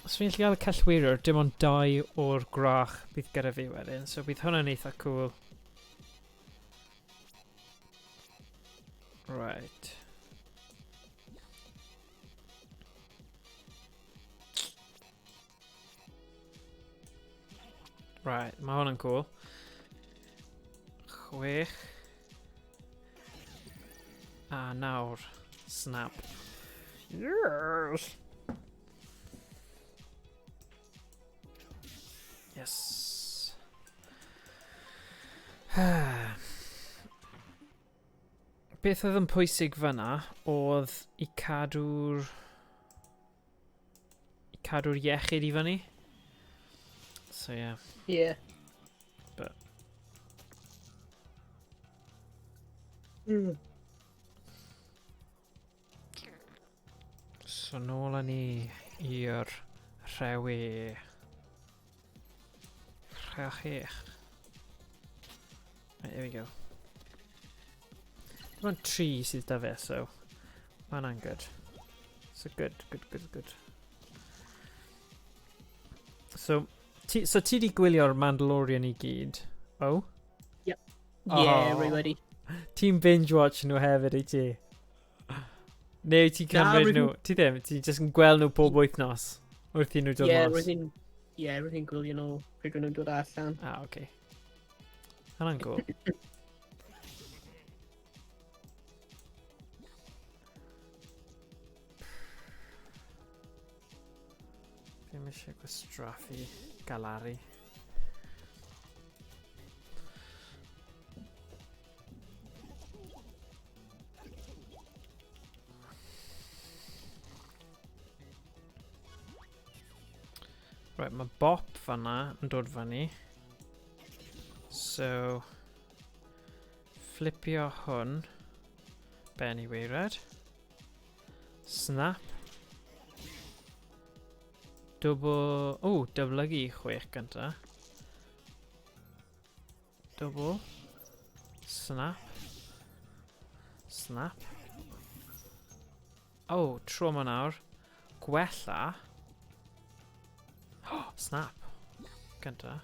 os fi'n gallu cael y cellweiriwr, dim ond 2 o'r gwrach bydd gyda fi wedyn, so bydd hwnna'n eitha cool. Right. Right, mae hwn yn cool. 6. A nawr, snap. Yes! Yes. Beth oedd yn pwysig fyna oedd i cadw'r iechyd i fyny. So yeah. Yeah. But So nôl â ni i'r rhewi. Rhewch. Right, here we go. Dim ond 3 sydd da fe, so mae hwnna'n good. So good, good, good, good. So ti di gwylio'r Mandalorian i gyd? Oh? Yep. Yeah, rwy wedi. Ti'n binge watch nhw hefyd, i ti? Neu ti'n cymryd nhw? Ti ddim, ti'n just yn gweld nhw pob wythnos wrth i nhw dod mas. Ie, rwy'n hi'n gwylio nhw pryd nhw'n dod allan. Ah, oce. Hwnna'n cool. Ddim eisiau gwastraffu galaru. Right, mae Bop fanna yn dod fyny. So, flipio hwn ben i waered. Snap. Double, oh, dyblygu 6 gynta. Double. Snap. Snap. Oh, tro yma nawr. Gwella. Oh, snap. Gynta.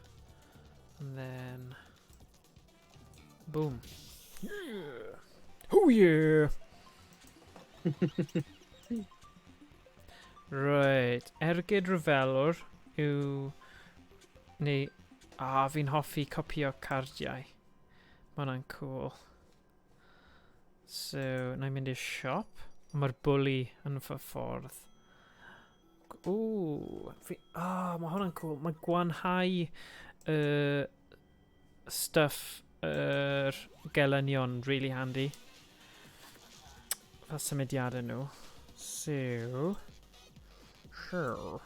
And then... Boom. Yeah. Oh yeah! Right. Ergyd Rhyfelwr yw... Neu... Ah, fi'n hoffi copio cardiau. Mae hwnna'n cool. So, na i mynd i'r siop. Mae'r bwli yn fy ffordd. Ooh, mae hwnna'n cool. Mae gwanhau stuff yr gelynion really handy. Fel symudiadau nhw. So, sure.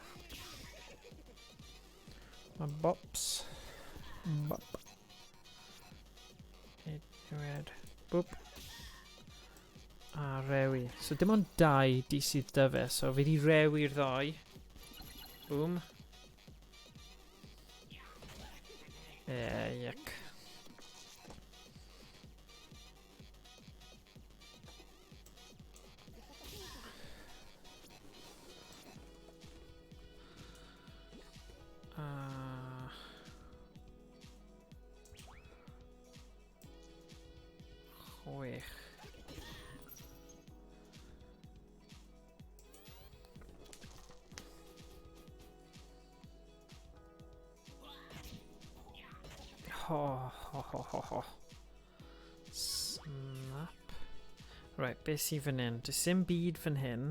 Mae bops. Bop. Ed. Boop. A rewi. So dim ond 2 di sydd dy fe, so fi di rewi'r ddau. Boom. Yuck. Chwech. Ho, ho, ho, ho, ho. Snap. Right, beth sydd fan hyn? Does dim byd fan hyn.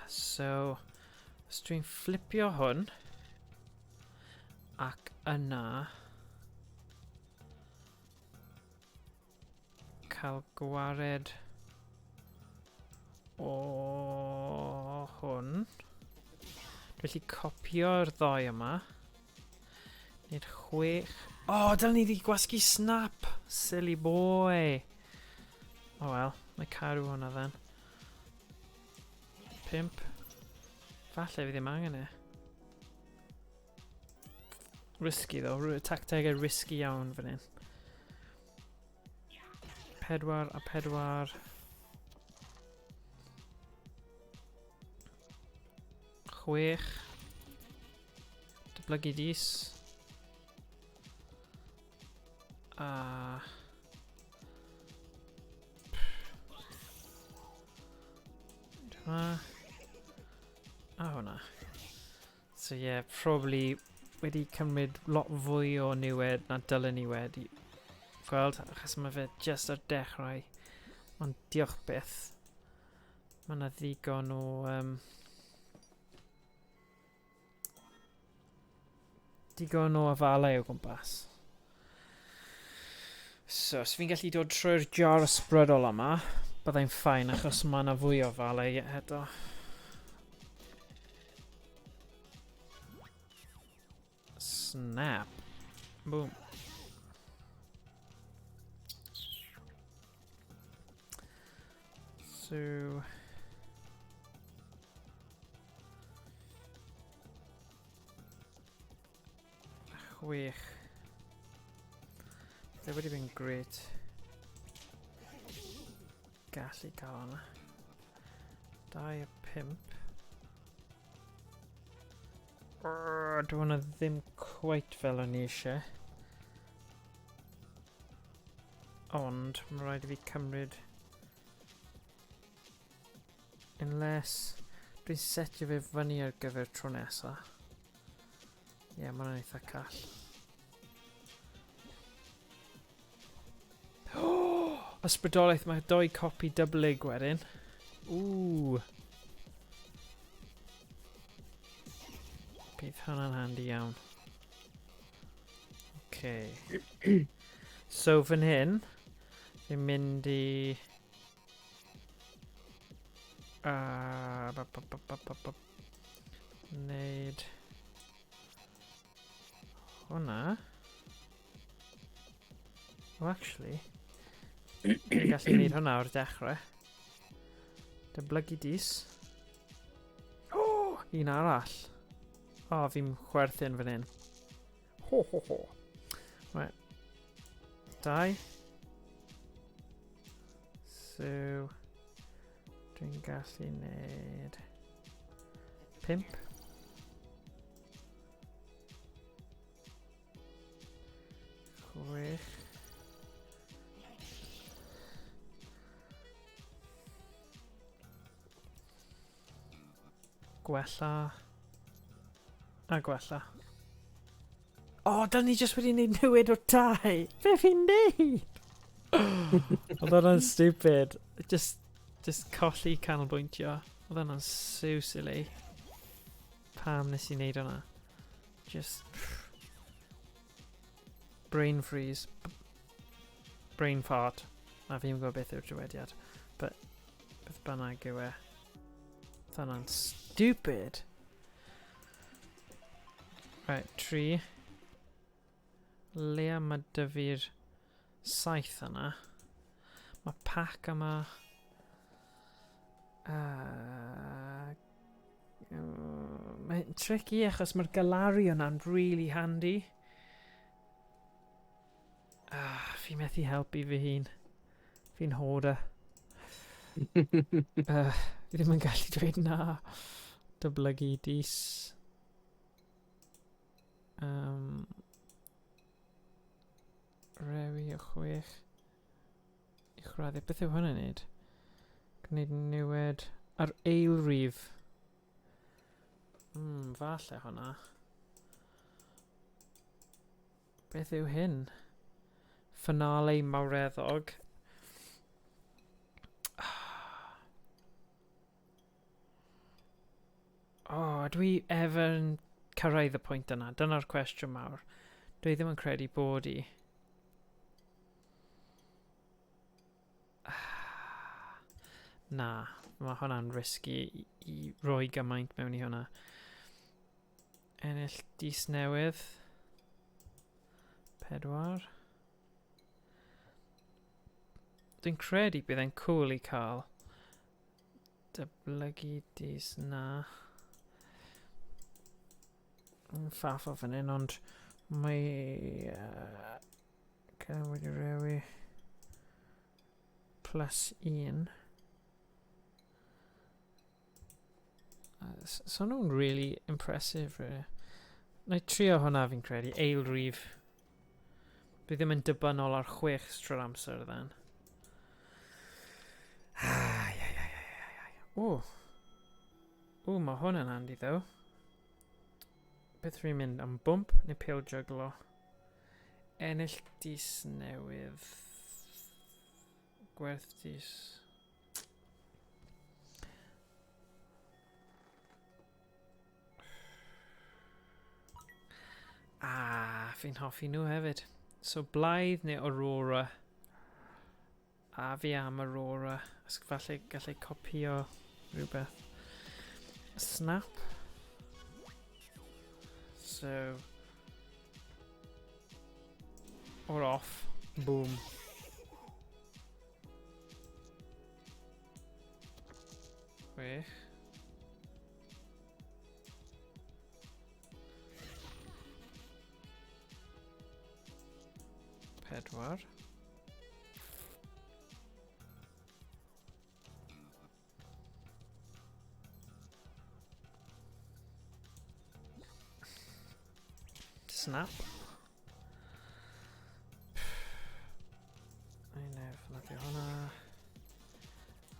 So, os dwi'n flipio hwn, ac yna, cael gwared o hwn. Dwi'n gallu copio'r ddau yma. Nid 6. Oh, dylen ni wedi gwasgu snap! Silly boy! Oh well, mae cadw hwnna then. 5. Falle fi ddim angen e. Risky though, tactegau risky iawn fan hyn. 4 a 4. 6. Dyblygu dis. A... Hwna. A hwnna. So yeah, probably wedi cymryd lot fwy o niwed na dylen ni wedi gweld, achos mae fe just ar dechrau. Ond diolch byth. Mae yna ddigon o... Um, digon o afalau o gwmpas. So, os fi'n gallu dod trwy'r jar ysbrydol yma, byddai'n ffain achos mae yna fwy o afalau eto. Snap. Boom. So... Chwech. That would have been great. Gallu cael hwnna. 2 a 5. Dwi hwnna ddim quite fel o'n i eisiau. Ond, mae rhaid i fi cymryd... Unless... Dwi'n setio fe fyny ar gyfer tro nesa. Ie, yeah, mae'n eitha call. Oh! Ysbrydoliaeth, mae doi copi dyblyg wedyn. Ww. Bydd hwnna'n handi iawn. Okay. So fan hyn, fi'n mynd i... Uh, ba, ba, ba, ba, ba, ba. Wneud... Hwnna. Oh, actually... Fi'n gallu gwneud hwnna o'r dechrau. Dyblygu dis. Oh, un arall. O, oh, fi'n chwerthin fan hyn. Ho, ho, ho. Right. 2. So, dwi'n gallu neud 5. 6. Gwella. A gwella. O, oh, da ni jyst wedi gwneud newid o'r tai. Be fi'n neud? Oedd hwnna'n stupid. Just colli canolbwyntio. Oedd hwnna'n so silly. Pam nes i wneud hwnna? Just... Brain freeze. Brain fart. Na, fi'n gwybod beth yw'r dywediad. But, beth bynnag yw e. Oedd hwnna'n stupid. Right, 3. Lea mae dy fi'r 7 yna. Mae pac yma. Mae'n tricky achos mae'r galari yna'n really handy. Fi methu helpu fy hun. Fi'n hoarder. Fi ddim yn gallu dweud na. Dyblygu dis. Rewi o 6. Uwchraddio. Beth yw hwnna'n neud? Gwneud niwed ar eilrif. Falle hwnna. Beth yw hyn? Finale mawreddog. Oh, dwi ever yn cyrraedd y pwynt yna? Dyna'r cwestiwn mawr. Dwi ddim yn credu bod i. Na, mae hwnna'n risky i, i roi gymaint mewn i hwnna. Ennill dis newydd. 4. Dwi'n credu bydd e'n cool i cael dyblygu dis na. Faff o fan hyn, ond mae... Cael wedi rewi plus 1. So nhw'n really impressive, really. Na i trio hwnna fi'n credu, eilrif. Dwi ddim yn dibynnol ar 6 trwy'r amser then. Ai, ai, ai, ai, ai, ai. O! Ww, mae hwn yn handy ddo. Beth fi'n mynd am bwmp neu pêl jyglo? Ennill dis newydd. Gwerth dis. Ah, fi'n hoffi nhw hefyd. So, Blaidd neu Aurora? A fi am Aurora. Os falle gallai copio rhywbeth. Snap. So... Or off. Boom. Chwech. Pedwar. Snap. Ein defnyddio hwnna.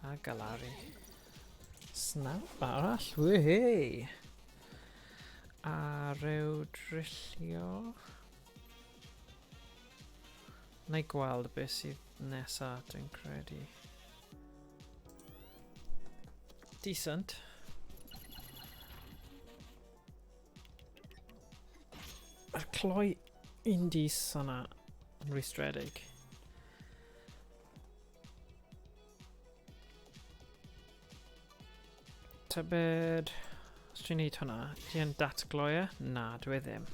A galaru. Snap arall, woohoo! A rhyw drillio. Na i gweld beth sydd nesa, dwi'n credu. Decent. Mae'r cloi un dis yna yn rwystredig. Tybed... Os dwi'n neud hwnna, ydy e'n datgloi e? Na, dwi e ddim.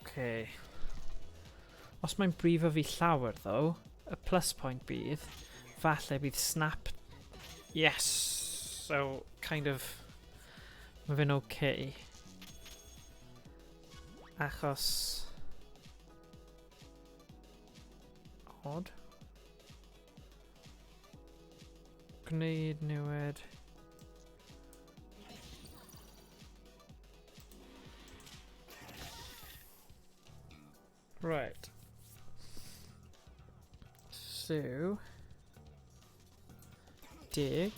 Okay. Os mae'n brifo fi llawer, ddo, y plus point bydd, falle bydd snap... Yes! So, kind of... Mae fe'n okay. Achos... Odd. Gwneud newid. Right. So... 10.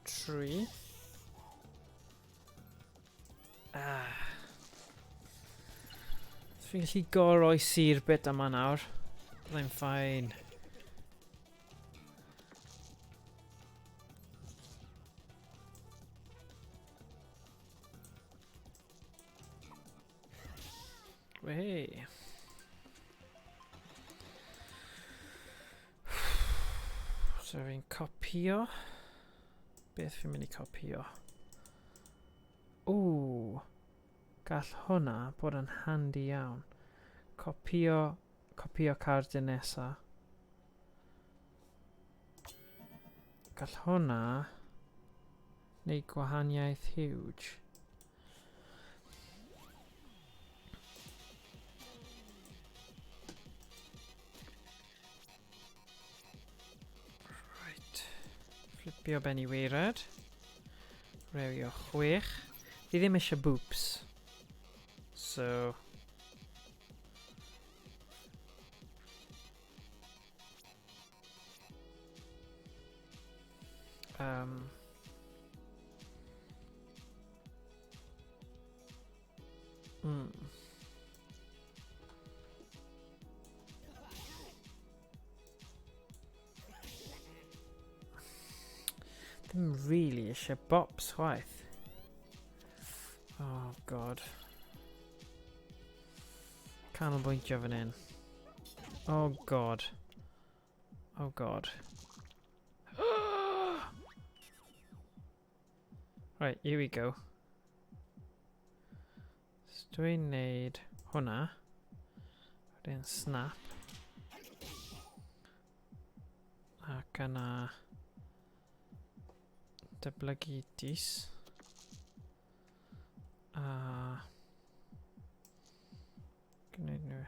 3. Ah. Fi'n gallu goroesi'r bit yma nawr. Byddai'n fine. Wei. So fi'n copio. Beth fi'n mynd i copio? Ww. Gall hwnna bod yn handy iawn. Copio, copio cardyn nesa. Gall hwnna wneud gwahaniaeth huge. Right. Flipio ben i waered. Rewio 6. Fi ddim eisiau boops. So... Ddim really eisiau bops chwaith. Oh god. Canolbwyntio fan hyn. Oh god. Oh god. Right, here we go. So dwi'n neud hwnna. Wedyn snap. Ac yna dyblygu dis. A gwneud nhw.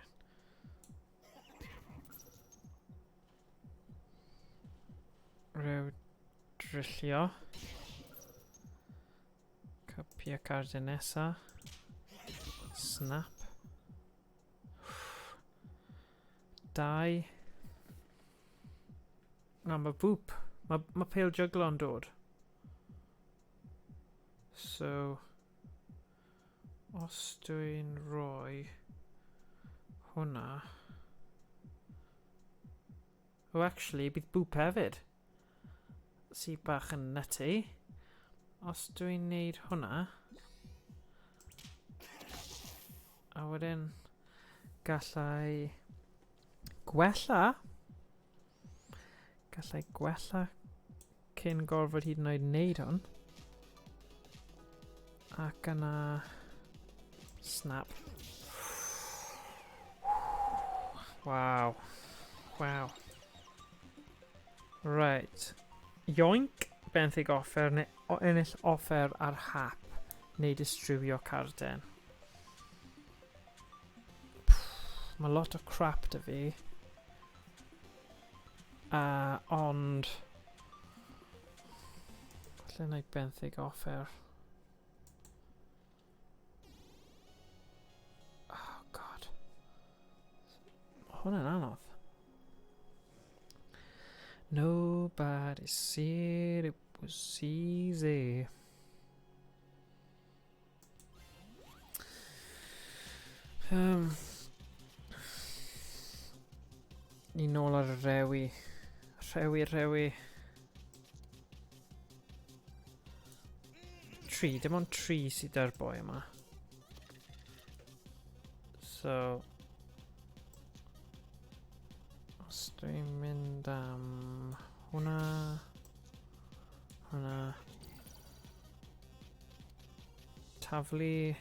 Rhyw drillio. Copio cardyn nesa. Snap. 2. Na, mae Boop. Mae ma pêl jyglo'n dod. So, os dwi'n rhoi hwnna... Oh, actually, bydd Boop hefyd. Sy bach yn nutty. Os dwi'n neud hwnna... A wedyn gallai gwella. Gallai gwella cyn gorfod hyd yn oed wneud hwn. Ac yna... Snap. Waw. Waw. Right. Yoink, benthyg offer neu ennill offer ar hap neu distrywio carden. Mae lot o crap 'da fi. Ond... Falle na i benthyg offer. Oh god. Mae hwnna'n anodd. Nobody said it was easy. Ni nôl ar y rewi. Rhewi, rhewi. 3, dim ond 3 sydd ar boi yma. So... Os dwi'n mynd am hwnna... Hwnna... Taflu...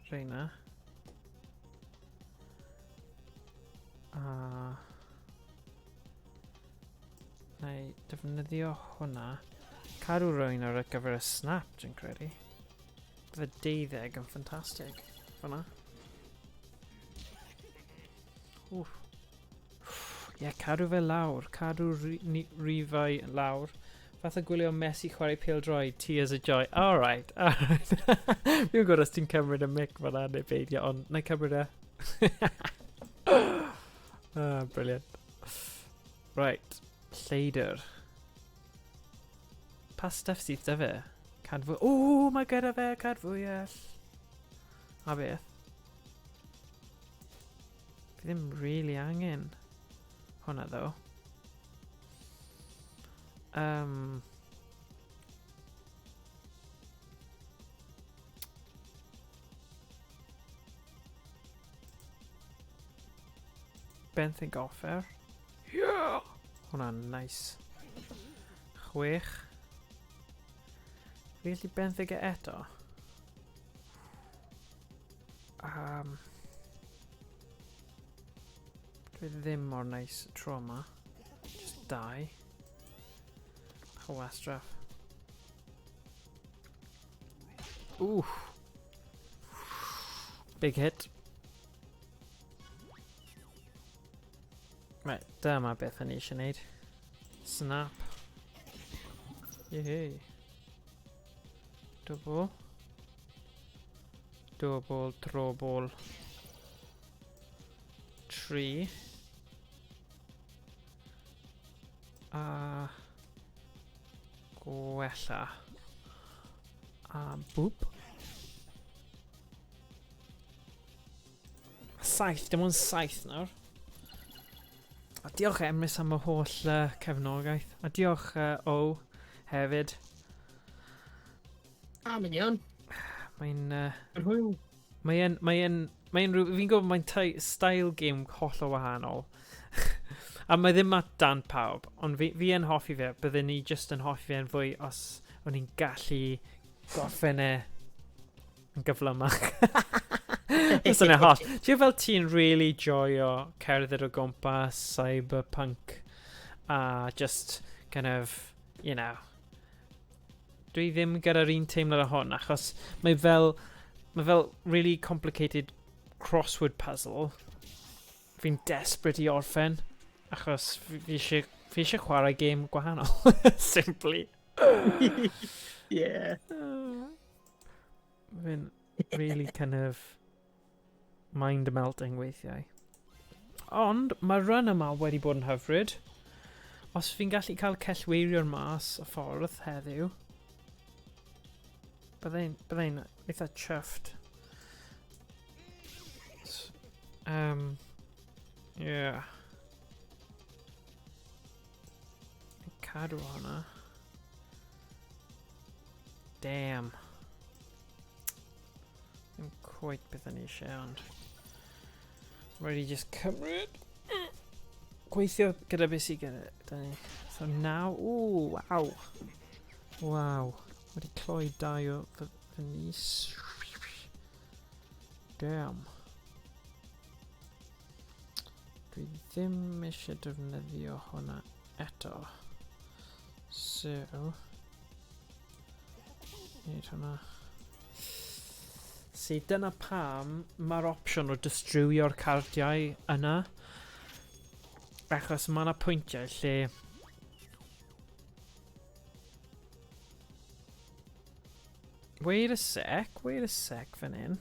Reina. A... Na i defnyddio hwnna. Cadw rwy'n ar gyfer y snap, dwi'n credu. Bydde 12 yn ffantastig. Fyna. Wff. Ie, yeah, cadw fe lawr. Cadw rifau lawr. Fath o gwylio Messi chwarae pêl-droed, tears of joy. Alright, alright. Fi'n gwybod os ti'n cymryd y mic fan'na neu beidio, ond na i cymryd e. Ah, brilliant. Right, lleidr. Pa stuff sydd 'da fe? Cadfwy... O, mae gyda fe cadfwyell! A beth? Fi ddim really angen hwnna, ddo. Benthyg offer. Yeah! Hwnna'n nice. 6. Fi gallu benthyg e eto? Dwi ddim mor nice tro yma. Just 2. Bach o wastraff. Ooh. Big hit. Right, dyma beth o'n i eisiau gwneud. Snap. Yehey. Double. Double, trouble. 3. A gwella. A boop. 7, dim ond 7 nawr. A diolch Emrys am y holl cefnogaeth. A diolch O hefyd. A, mae'n iawn. Mae'n... Mae'n hwyl. Mae'n... Mae'n... Mae'n rhyw... Fi'n gwybod mae'n style game holl o wahanol. A mae ddim at dan pawb, ond fi yn hoffi fe. Bydden ni just yn hoffi fe'n fwy os o'n i'n gallu gorffen e yn gyflymach. Fysa'n e hot. Ti'n fel ti'n really joio cerdded o gwmpas cyberpunk a just kind of, you know, dwi ddim gyda'r un teimlad o hwn, achos mae fel really complicated crossword puzzle. Fi'n desperate i orffen, achos fi eisiau chwarae game gwahanol, simply. Fi'n really kind of. Mind melting weithiau. Ond, mae run yma wedi bod yn hyfryd. Os fi'n gallu cael cellweirio'r mas y ffordd heddiw, byddai'n bydda eitha chuffed. Yeah. Cadw hwnna. Damn. Ddim quite beth o'n i eisiau, ond... Rhaid i just cymryd... Gweithio gyda beth sydd gyda da ni. So now... Ooh, waw. Waw. Wedi cloi dau o fy, fy nis. Damn. Dwi ddim eisiau defnyddio hwnna eto. So... Wneud hwnna. See, dyna pam mae'r opsiwn o distrywio'r cardiau yna. Achos mae yna pwyntiau lle... Wait a sec, wait a sec fan hyn.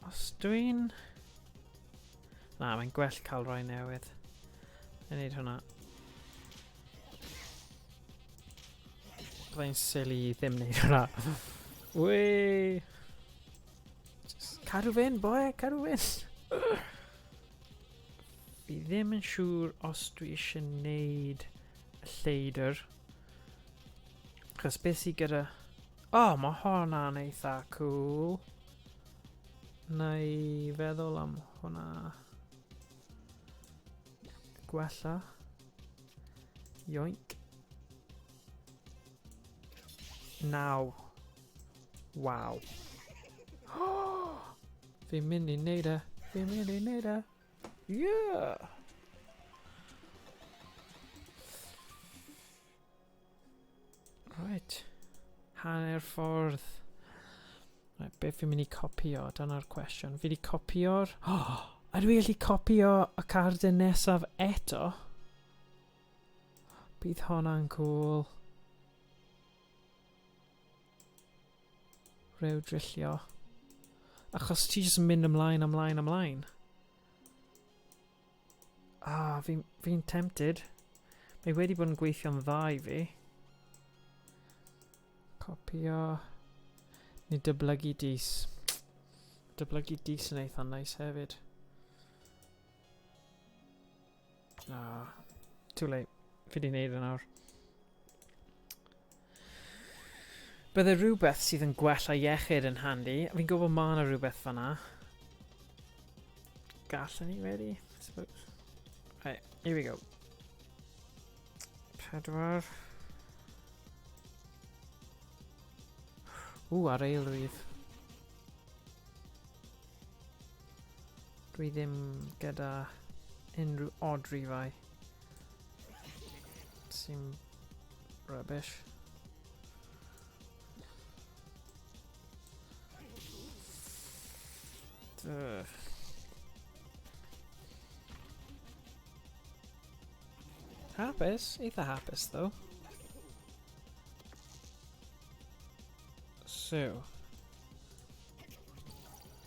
Os dwi'n... Na, mae'n gwell cael rhai newydd. Yn neud hwnna. Byddai'n silly i ddim neud hwnna. Wee! Just cadw fynd, boi, cadw fynd. Fi ddim yn siŵr os dwi eisiau neud y lleidr. Achos beth sydd gyda... Oh, mae hwnna'n eitha cool. Na i feddwl am hwnna. Gwella. Yoink. Naw. Waw. Fi'n mynd i neud e. Fi'n mynd i neud e. Yeah! Right. Hanner ffordd. Right, beth fi'n mynd i copio? Dyna'r cwestiwn. Fi wedi copio'r... Oh, a dwi gallu copio y cardyn nesaf eto? Bydd hwnna'n cool. Rhyw drillio. Achos ti jyst yn mynd ymlaen, ymlaen, ymlaen. Ah, fi'n fi tempted. Mae wedi bod yn gweithio'n dda i fi. Copio. Neu dyblygu dis. Dyblygu dis yn eitha nice hefyd. Ah, too late. Fi di wneud e nawr. Bydde rhywbeth sydd yn gwella iechyd yn handi. Fi'n gwybod ma' 'na rhywbeth fan'na. Gallwn ni really, I suppose. Right, here we go. 4. Ww, ar eilrif. Dwi ddim gyda unrhyw odd rifau. Sy'n rubbish. Ugh. Hapus, eitha hapus though. So,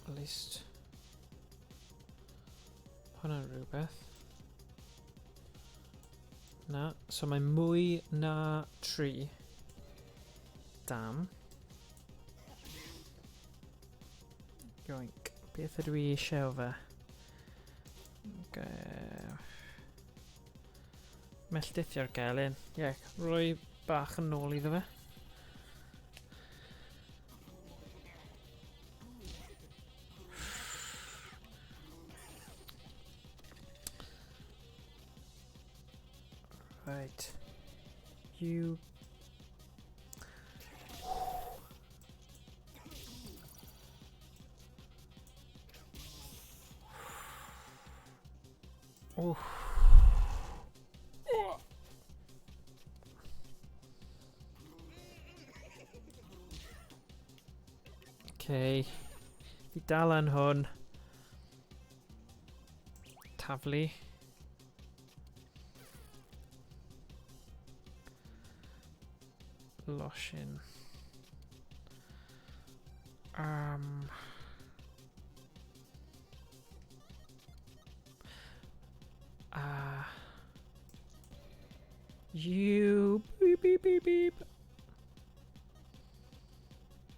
at least hwnna'n rhywbeth. Na, so mae mwy na 3. Dam. Yoink. Beth ydw i eisiau o fe? Okay. Melltithio'r gelyn. Ie, yeah, rhoi bach yn ôl iddo fe. Right. You... Oof. Okay. Fi dal yn hwn. Taflu. Losin. A... You... Beep, beep, beep, beep.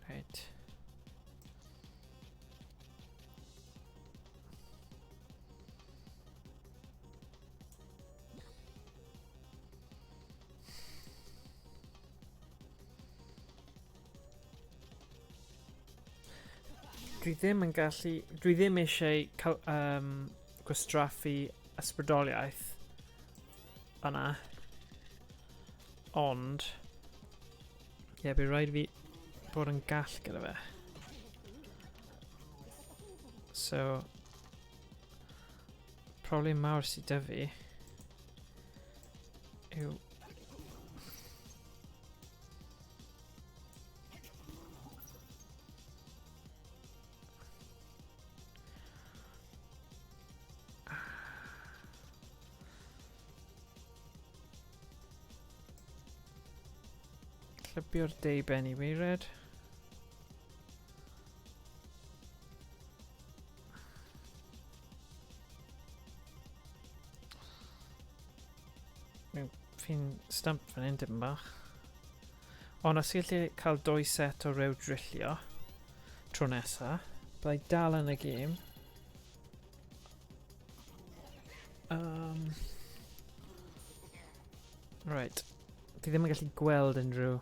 Right. Dwi ddim yn gallu... Dwi ddim eisiau cael, gwastraffu ysbrydoliaeth yna. Ond... Ie, yeah, bydd rhaid fi bod yn gall gyda fe. So... Problem mawr sydd 'da fi yw... Llybio'r deuben i waered. Fi'n stamp fan hyn dim bach. Ond os ti'n gallu cael dwy set o rew drillio tro nesa, byddai dal yn y gêm. Right. Fi ddim yn gallu gweld unrhyw...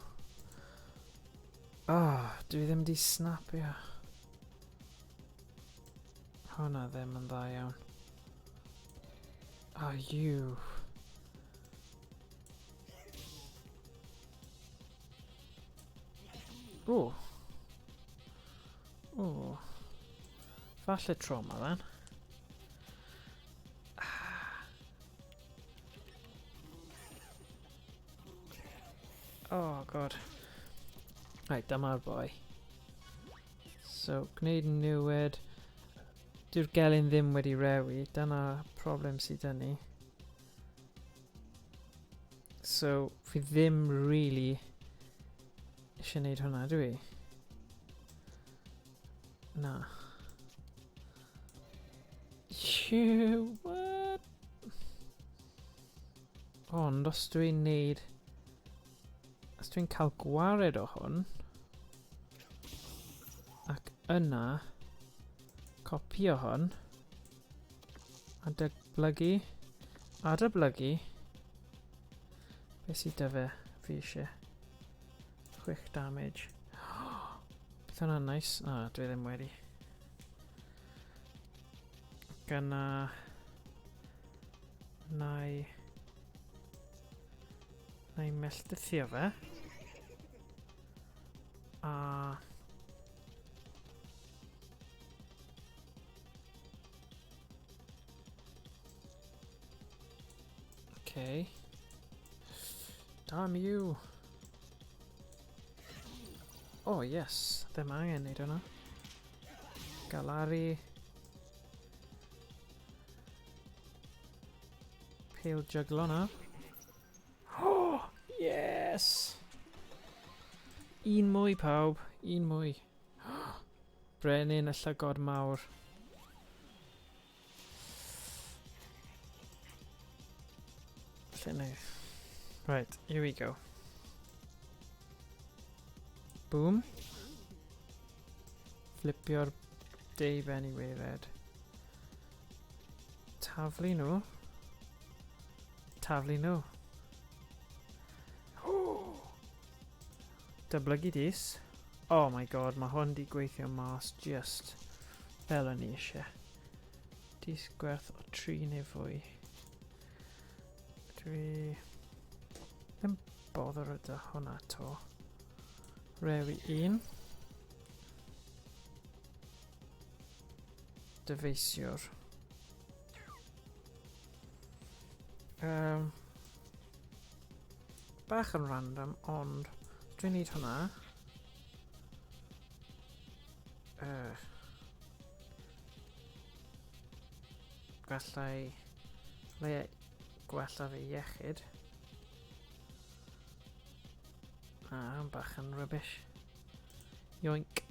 Oh, dwi ddim di snapio. Hwna ddim yn dda iawn. Oh, you. Ooh. Ooh. Falle tro yma then. Oh god. Right, dyma'r boi. So, gwneud newid. Dyw'r gelyn ddim wedi rewi. Dyna problem sydd 'da ni. So, fi ddim really eisiau gwneud hwnna, dwi? Na. You, what? Ond, os dwi'n neud... Os dwi'n cael gwared o hwn, ac yna, copio hwn, a dyblygu, beth sydd 'da fe, fi eisiau, 6 damage. Beth hwnna'n nice? Na, dwi ddim wedi. Ac yna, na i melltithio fe. A... Okay. Damn you. Oh yes, ddim angen neud hwnna. Galari. Pale juglo na. Oh, yes! Un mwy pawb, un mwy. Brenin y llygod mawr. Lle ni? Right, here we go. Boom. Flipio'r deuben i waered. Taflu nhw. Taflu nhw. Dyblygu dis. Oh my god, mae hwn di gweithio mas just fel o'n i eisiau. Dis gwerth o 3 neu fwy. Dwi ddim bother yda hwnna to. Rewi 1. Dyfeisiwr. Bach yn random, ond dwi'n neud hwnna. Gallai le gwella fi iechyd. Ah, bach yn rubbish. Yoink.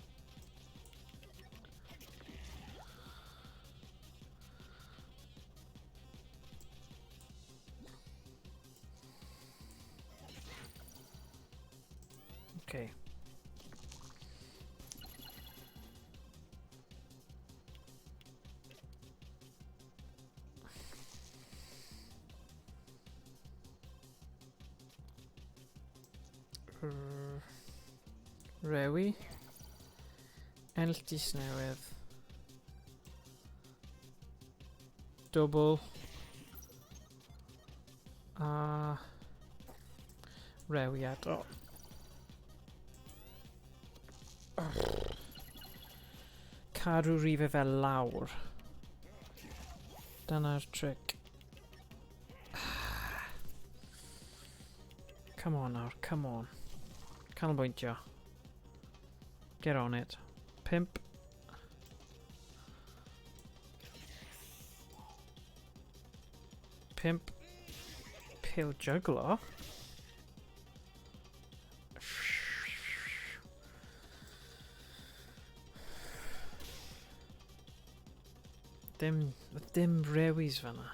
Okay. Rewi. Ennill dis newydd. Double. A... Rewi eto. Cadw rifau fel lawr. Dyna'r trick. Come on nawr, come on. Canolbwyntio. Get on it. Pimp. Pimp. Pil juglo. Dim, dim rewis fanna.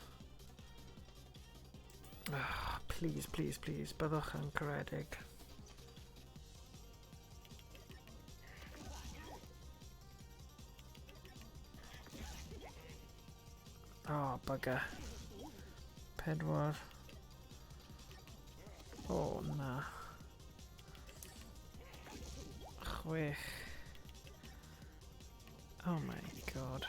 Oh, please, please, please, byddwch yn caredig. Oh, bugger. Pedwar. Oh, na. Chwech. Oh my god.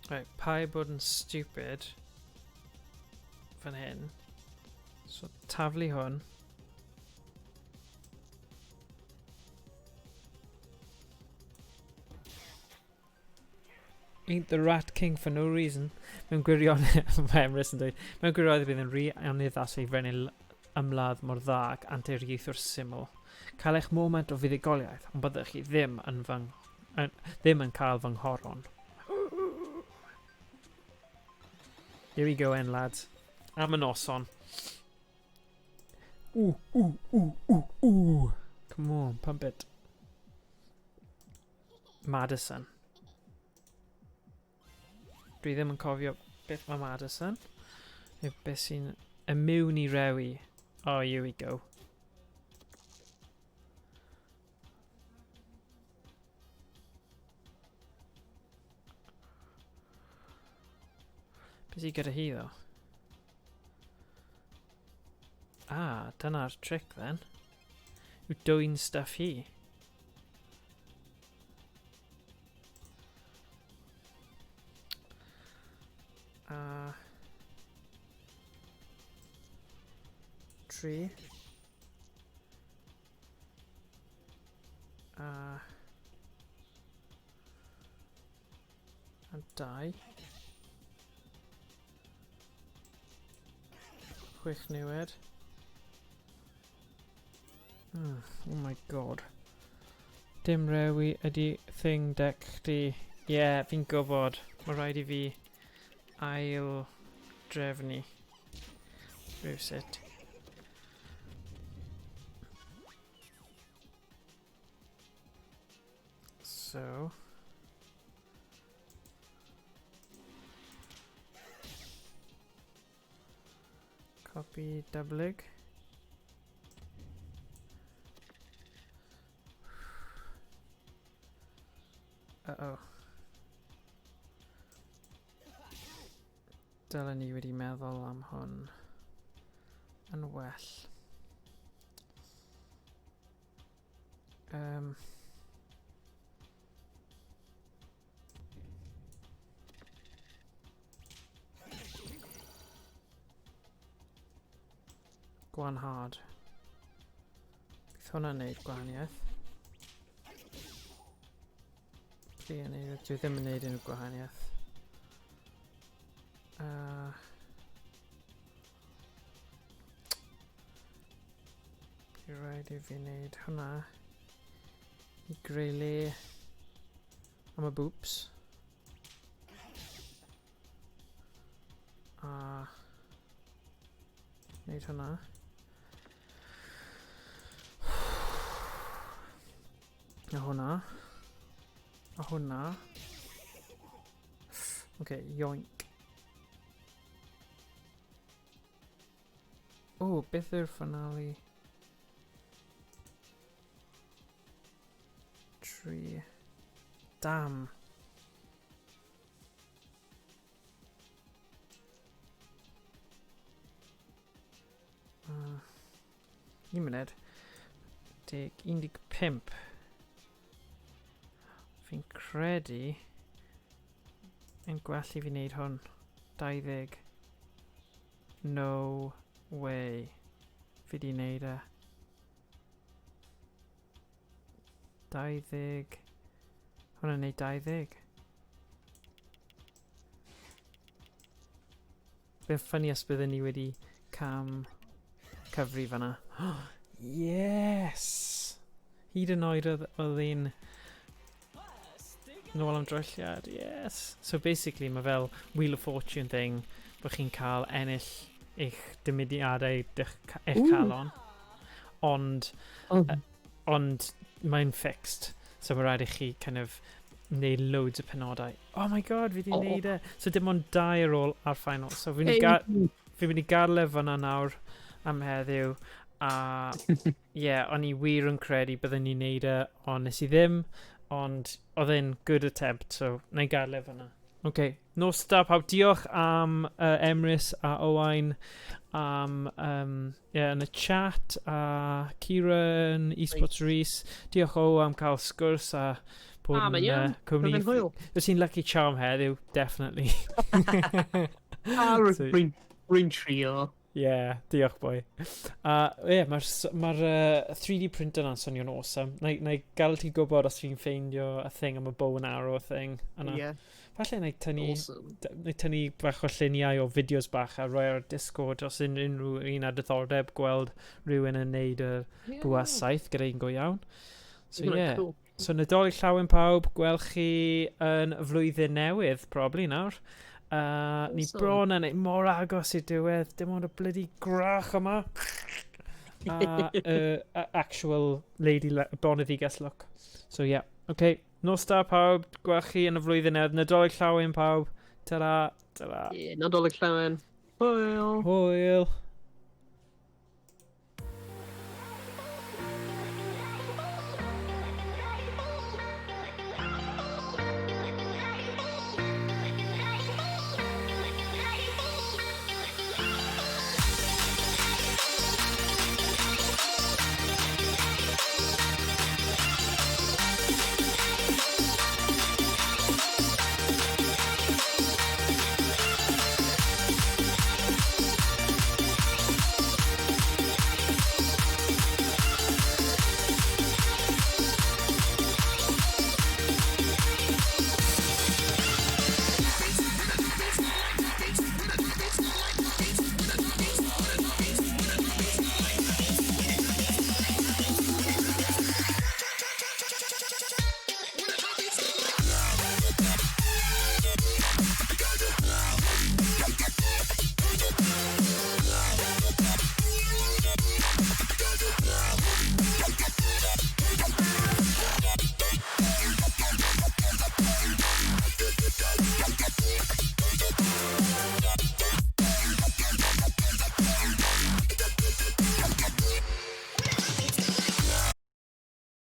Right, pai bod yn stupid fan hyn. So taflu hwn. Ain't the Rat King for no reason. Mewn gwirionedd, mae Emrys yn dweud, mewn gwirionedd bydd yn rhy aniddas ei frenin ymladd mor dda ac anturiaethwr syml. Cael eich moment o fuddugoliaeth, ond byddwch chi ddim yn, fy, yn, ddim yn cael fy nghoron. Here we go en, lads. Am y noson. Ooh, ooh, ooh, ooh, ooh. Come on, pump it. Madison. Dwi ddim yn cofio beth mae Madison. Neu beth sy'n immune i rewi. Oh, here we go. Beth sy'n gyda hi ddo? Ah, dyna'r trick then. Yw dwyn stuff hi. A... Tri. A... A dau. Chwech niwed. Oh my god. Dim rewi ydi thing deck chdi. Ie, yeah, fi'n gwybod. Mae rhaid i fi ail drefnu. Rhywsut. So... Copy dyblyg. Uh-oh. Dylen ni wedi meddwl am hwn yn well. Um, Gwanhad. Bydd hwnna'n neud gwahaniaeth. Dwi yn neud, dwi ddim yn neud unrhyw gwahaniaeth. Bydd rhaid i fi wneud hwnna i greu le am y boops. A wneud hwnna. A hwnna. A hwnna. Okay, yoink. O, beth yw'r finale? 3. Damn. Un munud. 10, 15. Fi'n credu yn gwell i fi wneud hwn. 20. No way. Fi di wneud e. 20. Hwnna'n neud 20. Fe'n ffynnu os byddwn ni wedi cam cyfri fanna. Yes! Hyd yn oed oedd un nôl am drylliad, yes! So basically mae fel Wheel of Fortune thing, bod chi'n cael ennill eich dymuniadau eich calon. Ond, ond mae'n fixed. So mae rhaid i chi kind of neud loads o penodau. Oh my god, fi di neud e. So dim ond 2 ar ôl ar final. So fi'n mynd i gadael e fyna nawr am heddiw. A yeah, o'n i wir yn credu byddwn ni'n neud e, ond nes i ddim. Ond oedd e'n good attempt, so na i gadael e fyna. OK, nos da pawb. Diolch am Emrys a Owain am yeah, yn y chat a Kieran, Esports Rhys. Diolch o am cael sgwrs a bod yn cwmni. Fes i'n lucky charm heddiw, definitely. Rwy'n trio. Yeah, diolch boi. Yeah, mae'r 3D printer na'n swnio'n awesome. Na i gael ti gwybod os fi'n ffeindio y thing am y bow and arrow thing. Yna. Yeah. Falle na i tynnu, awesome. Na i tynnu bach o lluniau o fideos bach a rhoi ar Discord os unrhyw un â diddordeb gweld rhywun yn neud y bwa saith gyda un go iawn. So yeah. Cool. So Nadolig llawen pawb, gweld chi yn y flwyddyn newydd, probably nawr. Ni bron yn mor agos i'r diwedd, dim ond y bloody grach yma. A actual lady boneddiges look. So yeah, okay. Nos da pawb, gweld chi yn y flwyddyn newydd. Nadolig llawen pawb. Ta-ra, ta-ra. Yeah, Nadolig llawen. Hwyl. Hwyl.